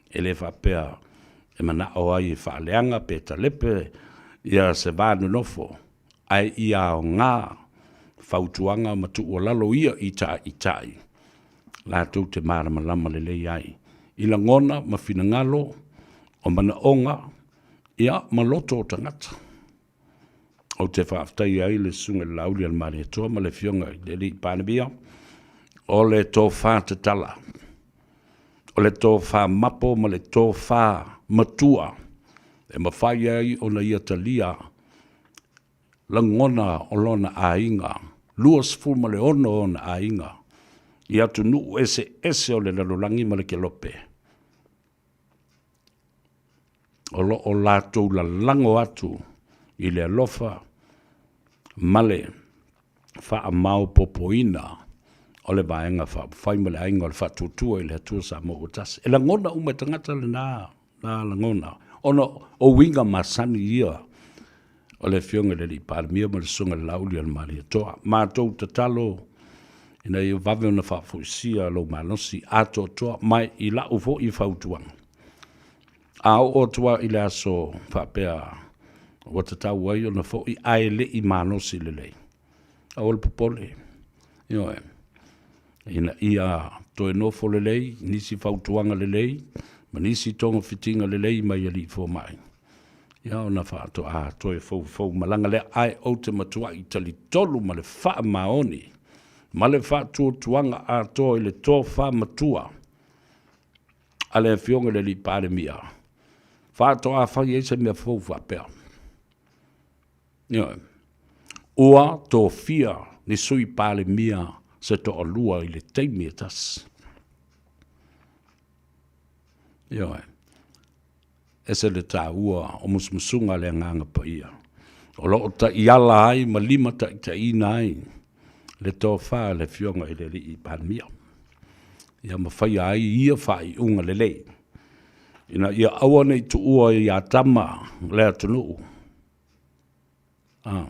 e le faapea e manao ai e faaleaga pe talepe ia se va nonofo, ae ia aoga fautuaga ma tuualalo ia i taitai latou te malamalama lelei ai i lagona ma finagalo o manaoga ia ma loto o tagata. Ou te faafetaia ai le Susuga i le Laauli a le Malietoa ma le Afioga i le Alii Palemia, o le tofa tatala, o le tofa mapo ma le tofa matua e mafai ai ona ia talia lagona o lona aiga, 26 ona aiga i atunuu eseese o le lalolagi ma le kelope. O lo o latou lalago atu i le alofa ma le faamaopopoina o le Vaega Faaupufai ma le Aiga o le Faatuatua i le Atua Samoa ua Tasi. E lagona uma e tagata lena lagona, ona o uiga masani ia. o le Afioga i le Alii Palemia ma le Susuga i le Laauli a le Malietoa. Matou tatalo ina ia vave ona faafoisia lou malosi atoatoa mai i la'u foi fautuaga. A oo atu lava i le aso faapea ua tatau ai ona fo'i ae le i malosi lelei, aua le popole, ioe, ina ia toe nofo lelei nisi fautuaga lelei ma nisi togafitiga lelei mai alii fomai, ia ona faatoa toe foufou malaga lea. Ae ou te matuai talitonu ma le faamaoni ma le faatuatuaga atoa i le tofa matua a le Afioga i le Alii Palemia, faatoa fai ai se mea fou faapea. Ioe. Ua tofia ni sui Palemia se toalua i le taimi e tasi. Ioe. Ese le taua o musumusuga a le Agaga Paia, o lo o taiala ai ma limataitaiina ai le tofa a le Afioga i le Alii Palemia, ia ma faia ai ia faaiuga lelei, ina ia aua ne i tuua ia Tama le atunuu. A,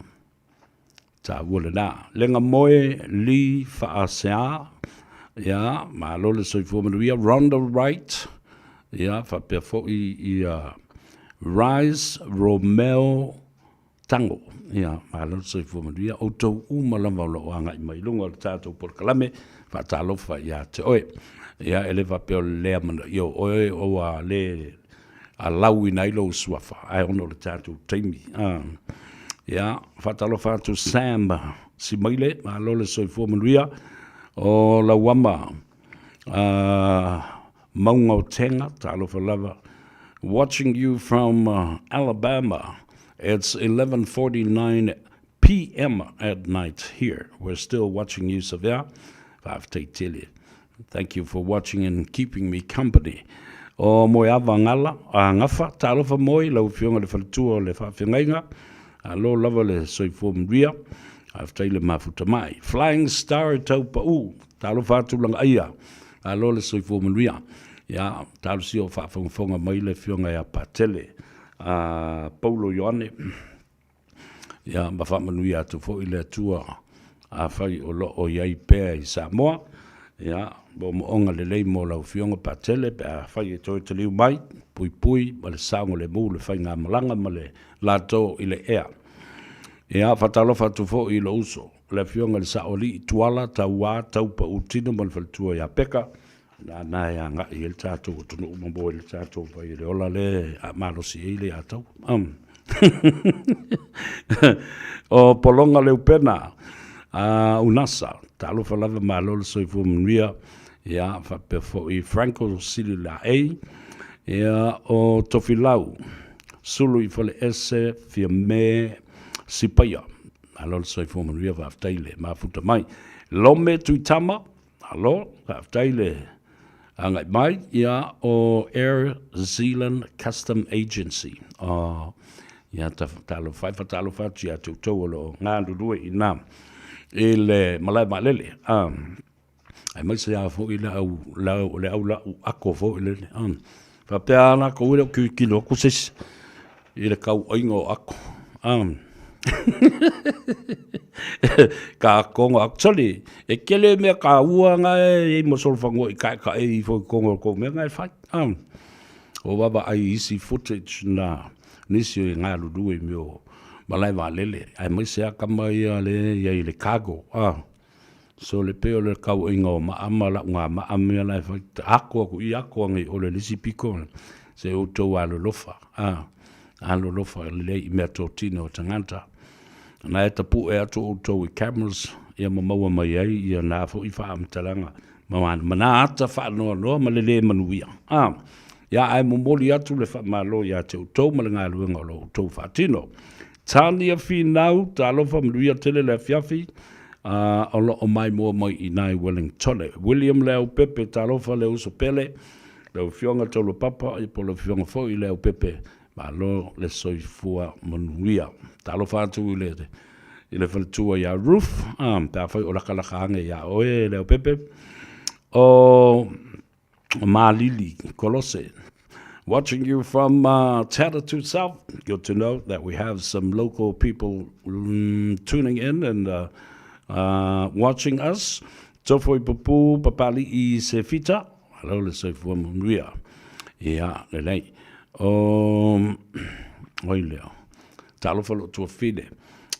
taua lena. Legamoe Lee Faasea, ia, malo le soifua manuia. Rhonda Wright, ia, faapea foi ia Rise Romeo Tango, ia, malo le soifua manuia. Outou uma lava o lo o agai mai i luga o le tatou polokalame, faatalofa ia te oe. Ia, e le faapea o le le amanaia o oe, ua le alauina ai lou suafa, ae ona o le tatou taimi. Ia, faatalofa atu Sam Simaile, malo le soifua manuia. O lau ama Mauga o Tenga, talofa lava. Watching you from Alabama. It's 11:49 PM at night here. We're still watching you, Savea. Faafetai tele. Thank you for watching and keeping me company. O Moeava Gala, a Gafa, talofa moi, lau Afioga i le Faletua o le Faafeagaiga, alo lava le soifua manuia, faafetai le mafuta mai. Flying Star Taupau, talofa atu Lagaia, alo le soifua manuia. Ia, talosia o faafogafoga mai le Afioga ia Patele, a Paulo Ioane. Ia, ma faamanuia atu foi le Atua, afai o lo o i ai pea i Samoa, ia, moomooga lelei mo lau Afioga Patele pe afai e toe taliu mai, puipui ma le saogalemu le faigamalaga ma le latou i le ea. Ia, faatalofa atu foi i lou uso, le Afioga i le Saoalii Tuala Tauā Taupautino ma le faletua ia Peka, Nāna e agai ai le tatou atunuu ma moe le tatou vai le ola le a malosi ai le atau. O Pologa Leupena, a Unasa, talofa lava malo le soifua manuia, ia faapea foi Franco Sililaei, ia o Tofilau, Sulu i Faleese, Fiame Sipaia, malo le soifua manuia, faafetai le mafuta mai. Lome Tuitama, Malo, faafetai le agai mai. Ia, o Air Zealand Custom Agency. O, ia, talofa e faatalofa atu ia te outou o lo o galulue i ina i le malae vaalele. Aemaise lava foi le au, le au lau ako foi lele. Faapea lava latou e le o tilotilo atu se isi i le tauaiga o ako. Ka akoga atu. Sole, e tele mea taua na e i ai ma solofanua i taetae ifo i totonu o le tou mea na e fai. O vaavaai i isi footage na nisi e galulue i mea o malae vaalele, aemaise lava tama ia lea e i ai i le cargo. So le pei o le tauaiga o maa ma lau gamaa mea la e fai, ako atu i ako ane i ole le isi pito, se outou alolofa, a, alolofa lelei i meatotino a tagata. Na e tapue atu outou i cameras, ia ma maua mai ai ia na foi faamatalaga ma, ma na ata faanoanoa ma le le manuia. A, ia ae momoli atu le faamalo ia te outou ma le galuega o lo outou faatino. Tania Finau, talofa manuia tele le afiafi, a o lo o maimoa mai i ina i Wellingtone. William Leaupepe, talofa le uso pele, lau Afioga Taulapapa, ia po o lau Afioga foi Leaupepe, malo le soifua manuia. Talofa atu i le i le faletua ia Ruth, a, pe afai o lakalaka ane ia oe Leaupepe. O Malili Kolose. Watching you from uh, to South. Good to know that we have some local people mm, tuning in and uh, uh, watching us. Tofo i pupu, papali i se fita. Malo le soifua manuia. Ia, lelei. O, oi lea. Talofa lou tuafine.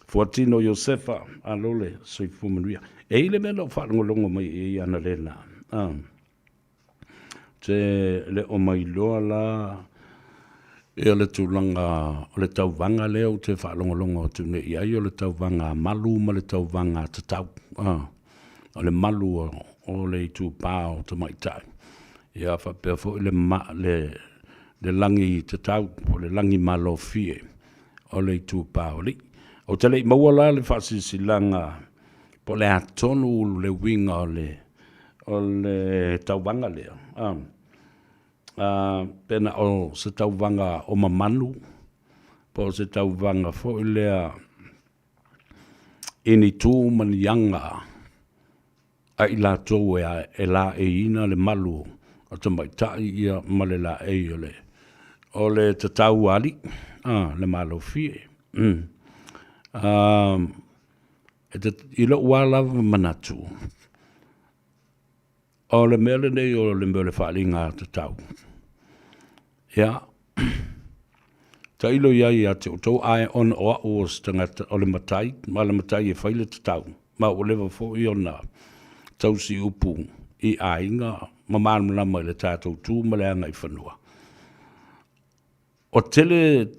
Fuatino Iosefa, malo le soifua manuia. E i le mea na ou faalogologo mai i ai analena. Ah. Te le o mailoa la ia le tulaga o le tauvaga lea ou te faalogologo atu nei i ai, o le tauvaga a malu ma le tauvaga a tatau. Ah. O le malu o le itupa o tamaitai. Ia faapea foi le, ma, le, le lagi tatau, po o le lagi malofie o le itupa o alii. Ou te le i maua la le faasilasilaga po o le a tonu le uiga o le, o le tauvaga lea. A, a, pe na o se tauvaga o mamanu, po o se tauvaga foi lea i ni tu ma ni aga a i latou e, e laeiina le malu o tamaitai ia ma le laei o le, o le tatau a alii, a, le malofie. Mm. A, e te, i lou a lava manatu, o le mea lenei o le mea o le faaaliga tatau. Ia, tailo i ai ia te outou, ae ona o au o se tagata o le matai, ma le matai e fai le tatau, ma ua leva foi ona tausi upu i aiga ma malamalama i le tatou tu ma le agaifanua. O tele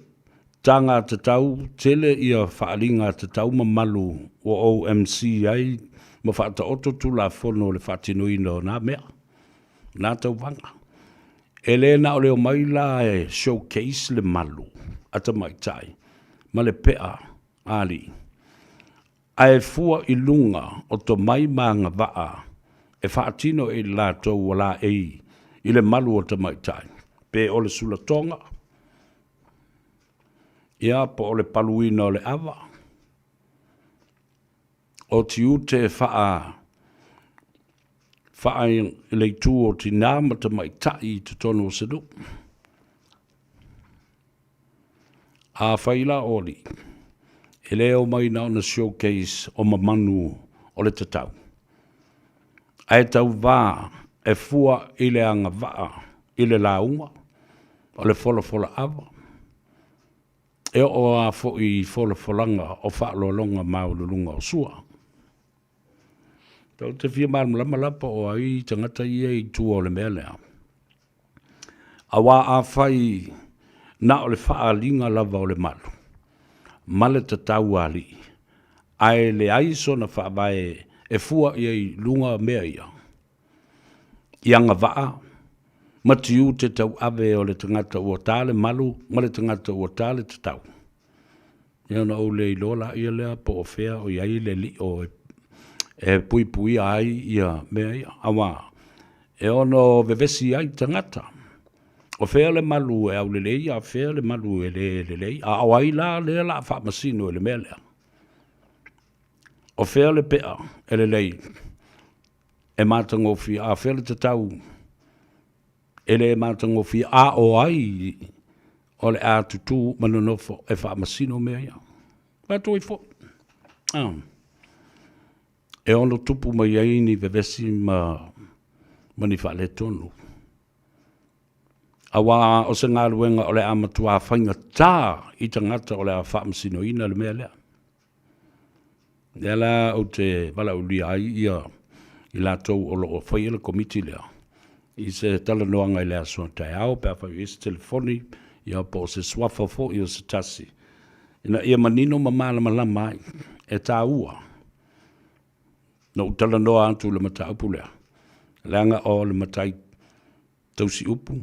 taga tatau, tele ia faaaliga tatau ma malu ua OMC ai ma faataoto Tulafono o le faatinoina o na mea, na tauvaga. E le na o le omai la e showcase le malu a tamaitai ma le pea a alii, ae fua i luga o tomai ma agavaa e faatino e i latou ua laei i le malu o tamaitai, pe o le sulatoga, ia, po o le paluina o le ava, o tiute faa faa i le itu o tinā ma tamaitai i totonu o se nuu. Afai la o alii, e le omai na ona showcase o mamanu o le tatau, ae tauvā e fua i le agavaa i le lauga o le folafola ava, e oo lava foi i folafolaga o faaaloaloga maualuluga o sua. Ou te fia malamalama la po o ai tagata ia i tua o le mea lea. Aua afai na o le faaaliga lava o le malu ma le tatau a alii, ae leai sona faavae e fua i ai i luga mea ia, i agavaa ma tiute tauave o le tagata ua ta le malu ma le tagata ua ta le tatau, Ia ona ou le iloa laia lea po o fea o i ai le lio e puipuia ai ia mea ia, aua e ono vevesi ai tagata. O fea le malu e aulelei a o fea le malu e le lelei, a o ai la lea o le a faamasino i le mea lea? O fea le pea e lelei e matagofie, a o fea le tatau e le matagofie, a o ai o le a tutū ma nonofo e faamasino mea ia. Fai atu ai foi, ah, e ono tupu mai ai ni vevesi ma, ma ni faaletonu. Aua o se galuega o le a matuā faigata i tagata o le a faamasinoina le mea lea. Lea la ou te valaaulia ai ia i latou o lo o faia le komiti lea i se talanoaga i le aso a taeao pe afai o i ai se telefoni ia po o se suafa foi o se tasi ina ia manino ma malamalama ai. E taua na ou talanoa atu i le mataupu lea leaga o le matai tausi upu,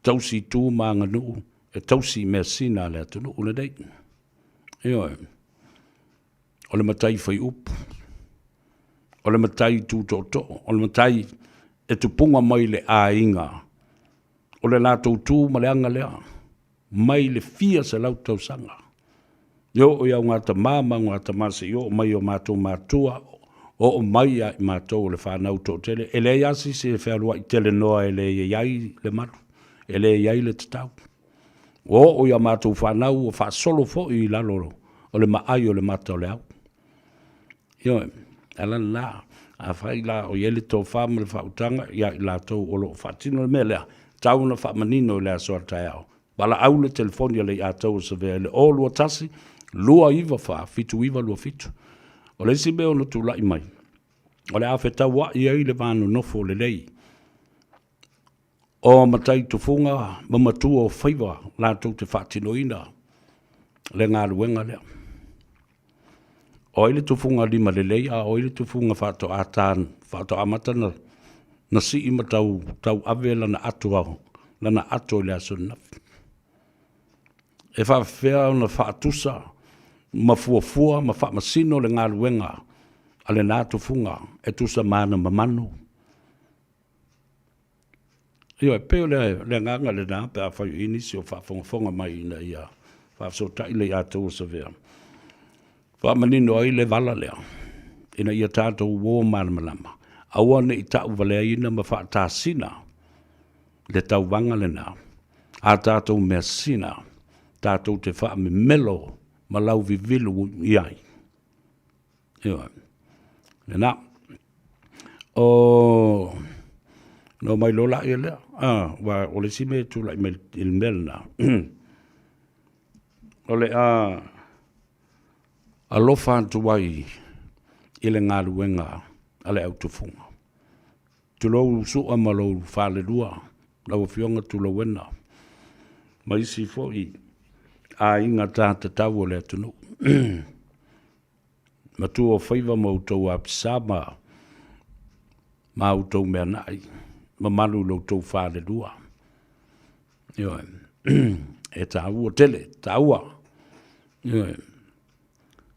tausi tu ma aganuu, e tausi i measina a le atunuu lenei. Ioe. O le matai fai upu, o le matai tu tootoo, o le matai e tupuga mai le aiga, o le latou tu ma le aga lea, mai le fia selau tausaga. E oo i augatama ma augatama seia oo mai i o matou matua, oo mai ia i matou o le fanau toatele, e leai lava se isi e fealuai tele noa e le i ai le malu. E le i ai le tatau. Ua oo i a matou fanau ua faasolo foi i lalo o le maai o le mata o le au. Ioe, ala lena, afai la o i ai le tofa ma le faautaga ia i latou o lo o faatino le mea lea, tau ona faamanino i le aso a taeao. Valaau le telefoni a Leiatau o Savea i le 021 294 7927. O le isi mea ono tulai mai, o le a fetauai ai le va nonofo lelei o matai tufuga ma matua o faiva latou te faatinoina le galuega lea. O ai le tufuga lima lelei a o ai le tufuga faatoa ta faatoa amata na na sii ma tau tau ave lana ato lana ato i le aso ananafi. E faafefea ona faatusa ma fuafua ma faamasino le galuega a lena tufuga e tusa ma ana mamanu. Ioe, pei o le, le agaga lena pe afai o i ai nisi o faafogafoga mai ina ia faafesootai le ia outou o Savea, faamanino ai le vala lea, ina ia tatou uo malamalama, aua ne i tauvaleaina ma faatasina le tauvaga lena, a tatou measina, tatou te faamemelo ma lauvivilu i ai. Ioe. Lena. O no mai loa laia lea. Ah, wa o le isi mea e tulai mai i le mea lena. O le a alofa atu ai i le galuega a le autufuga. Tulou Sua ma lou falelua, lau Afioga Tulauena, ma isi foi aiga ta tatau o le atunuu. Matua o faiva ma outou apisa ma ma outou meanai, mamalu i lo outou falelua. Ioe, e taua tele, taua. Ioe,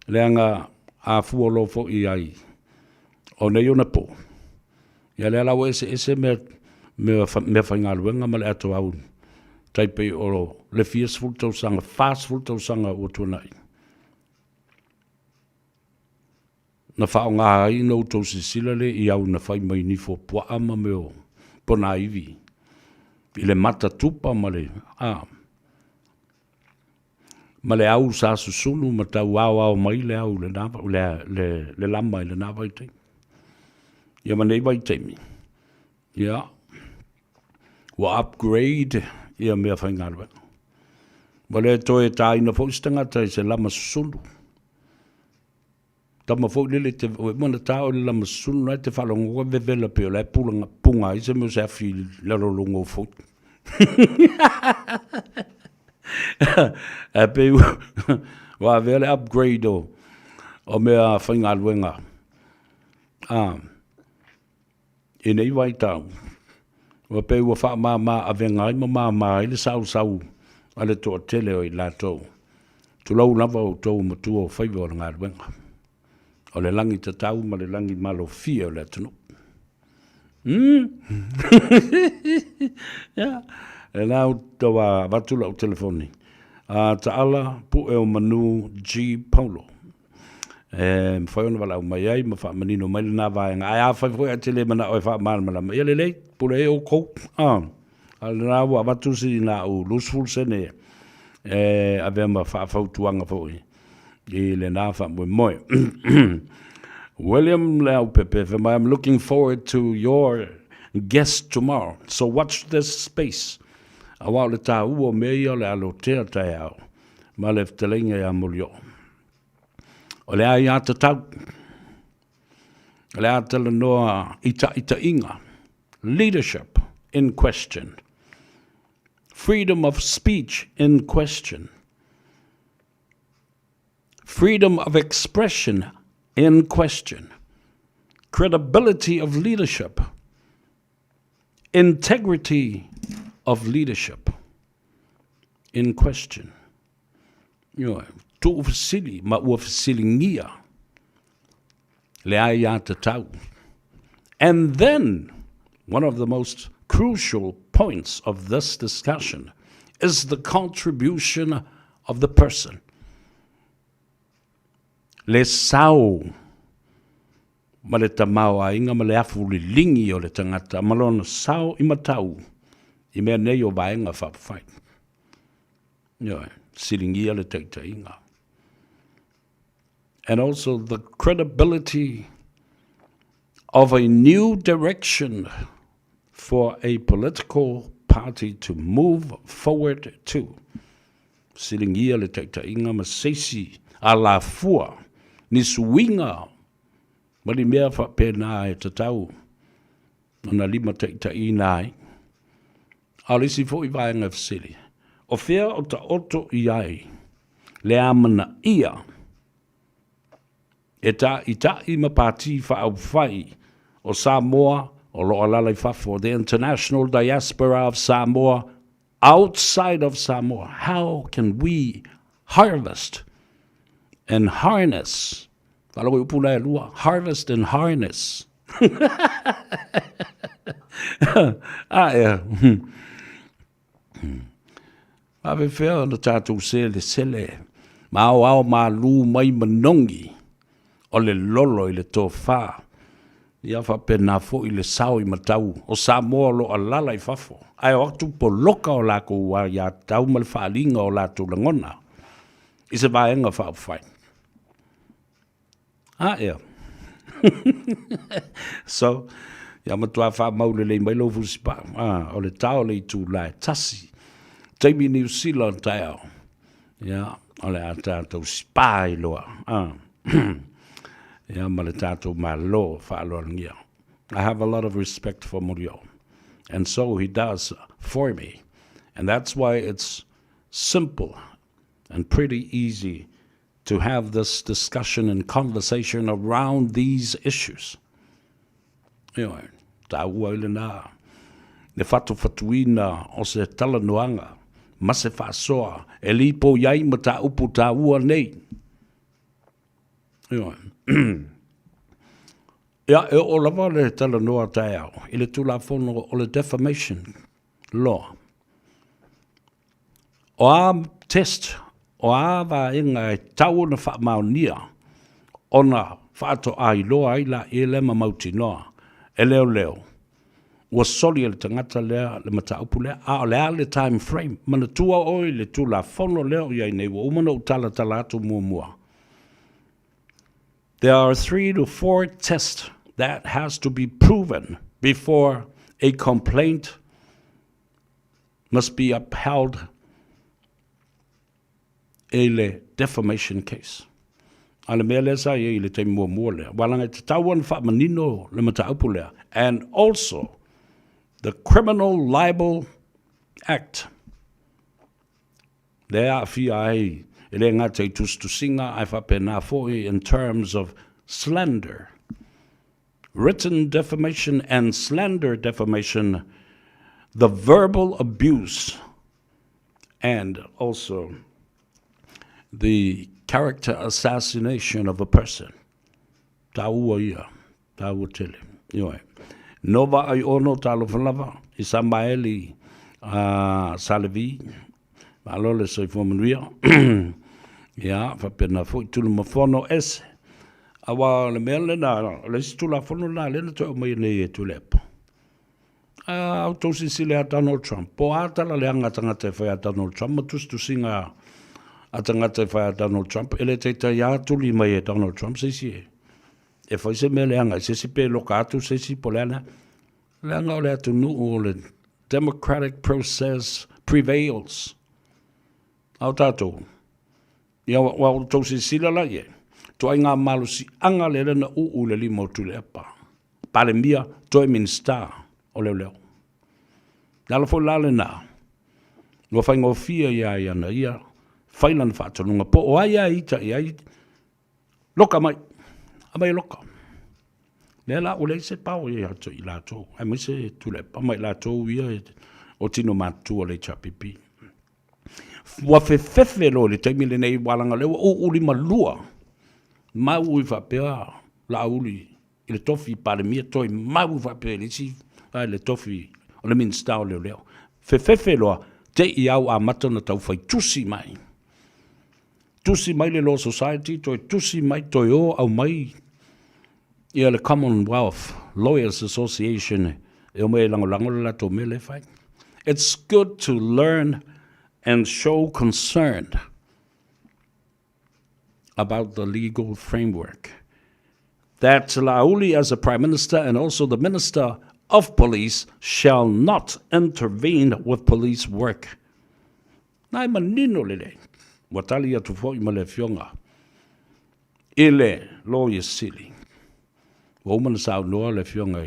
leaga a fua loa foi i ai o nei ona po, ia lea la ua eseese mea, mea, mea faigaluega ma le atoau tai pei o le fia sefulu tausaga, 40 tausaga ua tuanai. Na faaaoga ai na outou silasila lea i au na fai mai nifo puaa ma mea o ponaivi i le mata tupa ma le a ma le au sa susunu ma tau aoao mai le au i lena le, le, le lama i lena vaitaimi. Ia ma nei vaitaimi, ia, ua upgrade ia mea faigaluega. Ua le toe tāina foi se tagata i se lama susunu. Tama foi lele te ua uma ona tā oe i le lama susunu la e te faalogo ua vevela pei o la e pulaga punga ai se mea o se afi i lalo o lou gofoi. Ae pei ua avea le upgrade o, o mea faigaluega. Ah. I nei vaitau, ua pei ua faamama avega ai ma mama ai le sausau a le toatele o i latou. Tulou lava outou matua o faiva o le galuega, o le lagi tatau ma le lagi malofie o le atunuu. Mm. yeah. E la u tau avatu lau telefoni. A taala pu'e o manu G Paulo. E mafai ona valaau mai ai ma faamanino mai lena vaega. Ae afai foi ae te le manao e faamalamalama, ia lelei, pule ai outou. A, a o lena ua avatu sina au 20 sene e avea ma faafautuaga foi i lena faamoemoe. William Leaupepe fai mai, I'm looking forward to your guest tomorrow, so watch this space. Aua o le taua o mea ia o le a lotea taeao ma le fetalaiga ia Molioo. O le aiatatau, o le a talanoa i taitaiga, leadership in question, freedom of speech in question, freedom of expression in question, credibility of leadership, integrity of leadership in question. Ioe, tuufesili ma ua fesiligia le aiatatau. And then, one of the most crucial points of this discussion is the contribution of the person. Le sao ma le tamaoaiga ma le afu liligi o le tagata ma lona sao i matau. i mea nei o Vaega Faaupufai. Ioe, siligia le taitaiga. And also the credibility of a new direction for a political party to move forward to. Siligia le taitaiga ma seisi alafua ni suiga ma ni mea faapena e tatau ona limataitaiina ai. A o le isi foi vaega e fesili, o fea o taoto i ai le amanaia e tāʻitaʻi ma pātī faaupufai o Samoa o lo o alaala i fafo, the international diaspora of Samoa outside of Samoa, how can we harvest and harness, faalogo i upu na e lua, harvest and harness. A ea. Faafefea ona tatou selesele ma aoao malū mai manogi o le lolo i le tofa, ia faapena foi le sao i matau o Samoa o lo o alaala i fafo, ae o atu poloka o lakou aiatatau ma le faaaliga o latou lagona i se vaega faaupufai. A ea. So, ia matua faamau lelei mai lou fusipaa. Ah, o le tao le itula e tasi. Taimi Niu Sila o le taeao. Ia, o le a tatou spa ai loa. Ah. Ia, ma le tatou Malo faaaloalogia. I have a lot of respect for Muriel. And so he does for me. And that's why it's simple and pretty easy to have this discussion and conversation around these issues. Ioe, tāua i lenā, le fatufatuina o se talanoaga ma se faasoa e lipoi ai mataupu tāua nei. Ioe. Ia, e oo lava le talanoa taeao i le Tulafono o le Defamation Law. O a test, o a vaega e tatau ona faamaonia ona faatoa iloa ai laia lea ma mautinoa e leoleo ua soli e le tagata lea le mataupu lea, a o le a le time frame. Manatua oe i le Tulafono lea o i ai nei, ua uma ona ou talatala atu muamua. There are 3 to 4 tests that has to be proven before a complaint must be upheld i le defamation case. A le mea lea sa i ai i le taimi muamua lea, ua laga e tatau ona faamanino le mataupu lea, and also the Criminal Libel Act, lea e aafia ai e le gata i tusitusiga ae faapena foi in terms of slander. Written defamation and slander defamation, the verbal abuse and also the character assassination of a person. Tāua ia, tāua tele. Ioe. Nova ai ono talofa lava i Samaeli a Salevi, malo le soifua manuia. Ia, faapena foi Tulumafono ese. Aua o le mea lena, o le isi Tulafono lena lea na toe aumaia nei e Tuilaepa. A outou silasila ia Donald Trump, po o a tala leaga a tagata e fai a Donald Trump ma tusitusiga a tagata e fai a Donald Trump, e le taitai lava tuli mai e Donald Trump se isi e fai se mea leaga i se isi pe loka atu se isi po o le a le a. Leaga o le atunuu o le democratic process prevails. A o tatou, Ia, ua outou silasila la i ai, ituaiga malosiaga lea na uu i le lima o Tuilaepa, Palemia toe Minisita o Leoleo. Le ala foi la lena, ua faigofie ia ia na ia fai lana faatonuga, po o ai a ita i ai, loka mai, aumai e loka. Lea la ua leai se power ia i latou, aemaise Tuilaepa ma i latou ia o tino matutua o le HRPP. Ua fefefe loa i le taimi lenei aua leaga o lea ua uu limalua mau i faapea Laauli i le tofi Palemia toe mau faapea i le isi i le tofi o le Minisita o Leoleo. Fefefe loa te i au amata ona tau fai tusi mai. Tusi mai le Law Society, toe tusi mai, toe o aumai ia le Commonwealth Lawyers Association e omai e lagolago le latou mea lea e fai. It's good to learn and show concern about the legal framework. That Laauli, as a prime minister and also the minister of police, shall not intervene with police work. Na e manino lelei. Ua tali atu foi ma le afioga i le Loia Sili. Ua uma ona saunoa le Afioga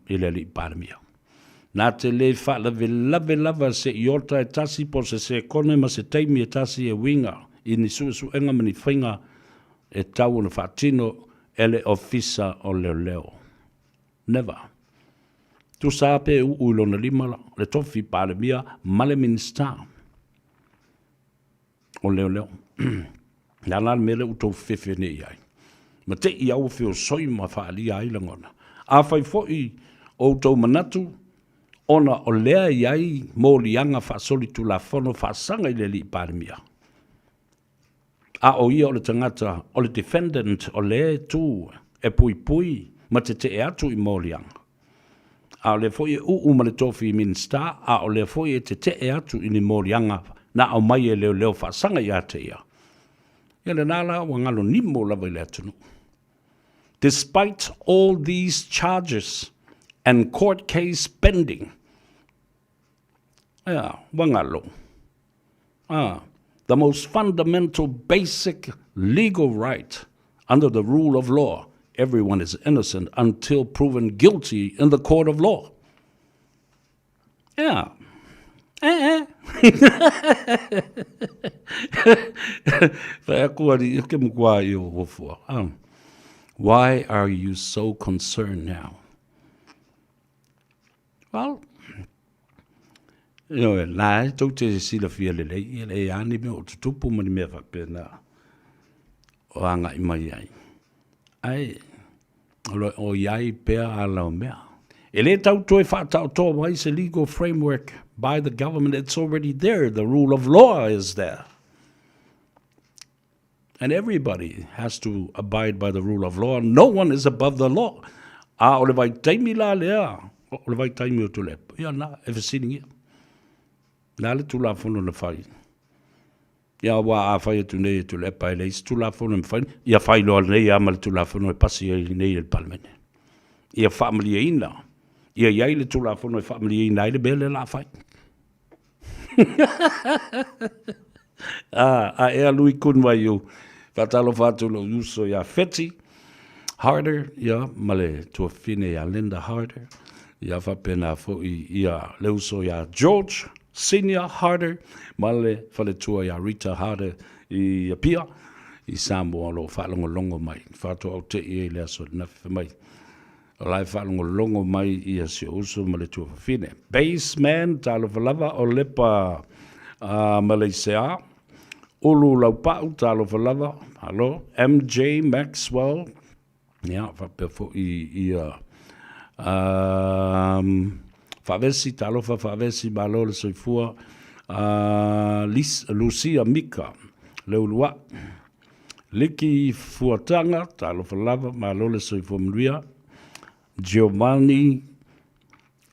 i le Alii Palemia, na te le faalavelave lava se iota e tasi po o se sekone ma se taimi e tasi e uiga i ni suesuega ma ni faiga e tau ona faatino e le Ofisa o Leoleo. Never. Tusa pe uu i lona lima le tofi Palemia ma le Minisita. o leoleo. Le a la le mea lea ua tou fefe nei i ai? Ma te i au feosoi ma faaalia ai lagona. Afai foi o outou manatu, ona o lea e i ai moliaga faasolitulafono faasaga i le Alii Palemia, a o ia o le tagata o le defendant o lea e tu e puipui ma tetee atu i moliaga, A o lea foi e uu ma le tofi Minisita, a o lea foi e tetee atu i ni moliaga na aumai e leoleo faasaga ia te ia. Ia lena la ua galo nimo lava i le atunuu. Despite all these charges and court case pending, Ea, ua galo. Ah, the most fundamental basic legal right under the rule of law, everyone is innocent until proven guilty in the court of law. Ea. Eh, eh. Whai aku ari, ke mukua i o hofua. Why are you so concerned now? Well, ioe, la e tou te silafia lelei, e leai lava ni mea o tutupu ma ni mea faapena o agai mai ai. Ae, o lo o i ai pea ala o mea. E le tau toe faataotoa mai se legal framework by the government, it's already there, the rule of law is there. And everybody has to abide by the rule of law, no one is above the law. A o le vaitaimi la lea, o le vaitaimi o Tuilaepa, ia na, e fesiligia. Le a le Tulafono na fai? Ia aua a fai atu nei e Tuilaepa e leai se Tulafono e mafai, ia fai loa nei lava ma le Tulafono e pasi ai nei e le Palemene. Ia faamalieina, ia i ai le Tulafono e faamalieina ai le mea lea o le a fai. A, a ea lui kun mai u. Faatalofa atu lou uso iā Feti Harder, ia, ma le tuafafine iā Linda Harder, ia faapena foi ia le uso iā George Senior Harder, ma le faletua iā Rita Harder i Apia, i Samoa o lo o faalogologo mai. Faatoa ou tei ai i le aso ananafi fai mai. O la e faalogologo mai ia si ou uso ma le tuafafine. Baseman, talofa lava, o Lepa uh, Maleisea. Ulu Laupa'u, talofa lava, malo. MJ Maxwell, ia, faapea foi ia um, Faavesi, talofa Faavesi, malo le soifua. Uh, Lis, Lucia Mika, Leulua'i. Liki Fuataga, talofa lava, malo le soifua manuia. Giovanni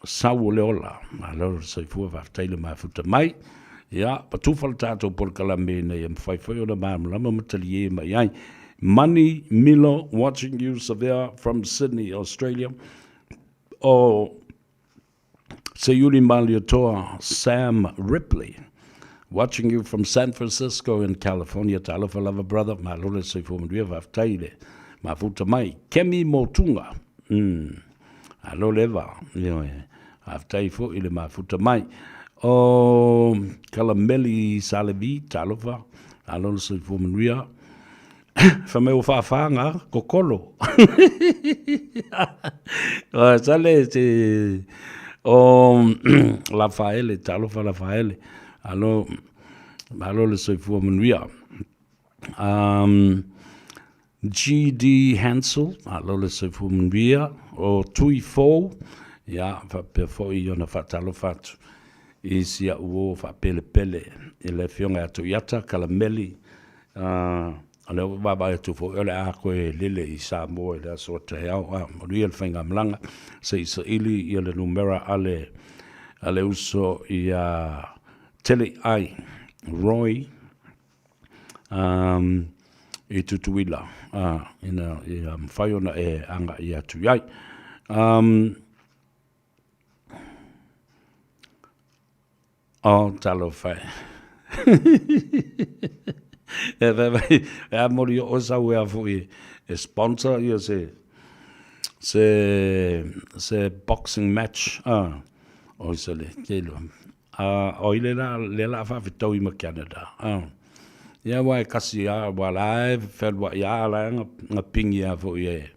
Sauoleola, malo le soifua, faafetai le mafuta mai. Ia, patufa le tatou polokalame ina ia mafai foi ona malamalama ma talie mai ai. Money Milo watching you Savea from Sydney, Australia. O Seiuli Malietoa Sam Ripley watching you from San Francisco in California Talofa lava brother malo le soifua manuia faafetai le mafuta mai Kemi Motunga mm alo leva ioe faafetai foi le mafuta mai o Kalameli Salevi talofa alo le soifua manuia Fai mai ua faafa ngā kokolo. Sale te o Lafaele, talofa Lafaele. Alo, malo le soifua manuia. Um, GD Hansel, alo le soifua manuia. O Tui Fou, ia, faapea foi ona faatalofa atu i si au uo faapelepele i le Afioga ia Tuiata Kalameli O lea ua vaavaai atu foi o le a toe lele i Samoa i le aso a taeao. A, manuia le faigamalaga, se i saili ia le numera a le a le uso ia Teleai Roy um, i Tutuila, uh, ina ia mafai ona e agaʻi atu i ai. Um, Oh, talofa e. E fai mai, e a mori o sau ea foi e sponsor ia se se se boxing match ah o se le ke lo a o ile la le la fa fetau i ma Canada ah ia wa e kasi a wa la e felua ia la nga nga pingi a foi e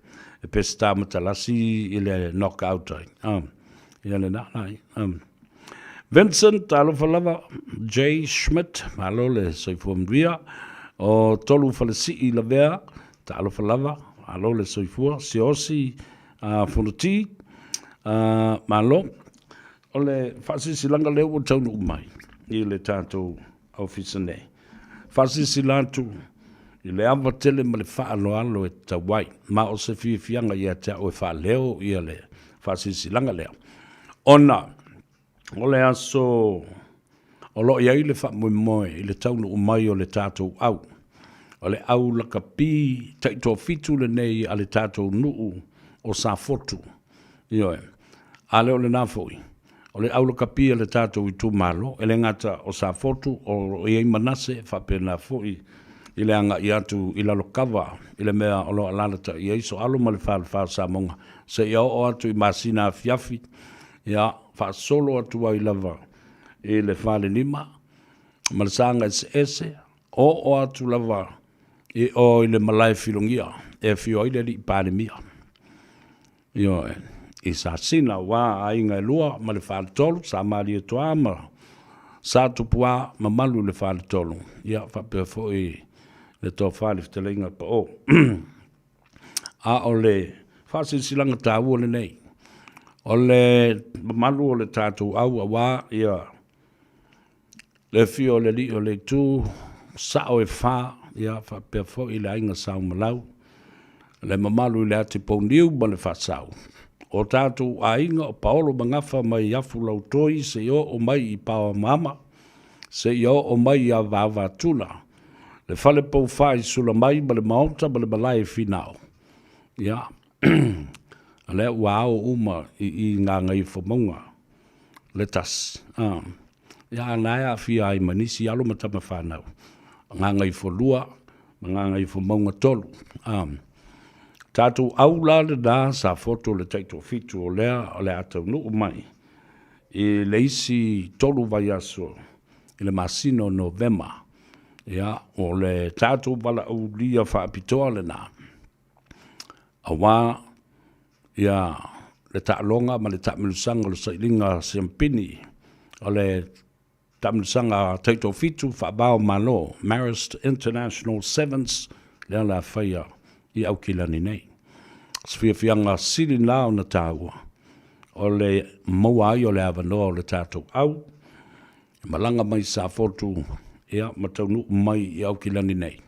e pesta matalasi i le knockout ai ah ia le na na ah Vincent, talofa lava, J. Schmidt, malo le soifua manuia, o Tolu Falesii Lavea, talofa lava, malo le soifua, Siaosi uh, Fonoti, uh, malo. O le faasilasilaga lea ua taunuu mai i le tatou ofisa nei. Faasilasila atu i le ava tele ma le faaaloalo e tatau ai, ma o se fiafiaga ia te au e faaleo ia le faasilasilaga lea, ona o le aso o lo o i ai le faamoemoe i le taunuu mai o le tatou au, o le au lakapi taitoafitu lenei a le tatou nuu o Safotu. Ioe. A le o lena foi, o le aulakapi a le tatou itumalo, e le gata o Safotu, o lo o i ai Manase, faapena foi i le agai atu i Lalokava, i le mea o lo o alaalatai ai Soalo ma le Falefa o Samoga, seia oo atu i Masina afiafi, ia, faasolo atu ai lava i le Falelima ma le Saga Eseese, oo atu lava i o i le Malae Filogia e afio ai le Alii Palemia. Ioe, i Sasina, aua aiga e lua ma le faletolu, Sa Malietoa ma Sa Tupuā, mamalu i le faletolu, ia faapea foi le tofa i le fetalaiga Paʻō. A o le faasilasilaga taua lenei, o le mamalu o le tatou au aua ia Le afio o le Alii o le Itu, sao e fa, ia faapea foi le aiga Saumalau, le mamalu i le ati pouniu ma le faasau. O tatou aiga o Paolo ma Gafa mai Afulautoi seia oo mai i Paoamaama, seia oo mai ia Vaavaatula, le fale poufa i Sulamai ma le maota ma le malae i Finao. Ia, o lea ua ao uma i i Gagaifomauga le tasi. Ah. Ia, a na e aafia ai ma nisi alo ma tama fanau, Gagaifolua ma Gagaifomauga 3. Ah. Tatou au la lena sa foto le taitoafitu o lea o le a taunuu mai i le isi tolu vaiaso i le masina o Novema. Ia, o le tatou valaaulia faapitoa lena, aua ia le taaloga ma le taamilosaga o le sailiga siampini o le taamilosaga taitoafitu faava o Malo, Marist International Sevens, lea o le a faia i Aukilani nei. O se fiafiaga sili la ona taua o le maua ai o le avanoa o le tatou au e malaga mai Safotu ia ma taunuu mai i Aukilani nei.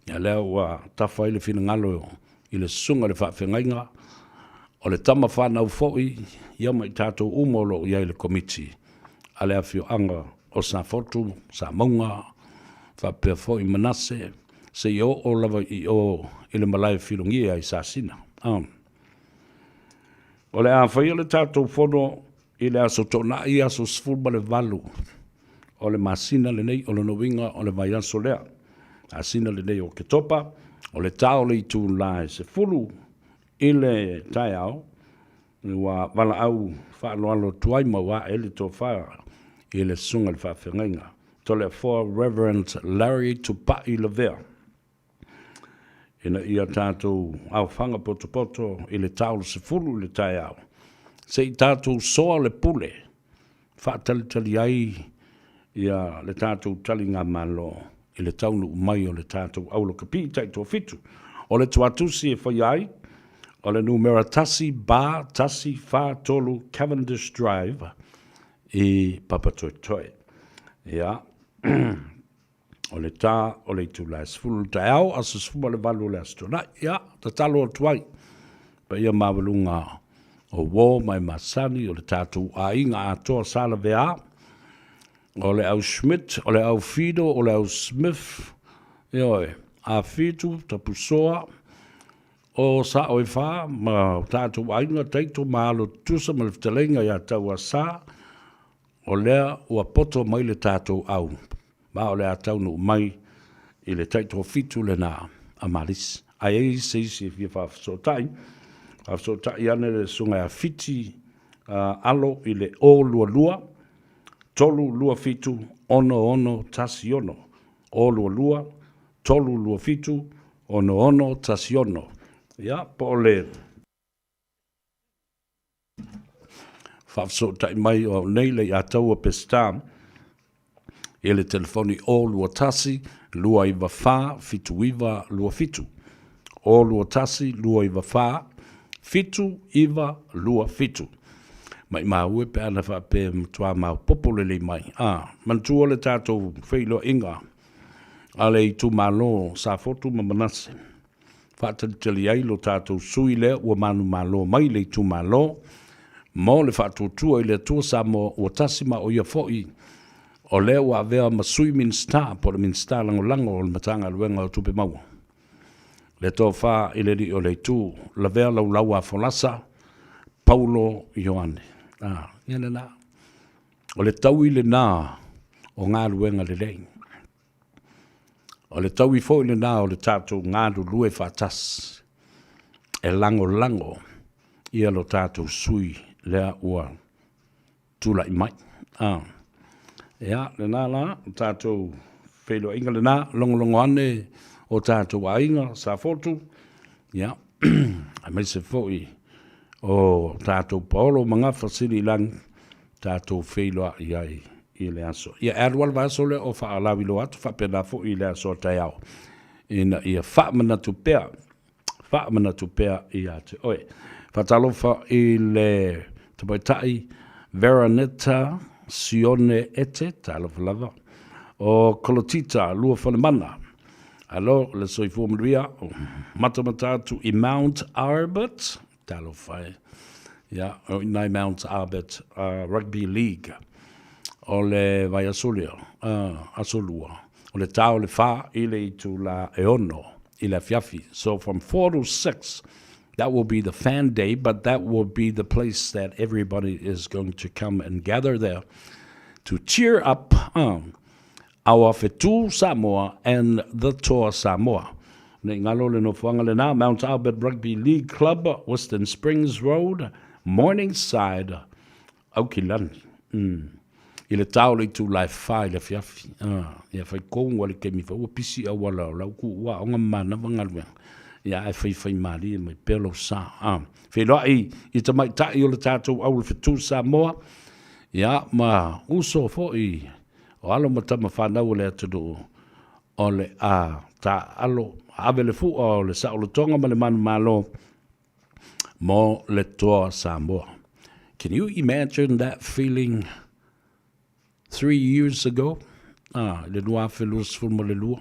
Ia lea ua tafa ai le finagalo i le susuga i le faafeagaiga, o le tama fanau foi ia ma i tatou uma o lo o i ai i le Komiti a le Afioaga o Safotu, Samauga, faapea foi Manase, seia oo lava i o i le malae filogia i Sasina. O le a faia le tatou fono I le aso Toonai, aso 18 o le masina lenei, o lona uiga o le vaiaso lea, masina lenei o Oketopa, o le ta o le itula e 10 i le taeao, ua valaau faaaloalo atu ai ma ua ae le tofa i le Susuga i le Faafeagaiga Toleafoa Reverend Larry Tupai Lavea. Ina ia tatou aofaga potopoto i le ta o le 10 i le taeao, se i tatou soa le pule, faatalitali ai ia le tatou taligamalo i le taunuu mai o le tatou aulokapii taitoafitu. O le tuatusi e faia ai, o le numera 1 ba 1 4 3 Cavendish Drive i Papatoetoe. Ia. O le ta o le itula e 10 i le taeao, aso 18 o le Aso Toonai. Ia, tatalo atu ai, paia maualuga O uō ma e masani o le tatou aiga atoa sa lavea, o le au Schmidt, o le au Fido, o le au Smith, ioe, Afitu, Tapusoa, o Sao e Fa ma o tatou aiga, Taito ma alo tutusa ma le fetalaiga ia Tauasa, o lea ua poto mai le tatou au ma o le a taunuu mai i le taitoafitu lena a Malisi. A i ai se isi e fia faafesootai, faafesootai ane le susuga ia Fiti Alo i le 022 327 6616, 022 327 6616. Ia, po o le Faafesootai mai o au nei Leiataua Peseta i le telefoni 021 294 7927. 021 294 7927. Maimau e pe ana faapea e matua maopoopo lelei mai. A, manatua le tatou feiloaiga a le itumalo Safotu ma Manase. Faatalitali ai lo tatou sui lea ua manumalo mai le itumalo mo le faatuatua i le Atua Samoa ua tasi ma o ia foi o lea ua avea ma Sui Minisita po o le Minisita Lagolago o le Matagaluega o Tupe Maua. Le tofa i le Alii o le Itu, lavea laulau a folasa, Paulo Ioane. A, ia lena. O le taui lena o galuega lelei. O le taui foi lena o le tatou galulue faatasi e lagolago ia lo tatou sui lea ua tulai mai. Ah. Ia, lena la, o tatou feiloaiga lena, logologo ane o tatou aiga, Safotu, ia, aemaise foi o tatou paolo ma gafa sili i lagi, tatou feiloai ai i le aso. Ia, e alu lava le vaiaso lea o faalauiloa atu, faapena foi i le aso a taeao, ina ia faamanatu pea, faamanatu pea ia te oe. Faatalofa i le tamaitai Veraneta Sione Ete, talofa lava, o Kolotita Luafalemana, alo le soifua manuia, matamata atu i Mount Albert, Talofa e. Ia, o i nai Mount Albert Rugby League o le vaiaso lea, aso Lua, o le ta o le fa i le itula e ono i le afiafi. So from 4 to 6, that will be the fan day, but that will be the place that everybody is going to come and gather there to cheer up our Whetū Samoa and the Toa Samoa. Nei ngalo le nofoaga lena, Mount Albert Rugby League Club, Western Springs Road, Morningside, Aukilani. Mm. I le tao le itu lae wha i le afiafi. Ah, ia whai kounga le kemi wha ua pisi au ala o lau ku ua onga manawa ngaluega. Ia ai whai whai marie mai pelo sa. Ah, whenua i, i tamaitai o le tātou au le Whetū Samoa. Ia, ma uso foi o alo ma tama whanau o le atunuu o le a taaalo ave le fua o le saolotoga ma le manumalo mo le Toa Samoa. Can you imagine that feeling 3 years ago? Ah, i le 2022,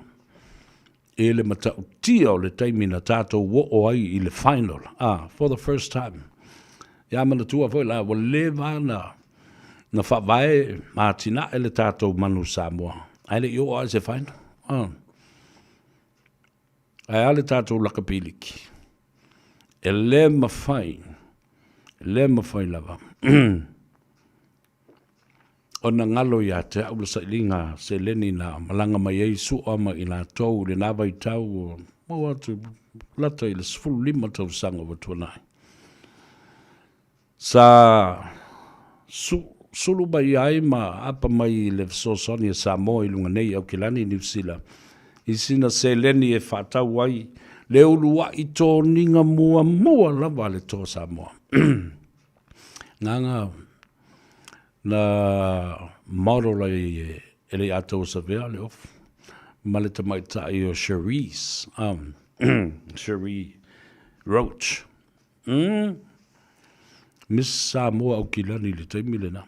e le matautia o le taimi na tātou oo ai i le final, ah, for the first time. Ia manatua foi la, ua leva na, na faavae ma atinae le tātou manu Samoa. Ae le i oo ai se final. Ah. Ae a le tātou lakapi liki. E le mawhai, e le mawhai lava. Ona ngalo ia te au le sailiga seleni na malaga mai ai Sua ma i latou i lena vaitau ua maua atu lata i le 15 tausaga ua tuanai. Sa su, sulu mai ai ma apa mai i le fesoasoani a Samoa i luga nei i Aukilani, Niu Sila, i sina seleni e faatau ai le uluai toniga muamua lava a le Toa Samoa. Nganga na model ai e le Ato Savea le ofu ma le tamaitai o Cherise, Cherie Roach. Miss Samoa Aukilani i le taimi lena.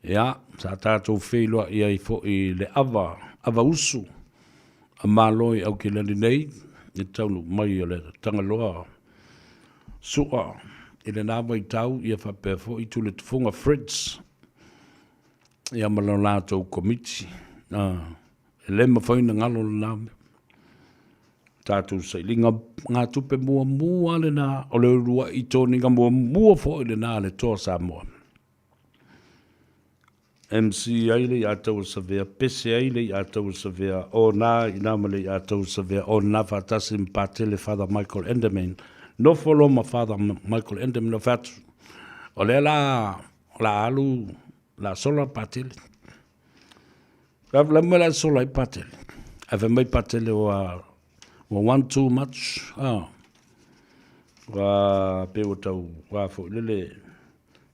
Ia, sa tatou feiloai ai foi i le ava, ava usu a Malo i Aukilani nei, i le taunuu mai o le Tagaloa Sua. i lena vaitau ia faapea foi Tuletofoga Fritz ia ma lo latou komiti. E le mafai ona galo lena mea. Tatou sailiga gatupe muamua lena o le uluai toniga muamua foi lena a le Toa Samoa. MC ai le ia tau Savea, pese ai le ia tau Savea, o nā i nā ma le ia tau Savea, o nā faatasi ma Patele Father Michael Enderman. Nofo loa ma Father Michael Enderman o fai atu, o lea la, la alu, la sola Patele. La mai la sola ai Patele. Ae fai mai Patele ua, ua one too much. Ah. Ua pe ua tau, ua foi lele,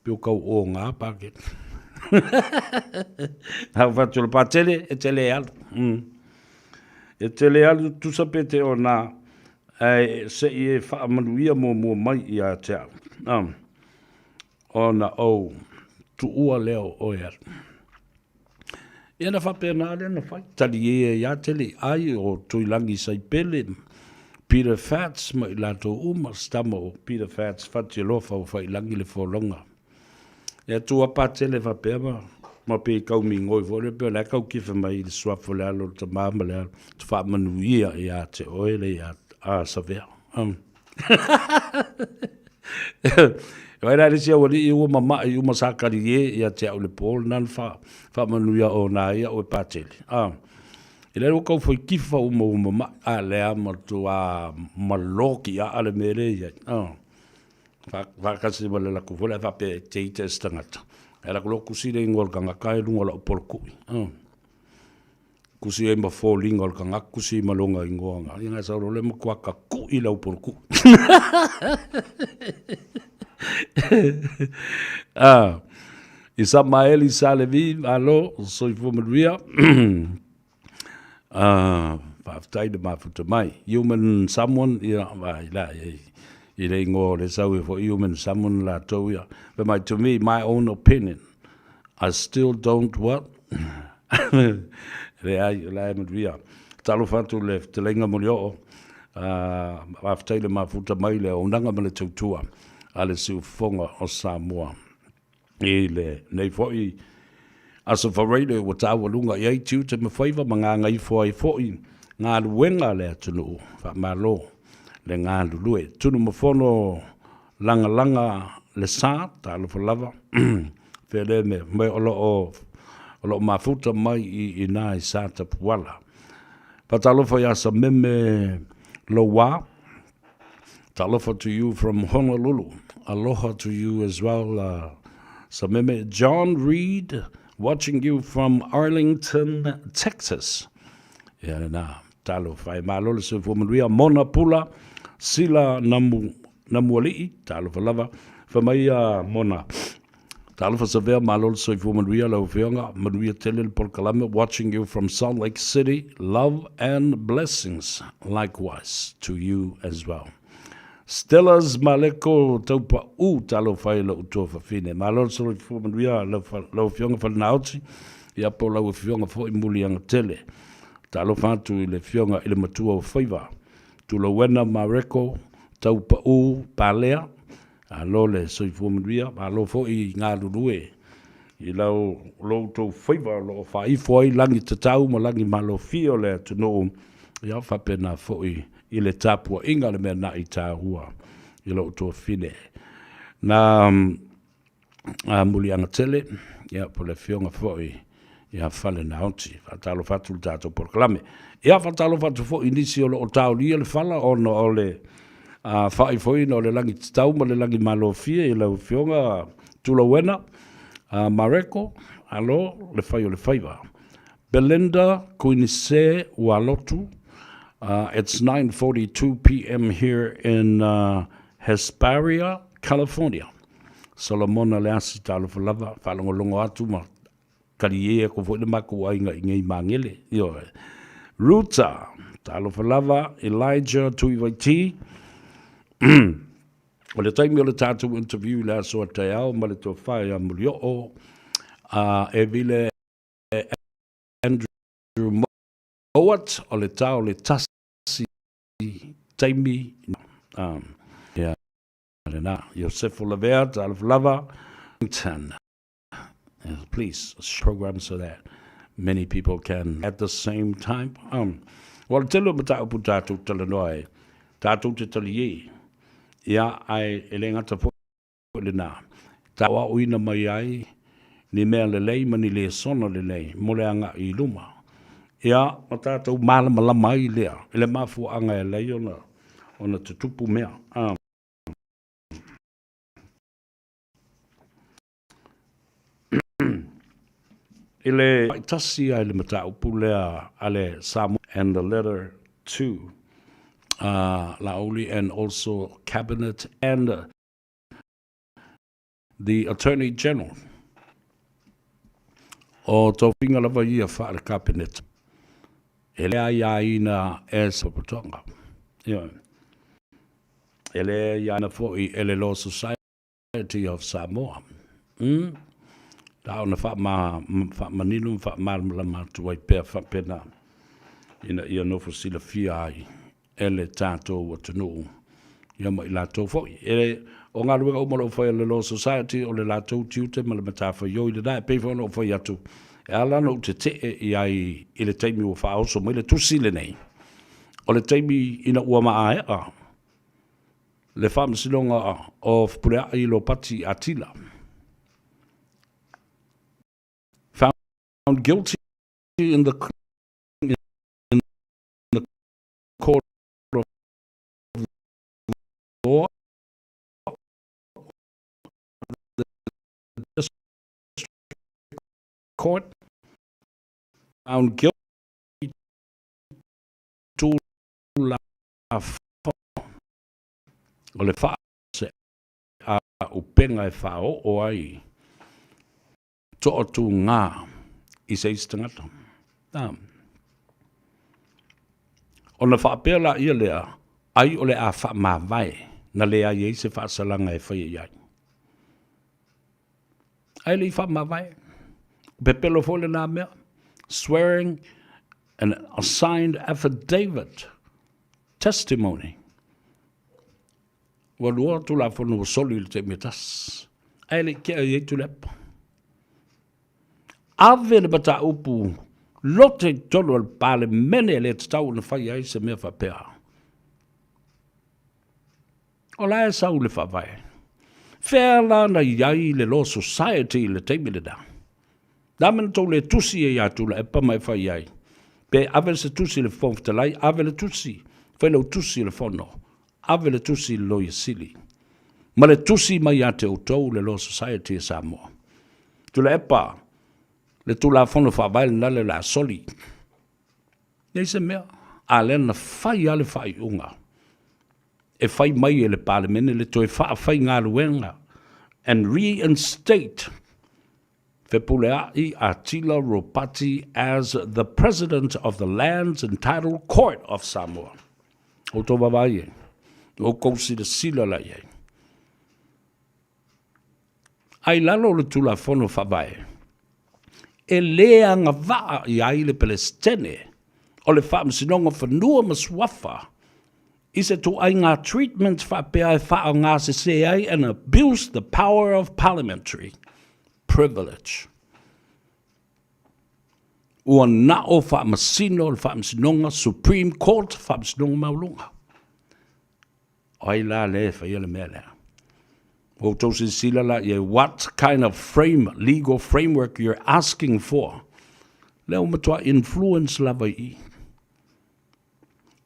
Pe o kau o ngā pākete. Hau whatu le pātele, e tele e alu. E tele e alu tusa pe te o nā, e se i e whaamanuia mua mua mai i a te au. Ona ou tuua lea o oe alu. Ia na faapena lea na fai. Talie ia te le ai o Tuilagi Saipele, Peter Fats ma i latou uma, se tama o Peter Fats Fatialofa ua faiilagi le folauga. Ia tu a patele faapea ma ma pei kau migoi foi lea pei o la e kau kifa mai i le suafa o le alo o le tama ma le alo, te faamanuia ia te oe le ia a Savea. Vai la le isi aualii ua mama'i uma sa kaliē ia te au le po lena na faamanuia o na ia oe Patele. A, i le ua kau fai kifa uma ua mama'i, a lea matua malo ki aa le mea lea i ai. A, faatasi ma le laku foi lea faapea e te ita e se tagata. Ae laku loa kusi le igoa o le tagata i luga o lau poloku'i. A. Kusi ai ma foliga o le tagata, kusi ma lona igoa na. Ia sau loa le matua taku'i lau poloku'u. Ah, Isamaeli Salevi, malo, soifua manuia. Ah, faafetai le mafuta mai. Human someone, ia, vai la, i, i le ingoa o le sau e foi human someone latou ia. Fai mai, to me, my own opinion, I still don't what? Leai, o la e manuia. Talofa atu le fetalaiga Molioo, faafetai le mafuta mai le auaunaga ma le tautua a le siufofoga o Samoa i lenei foi aso Faraile ua taualuga i ai tiute ma faiva ma gagaifo ai foi galuega a le atunuu. Faamalo le galulue. Tunumafono Lagalaga le sa, talofa lava, fea lea mea, mai o lo o, o lo o mafuta mai i ina i Satapuala. Faatalofa ia Sameme Louā, talofa to you from Honolulu. Aloha to you as well, Sameme. John Reed, watching you from Arlington, Texas. Ia lena, talofa e malo le soifua manuia. Mona Pula, Sila Namu, Namualii, talofa lava, fai mai ia Mona, Talofa Savea, malo le soifua manuia lau afioga, manuia tele le polokalame, watching you from Salt Lake City, love and blessings likewise to you as well. Stella's Maleko Taupa'u, talofa i lou tuafafine, malo le soifua manuia lau afioga Falenaoti, ia po o lau afioga foi Muliagatele. Talofa atu i le afioga i le matua o Faiva, Tulauena Mareko Taupa'u Palea, malo le soifua manuia, malo foi i galulue i lau lo outou faiva o lo o faaifo ai lagi tatau ma lagi malofie o le atunuu, ia faapena foi i le tapuaiga le mea na'i taua i lo outou afine. Na a Muliagatele, ia, po o le afioga foi ia Falenaoti. Faatalofa atu i le tatou polokalame. Ia, faatalofa atu foi i nisi o lo o taolia le fala ona o le faaifoina o le lagi tatau ma le lagi malofie i lau afioga Tulauena Mareko, alo le fai o le faiva. Belinda Kuinise Ualotu, it's 9:42 pm here in Hesperia, California. Solomona Leasi, talofa lava, faalogologo atu ma talie aku foi le makou aiga i nei magele. Ioe. Ruta, talofa lava, Elijah Tuivaiti, o le taimi o le tatou interview i le aso a taeao ma le tofa ia Mulioo, a Evile Andrew Mowat, o le ta o le tasi taimi, ia. Lena, Iosefo Lavea, talofa lava. 10. Please, program so that many people can at the same time. Um, o le tele o mataupu tātou talanoa ai, tātou te tali e, ia ai e le ngata foi lena. Tā aoina mai ai ni mea lelei ma ni lesona lelei mo le agai i luma. Ia, ma tātou malamalama ai lea i le mafuaaga e ala ai ona, ona tutupu mea. Um, I le tasi ai le mataupu lea a le Samoa and the letter to uh, Laauli and also Cabinet and the Attorney General. O tofiga lava ia wha le Cabinet. E le aiaina e se potoga. E le aiaina foi e le Law Society of Samoa. Mm? La ona faamanino ma faamalamalama atu ai pea faapena ina ia nofo silafia ai e le tatou atunuu ia ma i latou foi. E, o galuega uma o lo o fai a le Law Society, o le latou tiute ma le matafaioi lena, e pei foi ona ou fai atu, e ala ona ou tetee i ai i le taimi ua faaoso mai le tusi lenei, o le taimi ina ua maaea le Faamasinoga o Fepuleai Lopati Atila. Found guilty in the, in the court of law, the district court found guilty Tulafono o le faase a upega e faaoo ai toatūgā i se isi tagata. Ona faapea laia lea, ai o le a faamavae na leai ai se faasalaga e faia i ai. Ae le i faamavae. Pepelo foi lena mea. Swearing an assigned affidavit testimony. Ua lua Tulafono ua soli i le taimi e tasi. Ae le i tea i ai Tuilaepa. Ave le mataupu lote i totonu o le Palemene e le tatau ona fai ai se mea faapea. O la e sau le faavae. Fea la na i ai le Law Society i le taimi lena? Le a mea na tou le tusi ai ia Tuilaepa ma e fai ai? Pe ave se tusi i le Fofoga Fetalai, ave le tusi, fai lau tusi i le Fono, ave le tusi i le Loia Sili, ma le tusi mai ia te outou le Law Society a Samoa. Tuilaepa, le Tulafono Faavae lena lea o le a soli. Leai se mea, a lea na fai lava le faaiuga e fai mai e le Palemene le toe faafaigaluega and reinstate Fepulea'i Atila Ropati as the President of the Lands and Title Court of Samoa. Outou vaavaai e, outou silasila la i ai. A i lalo o le Tulafono Faavae, e le agavaa i ai le Pelesitene o le Faamasinoga Fanua ma Suafa i se ituaiga treatment faapea e faaaogasese ai and abuse the power of parliamentary privilege. Ua na o faamasino le Faamasinoga Supreme Court, Faamasinoga Maualuga. O ai la lea e faia le mea lea? Ua outou silasila la i ai, what kind of frame, legal framework you're asking for? Lea ua matua influence lava i i.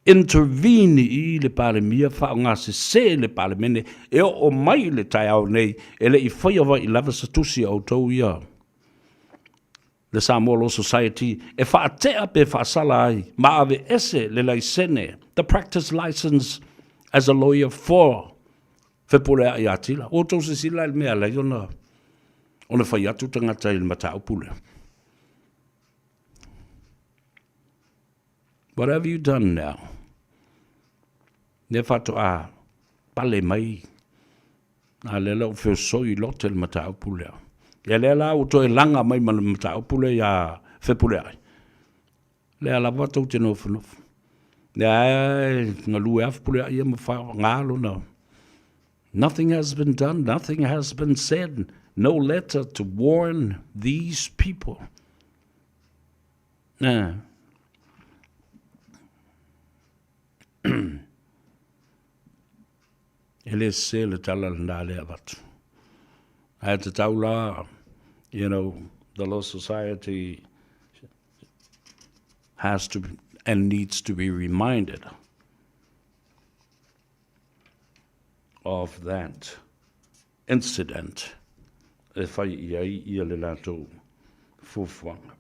Intervene i i le Palemia, faaaogasese le Palemene, e oo mai i le taeao nei, e le i faia vai lava se tusi a outou ia le Samoa Law Society e faatea pe faasala ai ma aveese le laisene, the practice license as a lawyer for Fepulea'i Atila. Ua outou silasila i le mea e ala ai ona ona fai atu tagata i le mataupu lea. What have you done now? Lea faatoa pale mai A lea la ua feosoi lote le mataupu lea. Ia lea la ua toe laga mai ma le mataupu lea iā Fepuleai. Lea lava tou te nofonofo. Lea e galue lava Fepuleai ia ma faaaoga lona. Nothing has been done, nothing has been said, no letter to warn these people. Nah. E le sese le tala lena lea avatu. Ae tatau la, you know, the Law Society has to and needs to be reminded of that incident e whai i ai ia le latou fuafuaga.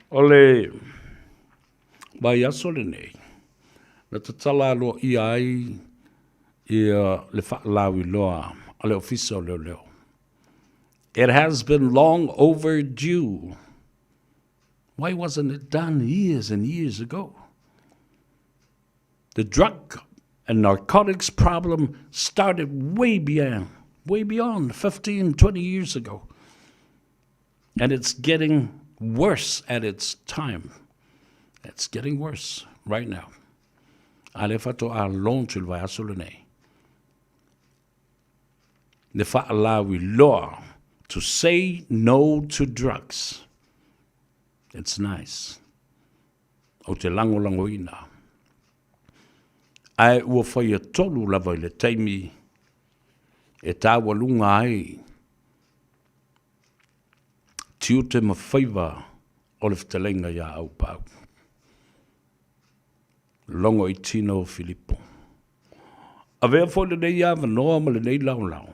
O le vaiaso lenei, na tatala aloaia ai ia le faalauiloa a le Ofisa o Leoleo. It has been long overdue. Why wasn't it done years and years ago? The drug and narcotics problem started way beyond, way beyond 15, 20 years ago. And it's getting worse at its time. It's getting worse right now. A le faatoa launch i le vaiaso lenei. Le faalauiloa to say no to drugs. It's nice. Ou te lagolagoina. Ae ua faia tonu lava i le taimi e taualuga ai tiute ma faiva o le fetalaiga iā Aupaau. Logo i tino o Filipo. Avea foi lenei avanoa ma lenei laolao.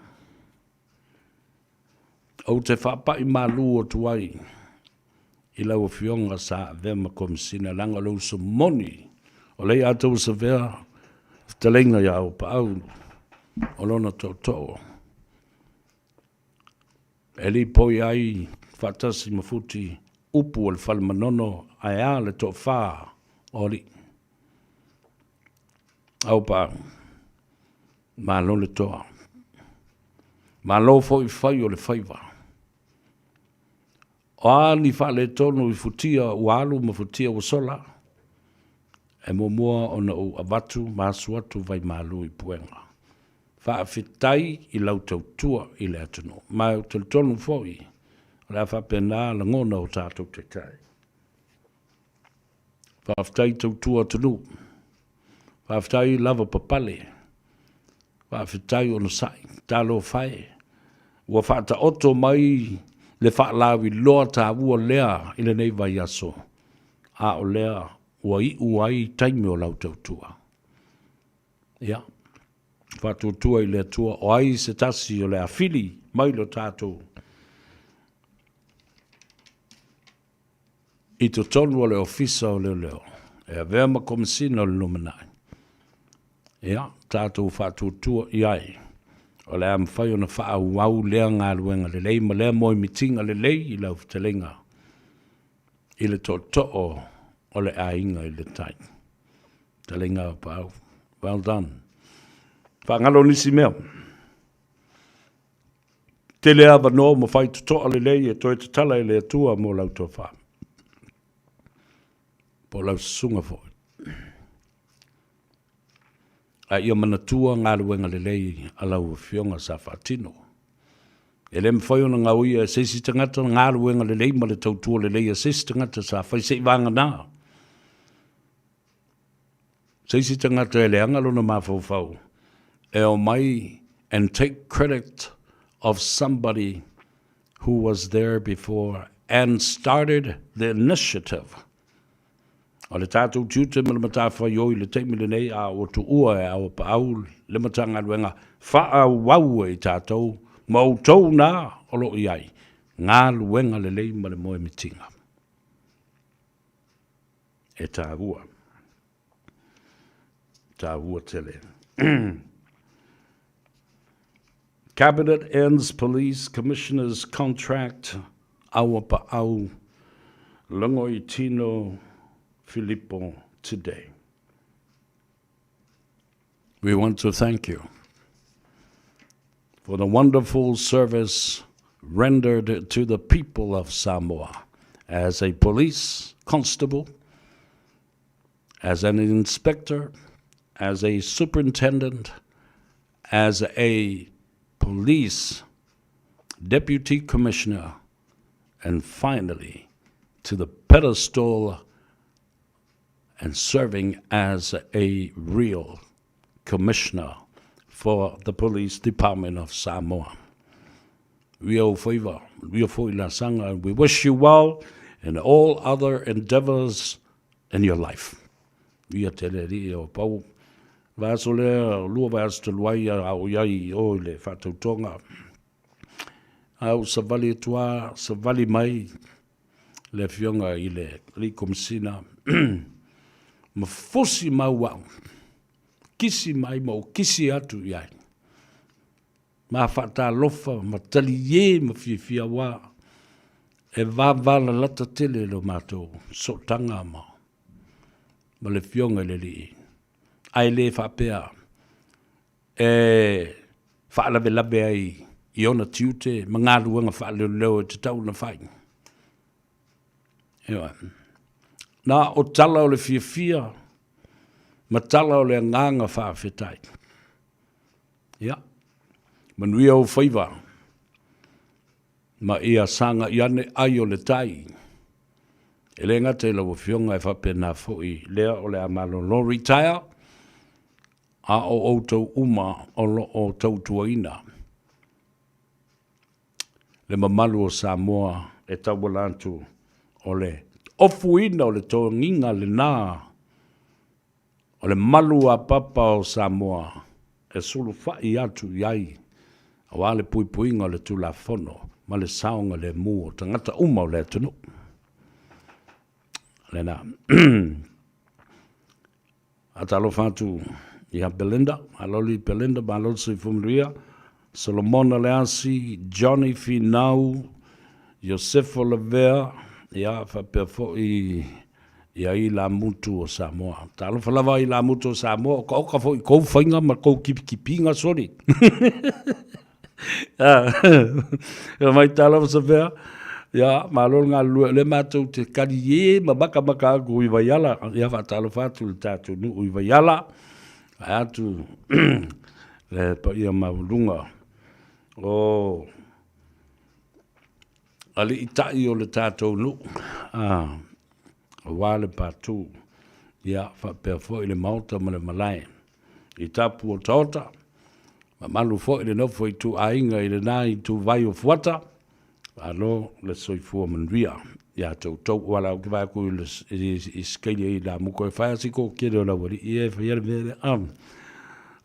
Ou te faapai malu atu ai i lau Afioga sa avea ma Komesina leaga o le uso moni o lea ia outou savea fetalaiga ia Auapaau o lona tootoo e lipoi ai faatasi ma Futi upu o le Fale Manono ae a le toafa o alii. Auapaau, malo le toa. Malo foi fai o le faiva. O a ni faaletonu i futia ua alu ma futia ua sola, e muamua ona ou avatu ma asu atu vaimalu i puega. Faafetai i lau tautua i le atunuu. Ma ou te talitonu foi, o le a faapena lagona o tatou taitai. Faafetai tautua atunuu. Faafetai lava papale. Faafetai onosai. Talofa e. Ua faataoto mai le faalauiloa taua lea i lenei vaiaso, a o lea ua iu ai taimi o lau tautua. Ia, faatuatua i le Atua o ai se tasi o le a fili mai lo tatou i totonu o le Ofisa o Leoleo e avea ma Komesina o le lumanai, ia, tatou faatuatua i ai, o le a mafai ona faaauau lea galuega lelei ma lea moemitiga lelei i lau fetalaiga i le tootoo o le aiga i le tai. Fetalaiga Aupaau, well done. Faagalo nisi mea. Tele avanoa ma fai totoa lelei e toe tatala e le Atua mo lau tofa. Po o lau susuga foi. A ia manatua galuega lelei a lau Afioga sa faatino. E le mafai ona gaoia e se isi tagata galuega lelei ma le tautua lelei a se isi tagata sa fai se i vagana. Se isi tagata e leaga lona mafaufau e omai and take credit of somebody who was there before and started the initiative. O le tatou tiute ma le matafaioi i le taimi lenei a ua tuua e Auapaau le Matagaluega faaauau e i tatou ma outou na o lo o i ai galuega lelei ma le moemitiga. E taua. Taua tele. Cabinet ends Police Commissioner's contract Auapaau Logoitino Filipo today. We want to thank you for the wonderful service rendered to the people of Samoa as a police constable. As an inspector, as a superintendent, as a police deputy commissioner, and finally to the pedestal and serving as a real commissioner for the Police Department of Samoa. We owe favor, we owe and we wish you well in all other endeavors in your life. Ia tele alii o Pau. Vaiaso lea, lua vaiaso talu ai a o iai i o i le faatautoga. A ou savali atu a, savali mai le afioga i le alii Komesina ma fusi mau au, kisi mai ma ou kisi atu i ai. Ma faatalofa ma taliē ma fiafia aua e vavalalata tele lo matou sootaga ma ma le Afioga i le Alii, ae le faapea e faalavelave ai i ona tiute ma galuega faaleoleo e tatau ona fai. Ioe. Na o tala o le fiafia ma tala o le agaga faafetai. Ia, manuia ou faiva ma ia sagai ane ai o le tai. E le gata i lau Afioga e faapena foi lea o le a malolo, retire, a o outou uma o lo o tautuaina le mamalu o Samoa e tauala atu o le ofuina o le togiga lena O le malu a papa o Samoa e sulufai atu i ai aua le puipuiga o le Tulafono ma le saogalemu o tagata uma o le atunuu. Lena. Faatalofa atu ia Belinda, maloli Belinda, malo le soifua manuia. Solomona Leasi, Johnny Finau, Iosefo Lavea, ia faapea foi ia Ilamutu o Samoa. Talofa lava Ilamutu o Samoa, okaoka foi i kou faiga ma kou kipikipiga soli. Ia mai talofa Savea, ia malo le galulue, o lea matou te kali e ma makamaka atu i Vaiala, ia faatalofa atu i le tatou nuu i Vaiala, vae atu le paia maualuga o alii ta'i o le tatou nuu, aua le patu, ia faapea foi le maota ma le malae i tapu otaota, mamalu foi le nofo ituaiga i lena ituvai o Fuata, malo le soifua manuia ia te outou. Ua la ou te vaai atu i sikeili i la muko e fai a si toatele o le aualii ia e faia le mea lea.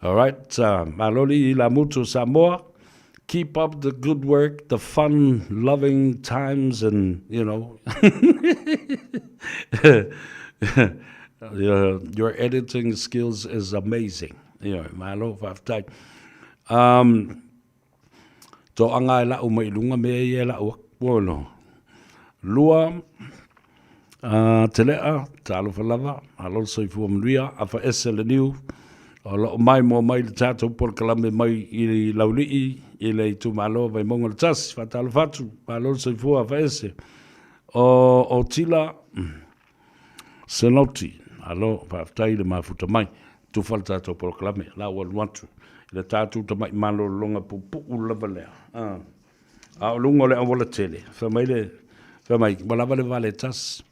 All right, malo le i la mutu o Samoa. Keep up the good work, the fun loving times and you know your editing skills is amazing. You know, malo faafetai. Um, Toaga e lau mai i luga mea ia e lau atu. Ua lua, Telea, talofa lava, malo le soifua manuia, afa ese le niu, o lo o maimoa mai le tatou polokalame mai i Laulii i le itumalo o Vaimauga le tasi, faatalofa atu, malo le soifua afa ese. O, o Tila Seloti, malo, faafetai le mafuta mai, tufa le tatou polokalame, la ua alu atu i le tatou tamai malologa puupuu lava lea. A o luga o le auala tele, fai mai le, fai mai, ua lava le vale e tasi.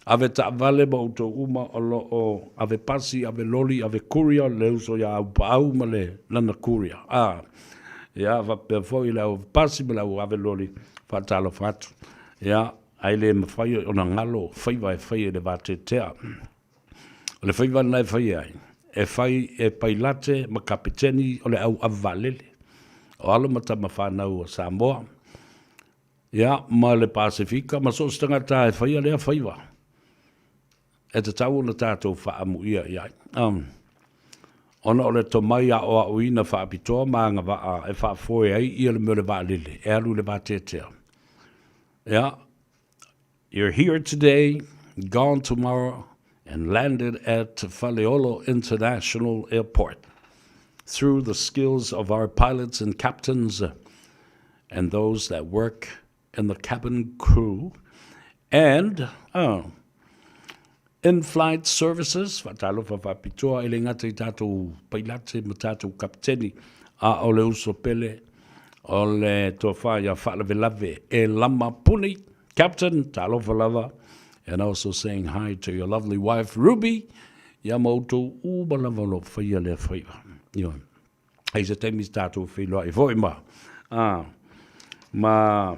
Ave taavale ma outou uma o lo o ave pasi, ave loli, ave courier, le uso ia Aupaau ma le lana courier. A, ia, faapea foi le au ave pasi ma le au ave loli, faatalofa atu. Ia, ae le mafai ona galo faiva e fai e le vateatea. O le faiva lena e fai ai, e fai e pailate ma kapeteni o le au ave vaalele, o alo ma tama fanau a Samoa, ia, ma le Pasefika, ma so o se tagata e faia lea faiva, e tatau ona tatou faaamuia i ai. Um, ona o le tomai aoaoina faapitoa ma agavaa e faafoe ai ia le mea o le vaalele e alu i le vateatea. Ia, You're here today, gone tomorrow, and landed at Faleolo International Airport through the skills of our pilots and captains and those that work in the cabin crew and oh, In-Flight Services, faatalofa faapitoa e le gata i tatou pailate ma tatou kapiteni, a o le uso pele o le tofa ia faalavelave e lama puni. Captain, talofa lava, and also saying hi to your lovely wife Ruby, ia ma outou uma lava o lo o faia lea faiva. Ioe. Ai se taimi se tatou feiloai foi ma, a, ma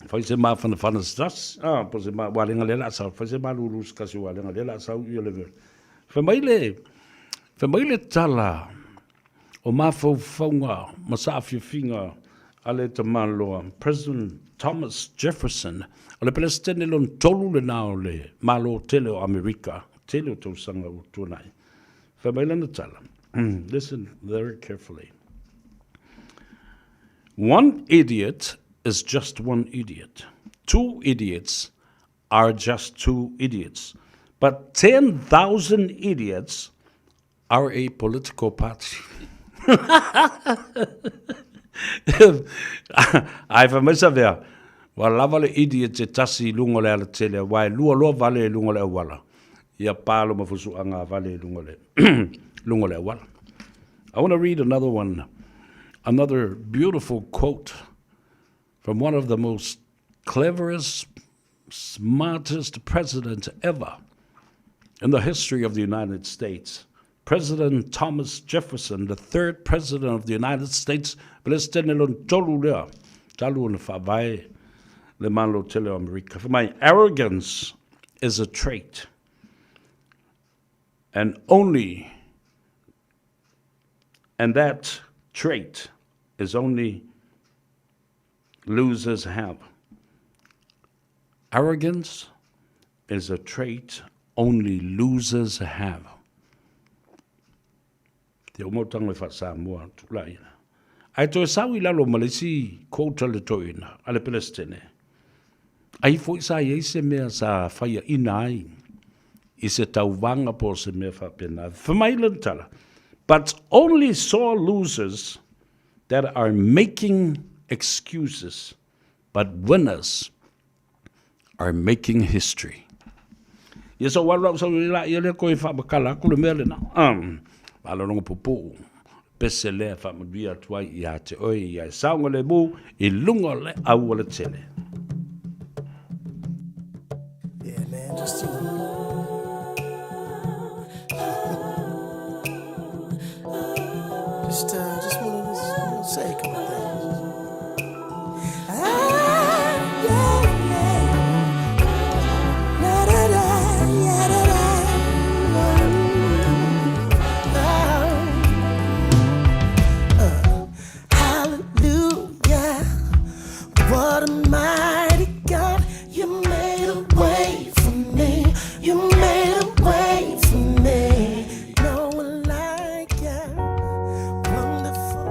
fai se mafanafana se tasi, a, po se ma, walenga le la sau, fai se malulu se kasi walenga le la sau ia le Fai mai le, fai mai le tala o mafaufauga ma saafiafiga a le tamaloa President Thomas Jefferson, o le Peresetene lona tolu lena o le Malo tele o Amerika, tele o tausaga ua tuanai. Fai mai lana tala, listen very carefully. One idiot is just one idiot. Two idiots are just two idiots. But 10,000 idiots are a political party. Ae fai mai Savea, ua lava le idiot e tasi i luga o le alatele, aua e lua loa vale i luga o le auala. Ia palo ma fusuaga a vale i luga o le, luga o le auala. I want to read another one, another beautiful quote from one of the most cleverest, smartest president ever in the history of the United States. President Thomas Jefferson, the third president of the United States, Peresetene lona tolu lea, talu ona faavae le Malo tele o Amerika. Fai mai, arrogance is a trait, and only, and that trait is only losers have. Arrogance is a trait only losers have. Te o mautanga i wha-Samoa, tula ina. Ae toe sau i lalo ma le isi quote a le toeaina, a le Pelestene. Ai foi sa i ai se mea sa faiaina ai i se tauvaga po o se mea faapena. Fai mai lana tala, But only sore losers that are making excuses, but winners are making history. Ia sa walu au sau la ia le koe whamakala aku le mea lena. Um, malolongo pupuu. Pese lea whamanuia atu ai ia te oe ia e saonga le mu i lunga le au o le tele. Yeah, man, just to... Just, uh, just wanted to you know, say a couple things. Ah, yeah, yeah. La, da, da, yeah, da, da. Oh. Uh, hallelujah. What a mighty God. You made a way for me. You made a way for me. No one like you. Wonderful.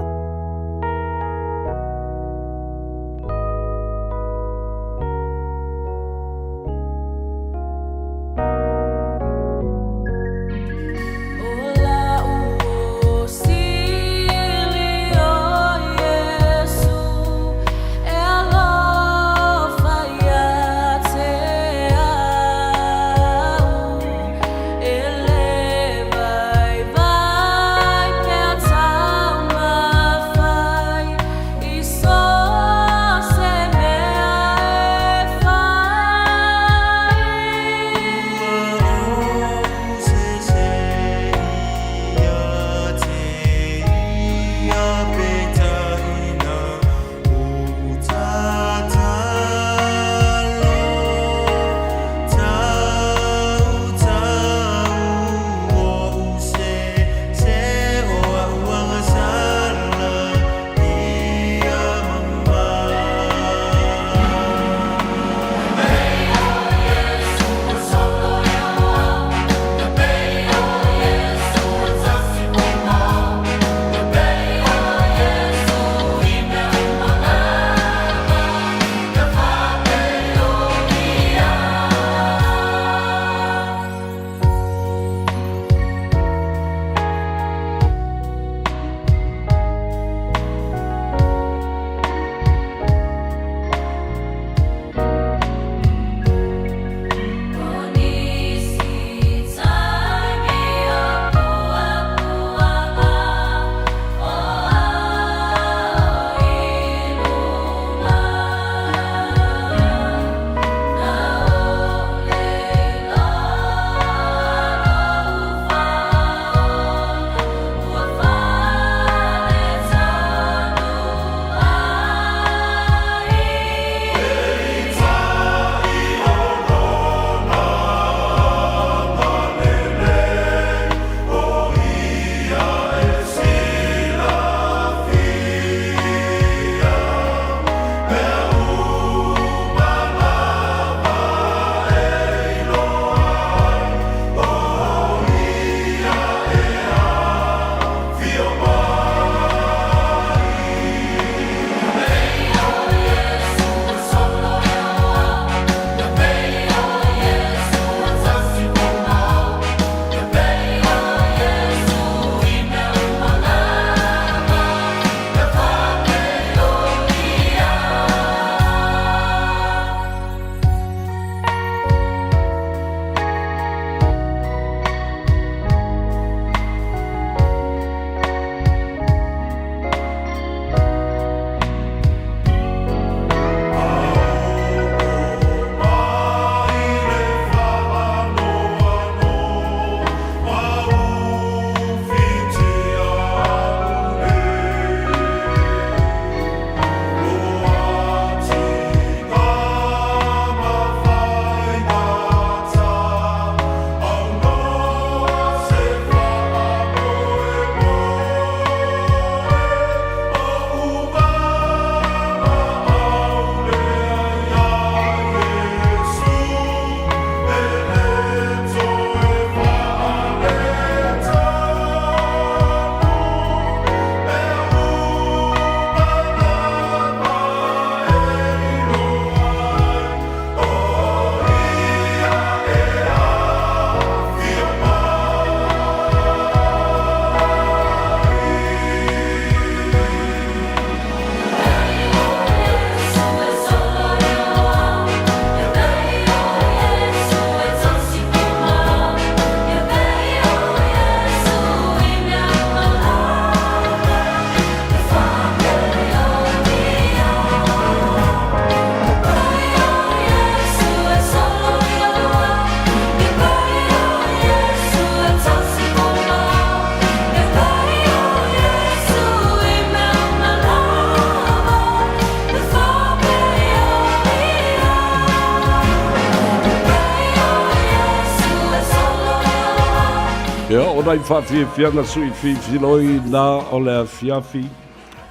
Ia, o nai faafiafiaga sui fifiloi na o le afiafi.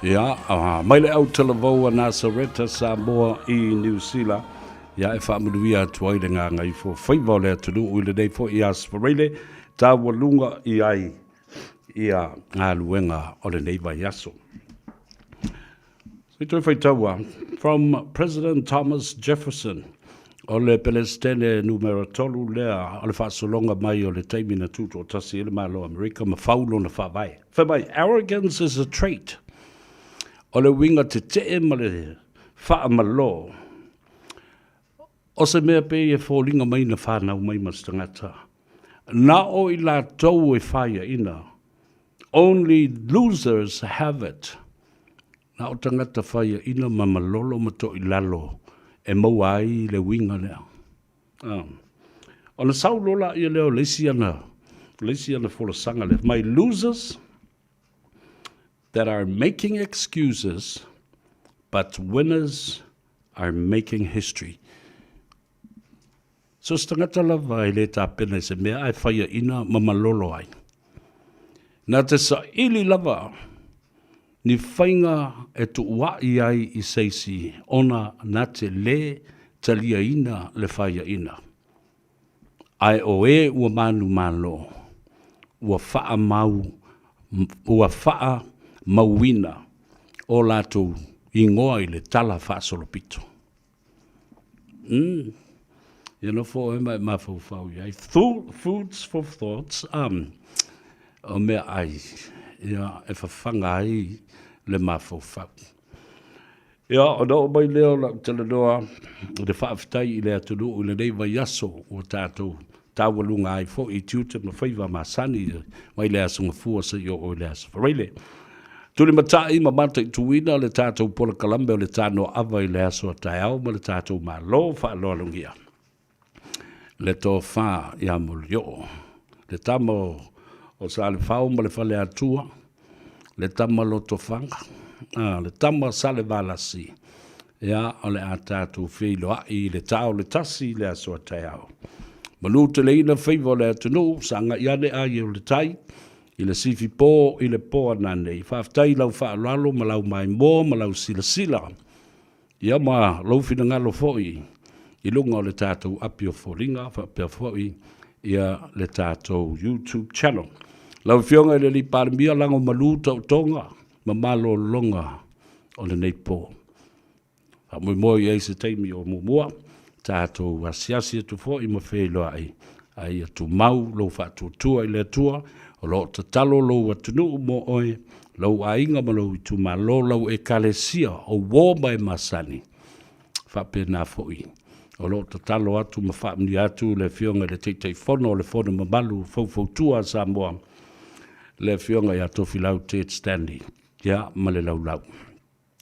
Ia, mai le au talavou a Nasareta Samoa i Niu Sila. Ia, e faamanuia atu ai le gagaifo faiva o le atunuu i lenei foi Aso Faraile, taualuga i ai ia galuega o lenei vaiaso. Se i toe faitau a, from President Thomas Jefferson, o le Pelesitene numera 3 lea o le faasologa mai o le taimi na tutoatasi ai le Malo o Amerika ma fau lona faavae. Fai mai, arrogance is a trait. O le uiga tetee ma le faamalō, o se mea pei e foliga mai na fanau mai ma se tagata. Na o i latou e faiaina Only losers have it. Na o tagata faiaina ma malolo ma toilalo e maua ai le uiga lea. Ona sau loa laia lea o le isi ana, le isi ana folasaga lea, my losers that are making excuses but winners are making history. So se tagata lava e le tapena i se mea ae faiaina ma malolo ai. Na te saili lava ni faiga e tuuaʻi ai i se isi ona na te lē taliaina le faiaina. Ae o e ua manumalo, ua faamau, ua faamauina o latou igoa i le tala faasolopito. Umm. Ia nofo oe ma e mafaufau i ai. Foods for thoughts, um, o mea ai, ia, e fafaga ai le mafaufau. Ia, ona oo mai lea o lau talanoa i le faafetai i le atunuu i lenei vaiaso ua tatou taualuga ai foi i tiute ma faiva masani mai le Aso Gafua seia oo i le Aso Faraile. Tulimatai ma mataituina le tatou polokalame o le Tanoaava i le aso a taeao ma le tatou Malo faaaloalogia. Le tofa ia Molioo, le tama o Salefao ma le Faleatua, le tama Lotofaga, le tama Salevalasi, Ia, o le a tatou feiloai i le ta o le 1 i le aso a taeao. Manuteleina faiva o le atunuu, sagai ane ai o le tai, i le sifi po i le po a nanei. Faafetai i lau faaaloalo ma lau maimoa ma lau silasila, ia ma lou finagalo foi i luga o le tatou api o foliga faapea foi ia le tatou YouTube channel. Lau Afioga i le Alii Palemia, lago malu taotoga ma malologa o lenei po. Faamoemoe i ai se taimi o muamua, tatou asiasi atu foi ma feiloai, a ia tumau lou faatuatua i le Atua, o lo o tatalo lou atunuu mo oe, lou aiga ma lou itumalo, lau ekalesia o uo ma e masani. Faapena foi, o lo o tatalo atu ma faamanuia atu le Afioga i le Taitaifono o le Fono Mamalu Faufautua a Samoa, le Afioga ia Tofilau Ted Stanley, ia ma le laulau.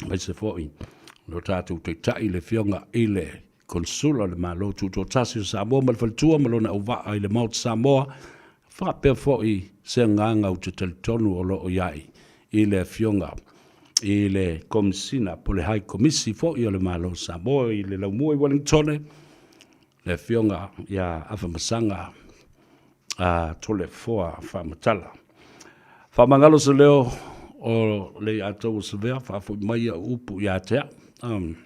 Aemaise foi lo tatou Taitai le Afioga i le Konesula o le Malo Tutoatasi o Samoa ma le Faletua ma lona auvaa i le Maota Samoa, faapea foi se agaga ou te talitonu o lo o i ai i le Afioga i le Komesina po o le High Komisi foi o le Malo o Samoa i le Laumua i Ueligitone, le Afioga ia Afamasaga a Toleafoa Faamatala. Faamagalo se leo o Leiataua Savea, faafoi mai au upu ia te au. Um,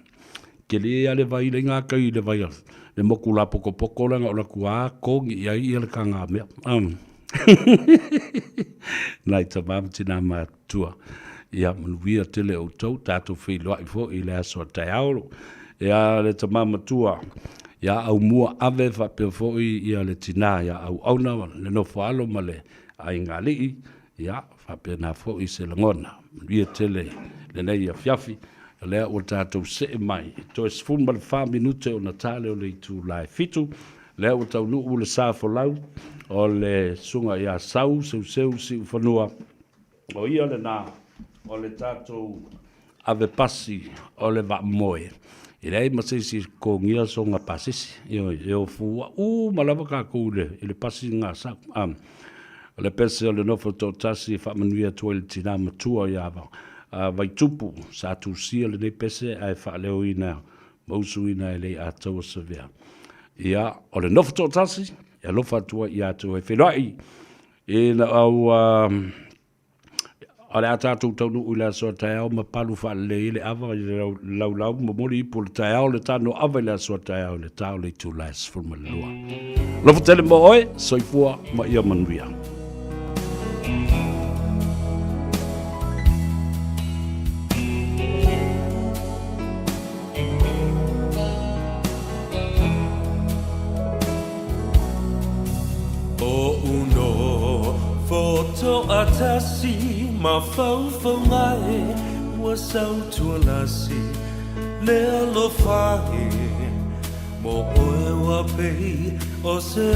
tele a le vai le ngā kai le vai le moku la pokopoko leaga o laku a kongi i ai ia le kanga mea. Um, nai tama ma tina matua. Ia manuia tele outou, tatou feiloai foi i le aso a taeao. Ia le tama matua, ia Aumua Ave faapea foi ia le tina ia Auauna, le nofo alo ma le aiga alii, ia faapena foi se lagona. Manuia tele lenei afiafi, o lea ua tatou see mai i toe 14 minute ona ta lea o le itula e 7, lea ua taunuu le sa folau o le susuga ia Sau Seuseu Siufanua, O ia lena o le tatou ave pasi o le vaamoe. E leai ma se isi e totogia sona pasese. Ioe, e o fuaʻu uma lava tatou i le, i le pasi lena sau. A, o le pese o le nofo toatasi e faamanuia atu ai i le tina matua ia Vaitupu sa tusia lenei pese ae faaleoina ma usuina e Leiataua Savea. Ia, o le nofo toatasi e alofa atu ai ia te oe. Feiloai! Ina ua O le a tatou taunuu i le aso a taeao ma palu faalelei ai le ava i le laulau momoli ipu o le taeao le tano ava i le aso a taeao i le ta o le itula e 12. Alofa tele mo oe, soifua ma ia manuia. Oʻu nofo toatasi mafaufauga e Ua sautualasi le alofa e Mo oe ua pei o se.